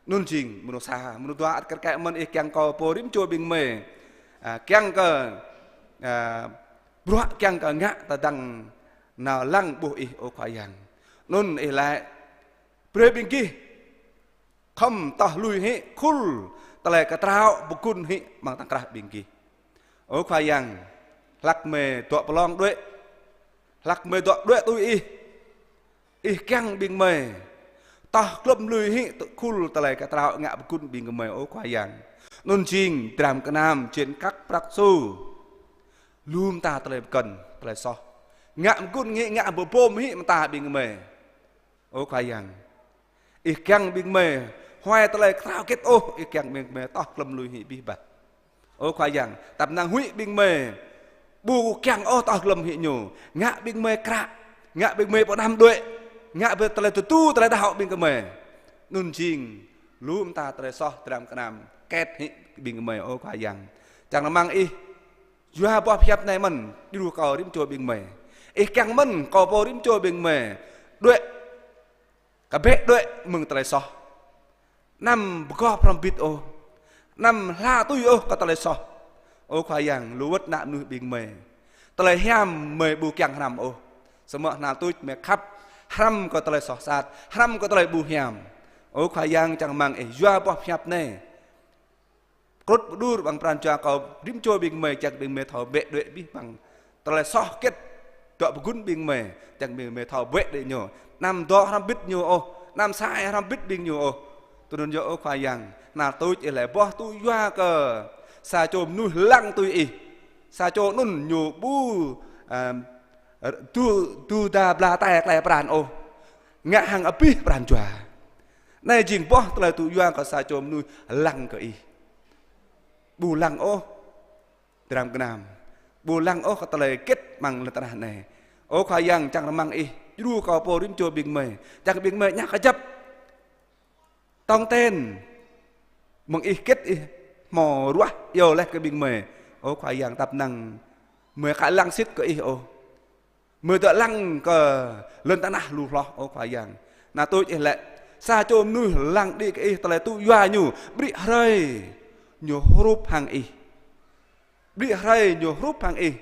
Anŭn jing mơnuih sa, mơnuih dua ăt kar kaĭ mơ̆n, Ih kiăng kơ pô rĭm čô ƀing gơmơi, a, kiăng kơ, a, bruă kiăng kơ ngă tơdang nao lăng ƀuh Ih, ơ Khua Yang. Anŭn Ih laĭ: Brơi ƀing gih khŏm toh lui hĭ khul tơlơi kơtraŏ pơgun hĭ amăng tŏng krah ƀing gih. Ơ Khua Yang, hlak gơmơi dŏ pơlong đuaĭ, hlak gơmơi dŏ đuaĭ tui Ih, Ih kiăng ƀing gơmơi toh glŏm lui hĭ tơ-, khul tơlơi kơtraŏ ngă pơgun ƀing gơmơi, ơ Khua Yang. Anŭn jing dram gơnam, jên kăk, prăk, sô, lŏm ta tơlơi pơkŏn, tơlơi soh. Ngă pơgun hĭ, ngă pơbôm hĭ mơta ƀing gơmơi. Ơ Khua Yang, Ih kiăng ƀing gơmơi huai tơlơi kơtraŏ hơget ôh, Ih kiăng ƀing gơmơi toh glŏm lui hĭ abih bang. Ơ Khua Yang, tơpă năng huĭ ƀing gơmơi ƀu kiăng ôh toh glŏm hĭ ñu, ngă ƀing gơmơi kră, ngă ƀing gơmơi pơđăm đuaĭ, ngă ƀing tơlơi tơdu tơlơi đaŏ ƀing gơmơi. Anŭn jing lŏm ta tơlơi soh, dram gơnam ket hĭ ƀing gơmơi, ơ Khua Yang. Čang rơmang Ih yua boh pơhiăp anai mơ̆n, djru kơ rĭm čô ƀing gơmơi. Ih kiăng mơ̆n kơ pô rĭm čô ƀing gơmơi đuaĭ, kơ bĕ đuaĭ mơ̆ng tơlơi soh. Anăm pơgop hrŏm hơbĭt ôh. Anăm hla tui ôh kơ tơlơi soh. Ơ Khua Yang, lu wơ̆t ană mơnuih ƀing gơmơi, tơlơi hiam gơmơi ƀu kiăng hrăm ôh. Samơ̆ hơnăl tuč gơmơi khăp hrăm kơ tơlơi soh sat, hrăm kơ tơlơi ƀu hiam. Ơ Khua Yang, čang rơmang Ih yua boh pơhiăp anai krŭt pơđur amăng pran jua kơ rĭm čô ƀing gơmơi, kiăng ƀing gơmơi thâo bĕ đuaĭ abih bang tơlơi soh hơget dŏ pơgun ƀing gơmơi, kiăng ƀing gơmơi thâo bĕ đuaĭ ñu. Anăm dŏ hrŏm hơbĭt ñu ôh, anăm sa ai hrŏm hơbĭt ƀing ñu ôh. Tui anŭn yơh ơ Khua Yang, hơnăl tuč Ih laĭ boh tŭ yua kơ sa čô mơnuih lăng tui Ih. Sa čô anŭn ñu ƀu, a, du, du đa bla tai tơlơi pran ôh, ngă hăng abih pran jua. Anai jing boh tơlơi tŭ yua kơ sa čô mơnuih lăng kơ Ih. Ƀu lăng ôh dram gơnam, Ƀu lăng ôh kơ tơlơi hơget amăng lŏn tơnah anai. Ơ Khua Yang, čang rơmang Ih djru kơ pô rĭm čô ƀing gơmơi, čang ƀing gơmơi ñă kơjăp tong ten mơ̆ng Ih, hơget Ih hmâo ruah iâu laih kơ ƀing gơmơi. Ơ Khua Yang, tăp năng gơmơi ka lăng sĭt kơ Ih ôh. Gơmơi dŏ lăng kơ lŏn tơnah lu hloh, ơ Khua Yang. Anŭn tui Ih lĕ, sa čô mơnuih lăng đĭ kơ Ih, tơlơi tŭ yua ñu, brơi hrơi ñu hrup hăng Ih. Brơi hrơi ñu hrup hăng Ih.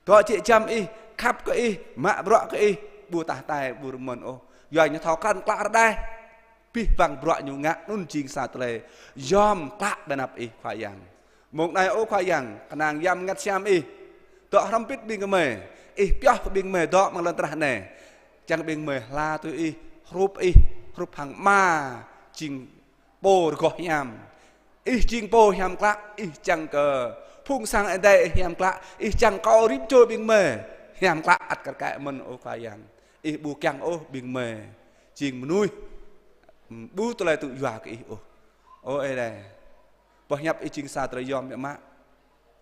Dŏ jĕ jăm Ih, khăp kơ Ih, mă bruă kơ Ih, ƀu tah hơtai, ƀu rơmơ̆n ôh. Yua ñu thâo krăn klă rơđah. Abih bang bruă ñu ngă anŭn jing sa tơlơi yom klă ƀơi anăp Ih, Khua Yang. Mông anai, ơ Khua Yang, kơnang Yang Bơngăt Hiam Ih dŏ hrŏm hơbĭt ƀing gơmơi. Ih pioh kơ ƀing gơmơi dŏ amăng lŏn tơnah anai, čang ƀing gơmơi hla tui Ih, hrup Ih, hrup hăng Ama jing pô rơgoh hiam. Ih jing pô hiam klă, Ih čang kơ phung sang Ơi Adai Ih hiam klă, Ih čang kơ rĭm čô ƀing gơmơi hiam klă ăt kar kaĭ mơ̆n, ơ Khua Yang. Ih ƀu kiăng ôh ƀing gơmơi jing mơnuih ƀu tơlơi tŭ yua kơ Ih ôh. Ơ Ơi Adai, pơhiăp Ih jing sa tơlơi yom biă mă.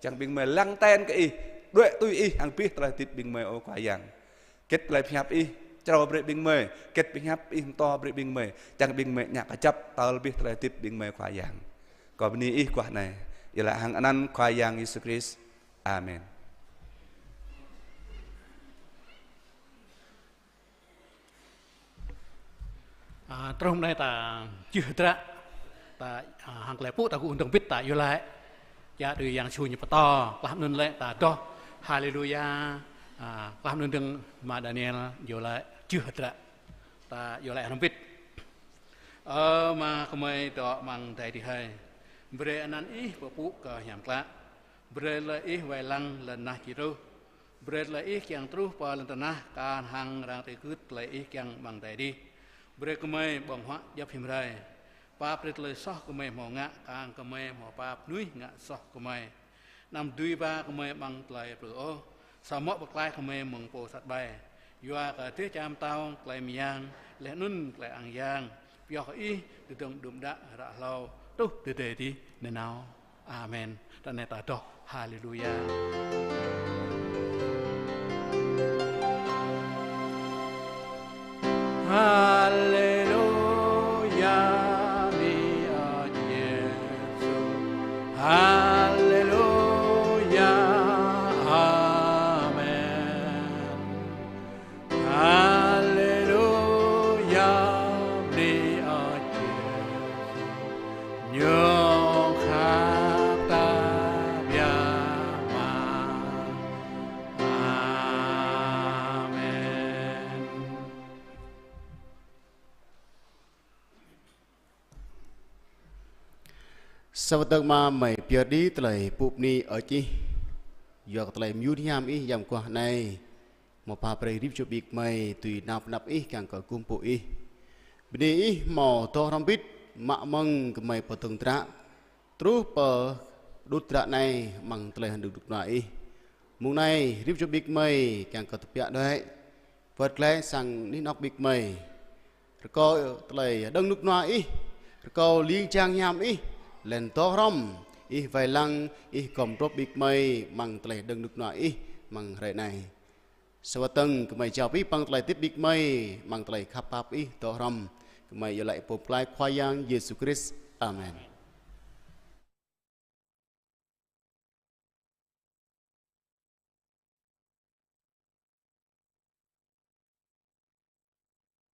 Čang ƀing gơmơi lăng ten kơ Ih, đuaĭ tui Ih hăng abih tơlơi hơdip ƀing gơmơi, ơ Khua Yang. Hơget tơlơi pơhiăp Ih črâo brơi ƀing gơmơi, hơget pơhiăp Ih pơtô brơi ƀing gơmơi, čang ƀing gơmơi ñă kơjăp tơl abih tơlơi hơdip ƀing gơmơi, Khua Yang. Kâo bơni Ih guah anai, iâu laĭ hăng anăn Khua Yang Yêsu Krist. Amen. A, truh mơ̆ng anai ta jưh hơdră, ta, a, hăng tơlơi pơpŭ ta gŭ hăng dơ̆ng bĭt ta iâu laĭ. Yua tui Yang Yêsu ñu pơtô, klah anŭn lĕ ta adoh Haleluya, a, klah anŭn dơ̆ng Ama Daniel iâu laĭ jưh hơdră. Ta iâu laĭ hrŏm bĭt. Ơ Ama gơmơi dŏ amăng adai adih hơi. Brơi anăn Ih pơpŭ kơ hiam klă. Brơi tơlơi Ih wai lăng lŏn tơnah či truh. Brơi tơlơi Ih kiăng truh pơ lŏn tơnah kar hăng arăng tơgŭ tơlơi Ih kiăng amăng adai adih. Brơi gơmơi ƀơ̆ng huă djŏp hiam rai. Pap brơi tơlơi soh gơmơi hmâo ngă, kar hăng gơmơi hmâo pap mơnuih ngă soh gơmơi. Anăm dưi ba gơmơi amăng tơlơi plư ôh, samơ̆ pơklaih gơmơi mơ̆ng pô sat ƀai. Yua kơ dêh čar pơtao, tơlơi mơyang, laih anŭn tơlơi ang yang, pioh kơ Ih tơdơ̆ng đưm đă ră hlâo truh tơdơi adih nanao. Amen. Ră anai ta adoh Haleluya. Haleluya, bơni ơi Yêsu. Haleluya, amen. Haleluya, bơni ơi Yêsu. Ñu khăp ta biă mă. Amen. Sa wơ̆t dơ̆ng Ama, gơmơi pơyơr đĭ tơlơi pŭ bơni ơi Ih. Yua kơ tơlơi mơyun hiam Ih amăng guah anai, hmâo pap brơi rĭm čô ƀing gơmơi dưi nao pơ anăp Ih kiăng kơ gum pơpŭ Ih. Bơni Ih hmâo dŏ hrŏm bĭt, mă mơ̆ng gơmơi pơdơ̆ng hơdră truh pơ đŭt hơdră anai amăng tơlơi hơđơ̆ng rơnŭk rơnua Ih. Mông anai, rĭm čô ƀing gơmơi kiăng kơ tơbiă đuaĭ, wơ̆t glaĭ sang anih anŏ ƀing gơmơi. Rơkâo tơlơi hơđơ̆ng rơnŭk rơnua Ih, rơkâo ling jang hiam Ih, laih anŭn dŏ hrŏm Ih wai lăng, Ih gum djru ƀing gơmơi amăng tơlơi hơđơ̆ng rơnŭk rơnua Ih amăng hrơi anai. Sa wơ̆t dơ̆ng gơmơi jao abih bang tơlơi hơdip ƀing gơmơi amăng tơlơi khăp pap Ih dŏ hrŏm. Gơmơi iâu laĭ pơpŭ pơklaih Khua Yang Yêsu Krist. Amen.